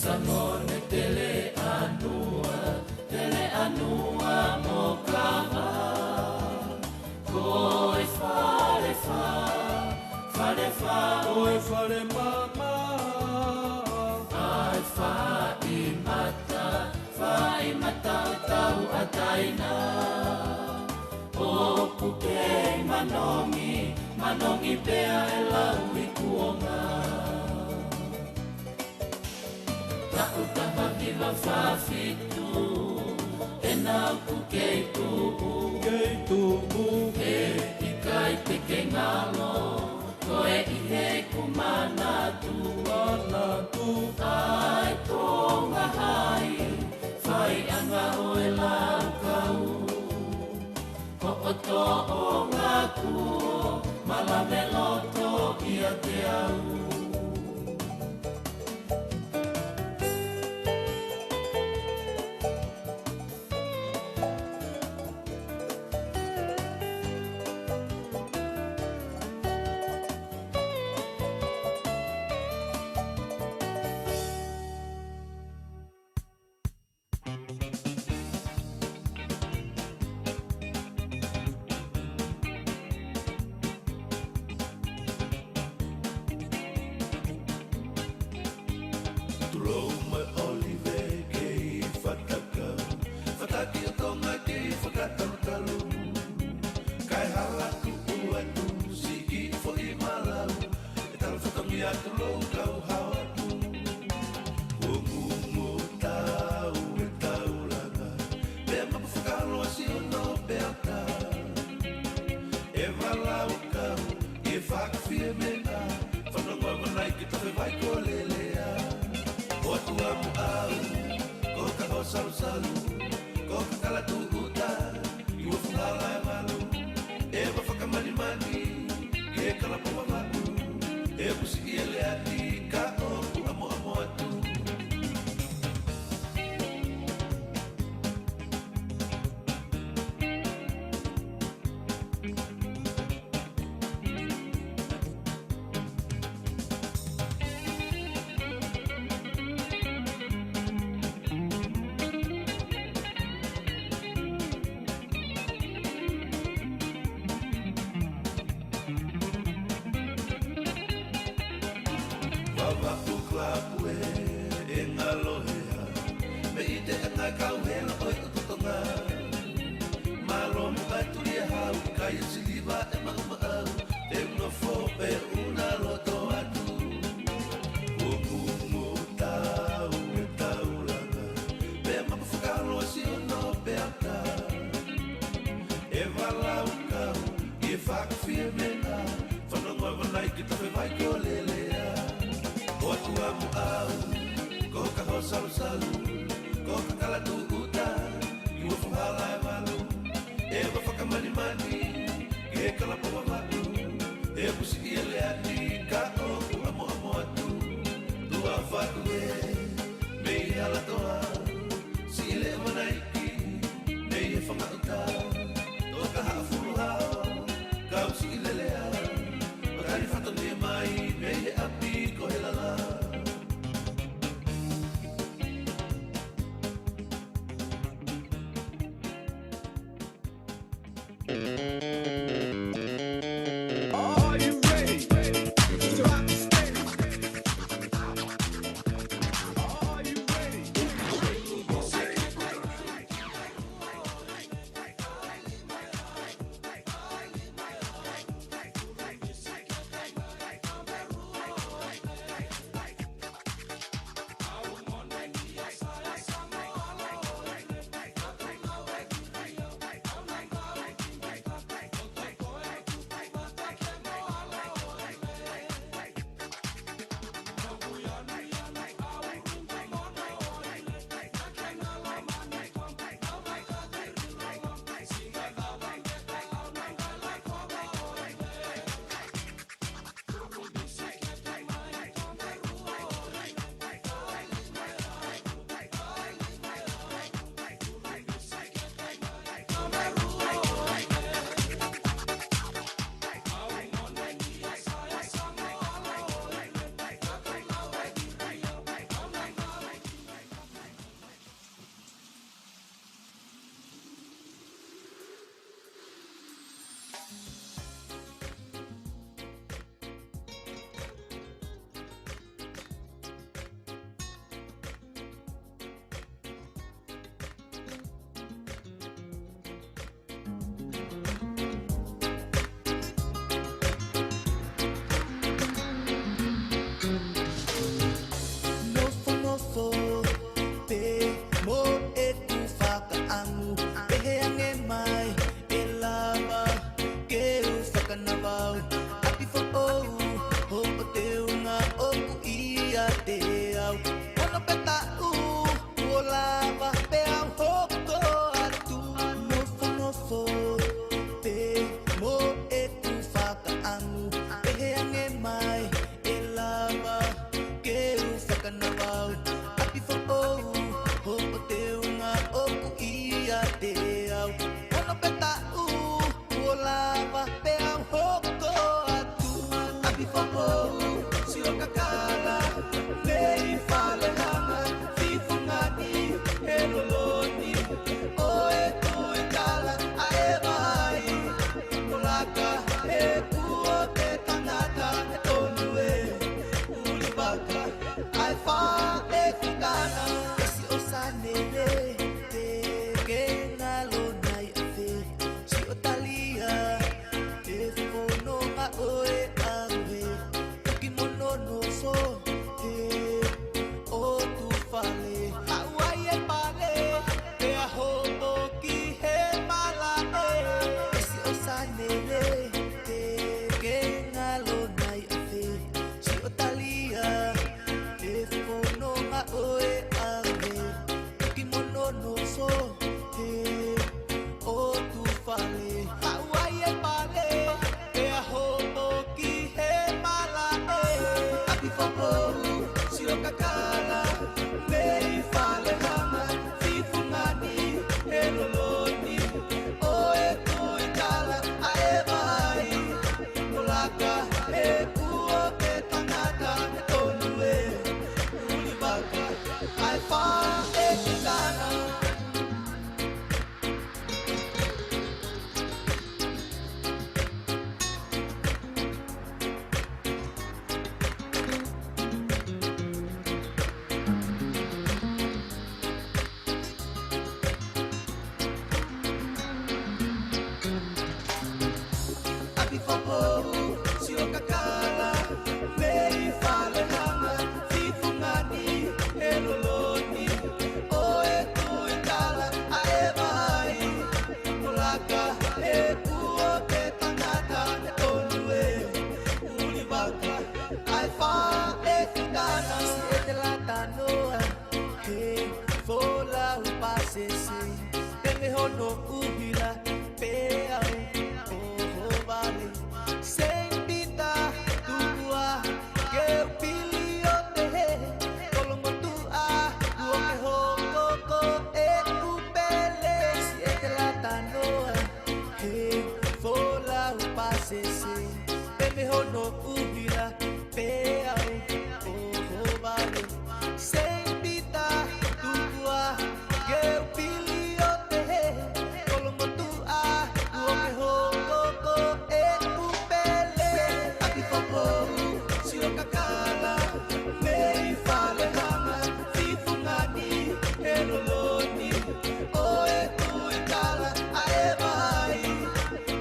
Sangone Teleʻanua, Teleʻanua mo Kava. Ko e Falefā, Falefā, ko e Falemama. ʻA e Faʻimata, Faʻimata ʻo Tauʻataina. ʻOku kei manongi, manongi pea ʻe lau i kuonga. Taʻu taha hiva fā fitu, ʻena ʻoku kei tuʻu, kei tuʻu. He ʻikai te ke ngalo, ko e ʻi heʻeku manatu, manatu. ʻA e Tonga hai, faiʻanga ʻo e Laukau. Hoʻo tōʻonga kuo malave loto ʻiate au. Tulou mo ʻOlive kei Fataka, Fataki ʻo Tonga kei Fakatalutalu. Kae hala tuʻu atu, siki foʻi malau, ʻe tala fatongia tulou kau hao atu. Kuo ngumu tau e taulanga, pea mapu fakaloa si ono peata. ʻE valaukau, ʻe fakafie mena, fanongo vanai ki tafe vai ko lelea. Ko Atuamuʻau, ko Kahosalusalu, ko Kakalatuʻuta, ʻi ua fuhala e valu, ʻe va fakamanimani, ke kalapu vavaku, ʻe musi ʻi e leati, ka ʻoku ʻamoʻamo atu. Mapu Club ē, ʻe ngalo hea, mei te anga kau hela ʻo e ʻutu Tonga. Mālō mo e tulia hau, kai e siliva ʻe maʻumaʻau, ʻe nofo pē ʻuna loto atu. Kuo kumu tau e taulanga, pea mapu fakaloa si ono pea ta. ʻE valau kau, ʻi he fakafie mena, fanongo e vanaiki tafe vai ko lelea. Ko atu amu au, ko ka ho salusalu, ko ka kala tuʻuta, ʻi ua fuhala e valu. ʻE va fakamanimani, ke kala pova vatu, ʻe pusi ʻi e leani, ka ʻoku amoamo atu. Tua fatu ē, mei Alatoa, siʻi leʻo vanaiki, mei he fanga ʻuta, toka haʻa fulu hao, kau siʻi lelea, ʻo tali fatongia mai, mei he ʻapi ko Helala. Are you ready? Drop the stage. Are you ready? Nofonofo pē mo ʻeku fakaʻamu, pehē ange mai ʻe lava ke u fakanavau. ʻApi foʻou, hoʻo teunga ʻoku ʻiate au. Ono pē taʻu, kuo lava pē au hoko atu. Nofonofo pē mo ʻeku fakaʻamu, pehē ange mai ʻe lava ke u fakanavau. ʻApi foʻou, hoʻo teunga ʻoku ʻiate au. Ono pē taʻu, kuo lava pē au hoko atu. ʻApi foʻou, sio kakala, mei Falehanga, fifungani, he loloni, ʻo e tuʻi kala, ʻa e vai, kolaka, he kuo te tangata, he tonu e, uli vaka, ʻa e faʻē kukana, ʻe siʻo sane le, te ke ngalo nai afe, siʻo talia, e fononga ʻo e ʻauhe, tuki mono nofo, he ʻotu fale, haʻu ai e pale, pea hopo ki he malaʻe, ʻe siʻo sane le, te ke ngalo nai afe, siʻo talia, e fononga ʻo e ʻauhe, tuki mono nofo, he ʻotu fale, haʻu ai e pale, pea hopo ki he malaʻe. ʻApi foʻou, sio kakala, mei Falehanga, fifungani, he loloni, ʻo e tuʻi kala, ʻa e vai, kolaka, he kuo te tangata, he tonu e, uli vaka, ʻa e faʻē kukana. Noa, he folau pasese, pele hono ʻuhila, pea u ʻohovale. Saint Peter, tuku ā ke u pili ʻo tehe, kolomotuʻa, kuo ke hoko ko ʻeku pele, siʻi ʻEtelata Noa, he folau pasese, pele hono ʻuhila, pea u ʻohovale. Saint Peter, tuku ā ke u pili ʻo tehe, kolomotuʻa, kuo ke hoko ko ʻeku pele. ʻApifoʻou, sio kakala, mei Falehanga, fifungani, he loloni, ʻo e tuʻi tala, ʻa e vai,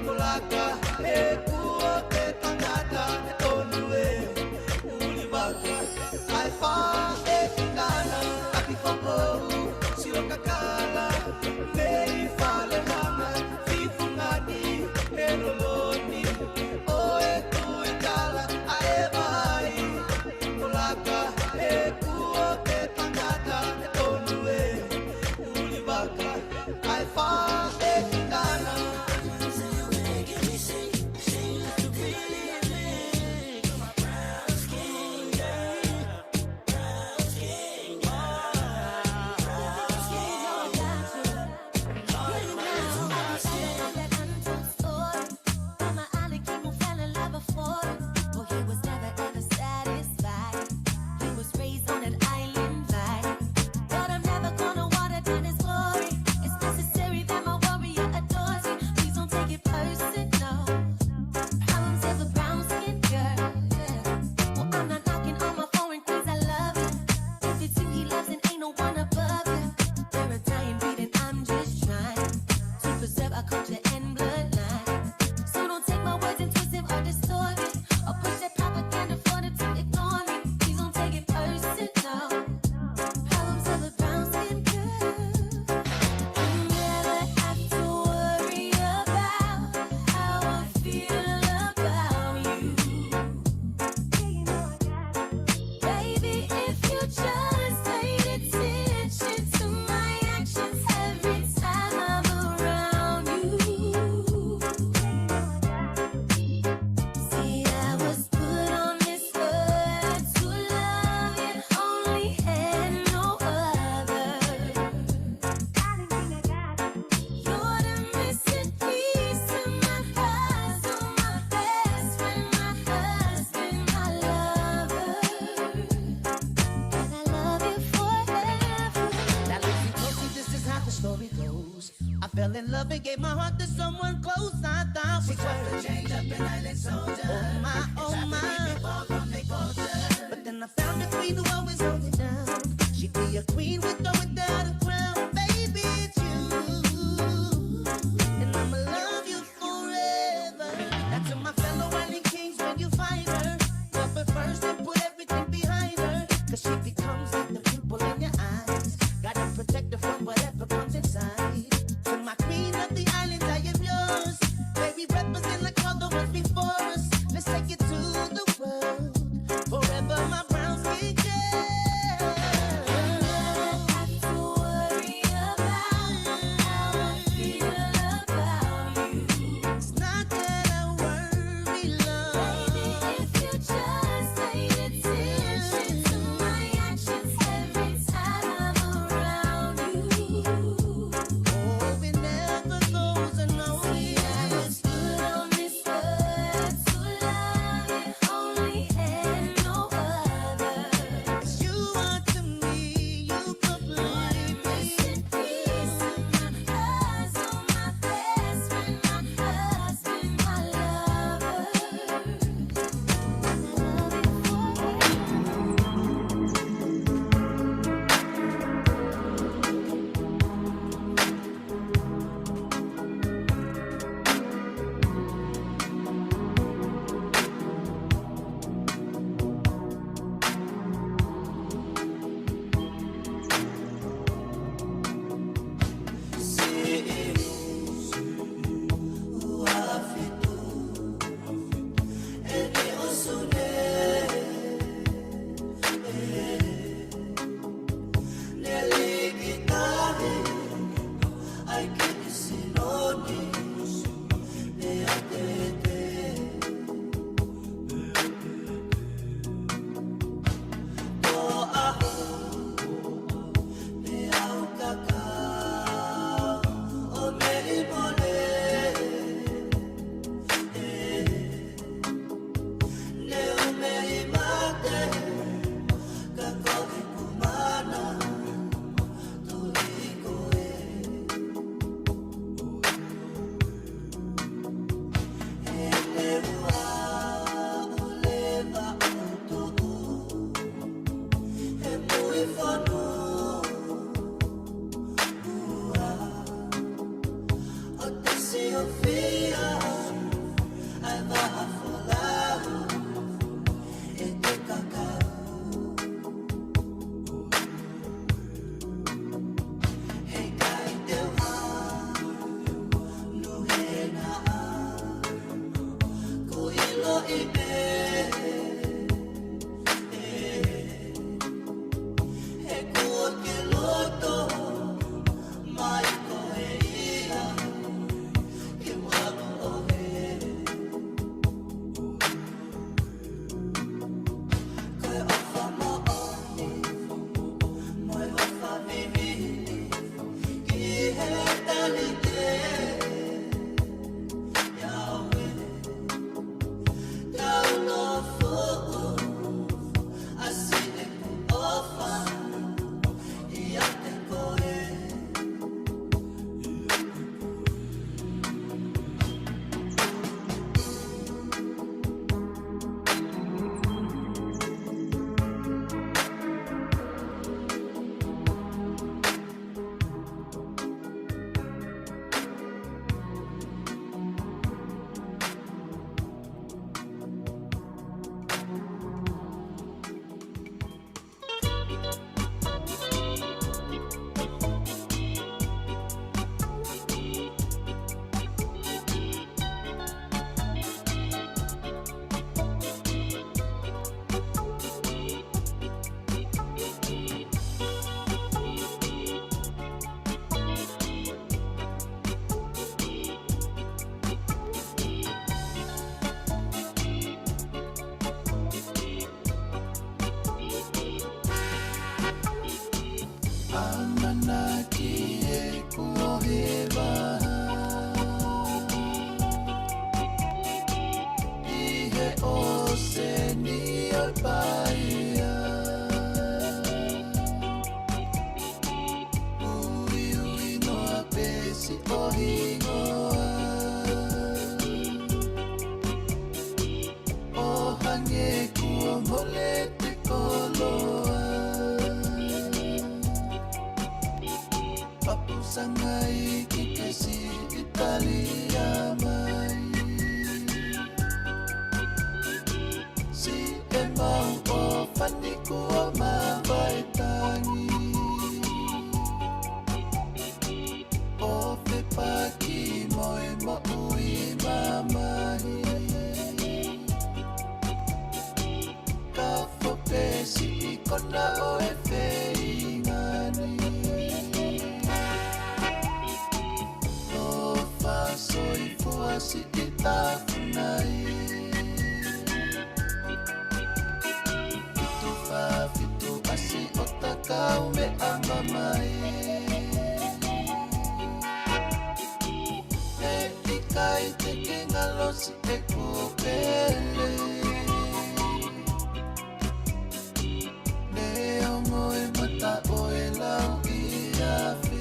mo laka, he kuo ke tangata, tonu e, uli vaka, ʻa e faʻē kingana, ʻApifoʻou, sio kakala, mei Falehanga, fifungani, he loloni, ʻo e tuʻi tala, ʻa e vai, mo laka, he kuo ke tangata, tonu e, uli vaka, ʻa e faʻē kingana. He was never ever satisfied. He was raised on an island life. But I'm never gonna water down his glory. It's necessary that my warrior adores me. Please don't take it personal. Problems of a brown skin girl. Yeah. Well, I'm not knocking on my foreign queens. I love you. If it's you he loves and ain't no one above you, they're a dying breed and I'm just trying to preserve our culture and bloodline. So don't take my words and twist them or distort it, or push that propaganda for them to ignore me. Please don't take it personal. Problems of a brown skin girl. You never have to worry about how I feel about you. Baby, if you just paid attention to my actions every time I'm around you. See, I was put on this earth to love you, only had no other. You're the missing piece to my puzzle, my best friend, my husband, my lover. And I love you forever. Now listen closely, this is how the story goes. I fell in love and gave my heart to someone close. I thought we were a change up an island soldier. Oh my, oh my. But then I found a queen who always held it down. She'd be a queen with or without a crown. Baby, it's you. And I'ma love you forever. Now to my fellow island kings, when you find her, love her first and put everything behind her. 'Cause she becomes like the pimple in your eyes. Gotta protect her from whatever comes inside. To my queen of the islands, I am yours. May we represent like all the ones before us. Let's take it to the world. Forever, my brown skin girl. ʻApu Sangai ki ke siʻi tali mai. Siʻemau ʻo fani kuo mavae tangi. ʻO fepaki mo e moʻui mamahi. Ka fopesi ʻi kona ʻo e feinga ni. ʻO fasoifua siʻi tafunai. Fitu fā fitu ʻasi ʻo takau meʻa mai. ʻE ʻikai te ke ngalo siʻeku pele. Neongo e mata ʻo e lau ʻi afi.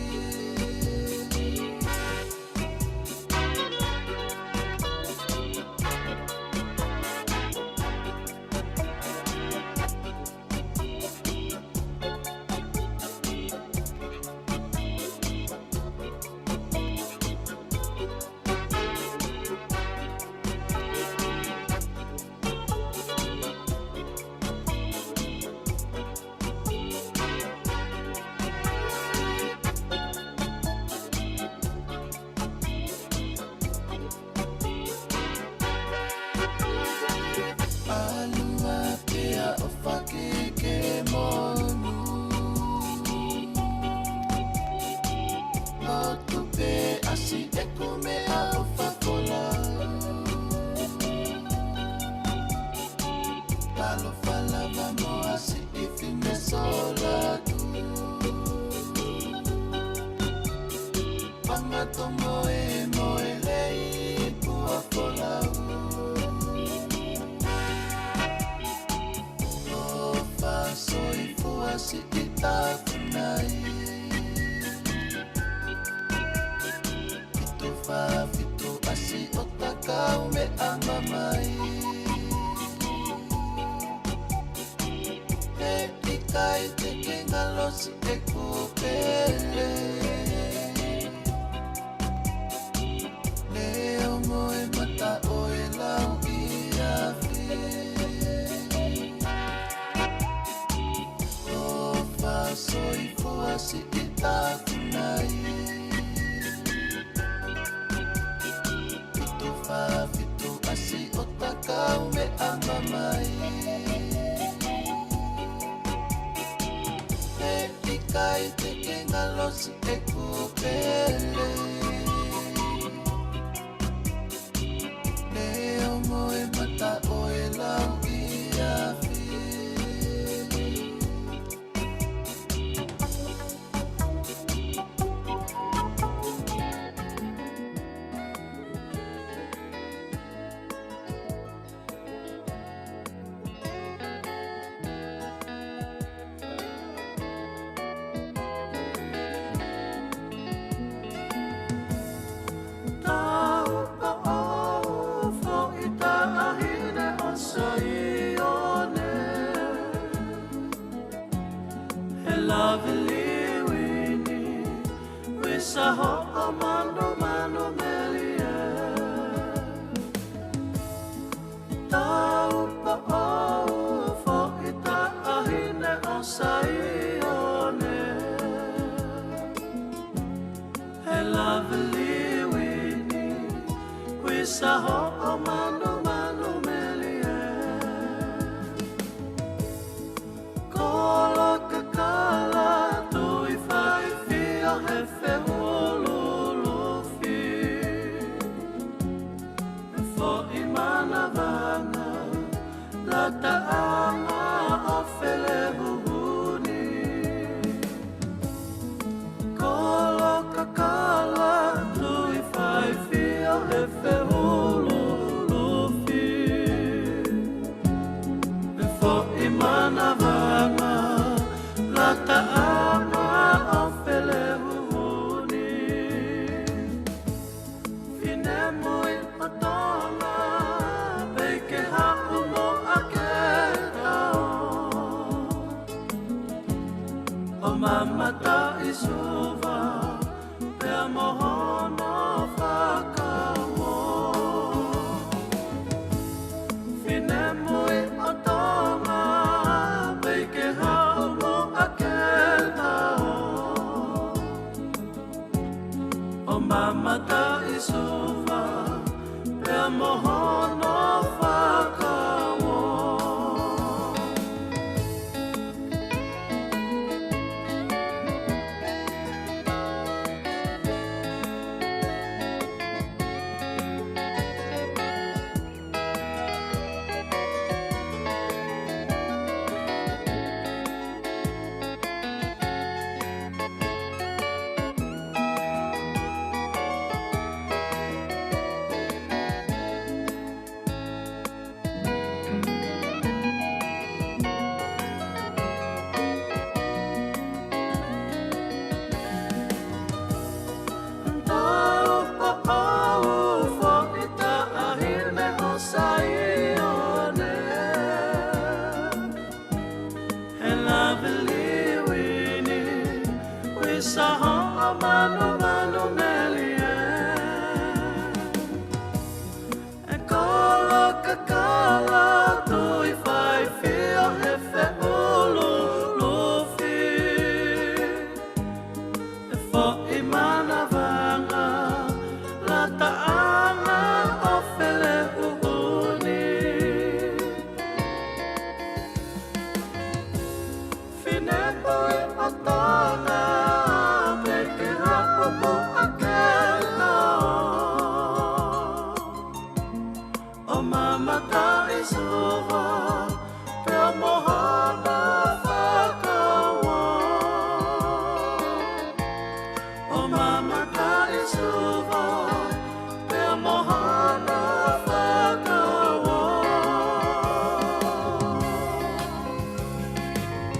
ʻAlu ā pea ʻo fakeke monu. Lotu pē ʻasi ʻeku meʻaʻofa kola. Talofa lava mo ha siʻi fine sola tu. Panga tomoe mo e lei pua folau. ʻO fasoifua siʻi tafunai. Fitu fā fitu ʻasi ʻo takau meʻa mai. ʻE ʻikai te ke ngalo siʻeku pele. Neongo e mata ʻo e lau ʻi afi. ʻO fasoifua siʻi tafunai. Fitu fā fitu ʻasi ʻo takau meʻa mai. ʻE ʻikai te ke ngalo siʻeku pele. Neongo e mata ʻo e lau ʻi afi. Taupoʻou foʻi taʻahine ʻo Saione. He lave liuini, ʻuisa hoʻo manumanu melie. Taupoʻou foʻi taʻahine ʻo Saione. He lave liuini, ʻuisa hoʻo manumanu melie. Kolo kakala tui faifio he fehuʻi ʻuluʻulufi. He foʻi manavanga, lataʻanga ʻo Felehuhuni. Kolo kakala tui faifio he fehuʻi ʻuluʻulufi. He foʻi manavanga, lataʻanga ʻo Felehuhuni. Finemui ʻo Tonga, pea ke haʻu mo ʻAketao. ʻO mamata ʻi Suva, mo hono fakauō. Finemui ʻo Tonga, peikē haʻu muʻa ke ta ō. ʻO mamata ʻi Suva, pea mo hono fakauō. Tau paʻau foʻi taʻahine ʻo Saione. He lave liuini, ʻuisa hoʻo manumanu melie. ʻE kolo kakala tui faifio he feʻulu lufi. ʻE foʻi manavanga, lataʻanga ʻo Feleʻuʻuni. Finemui ʻo Tonga, peikē haʻu muʻa ke ta ō. ʻO mamata ʻi Suva, pea mo hono fakauō. ʻO mamata ʻi Suva,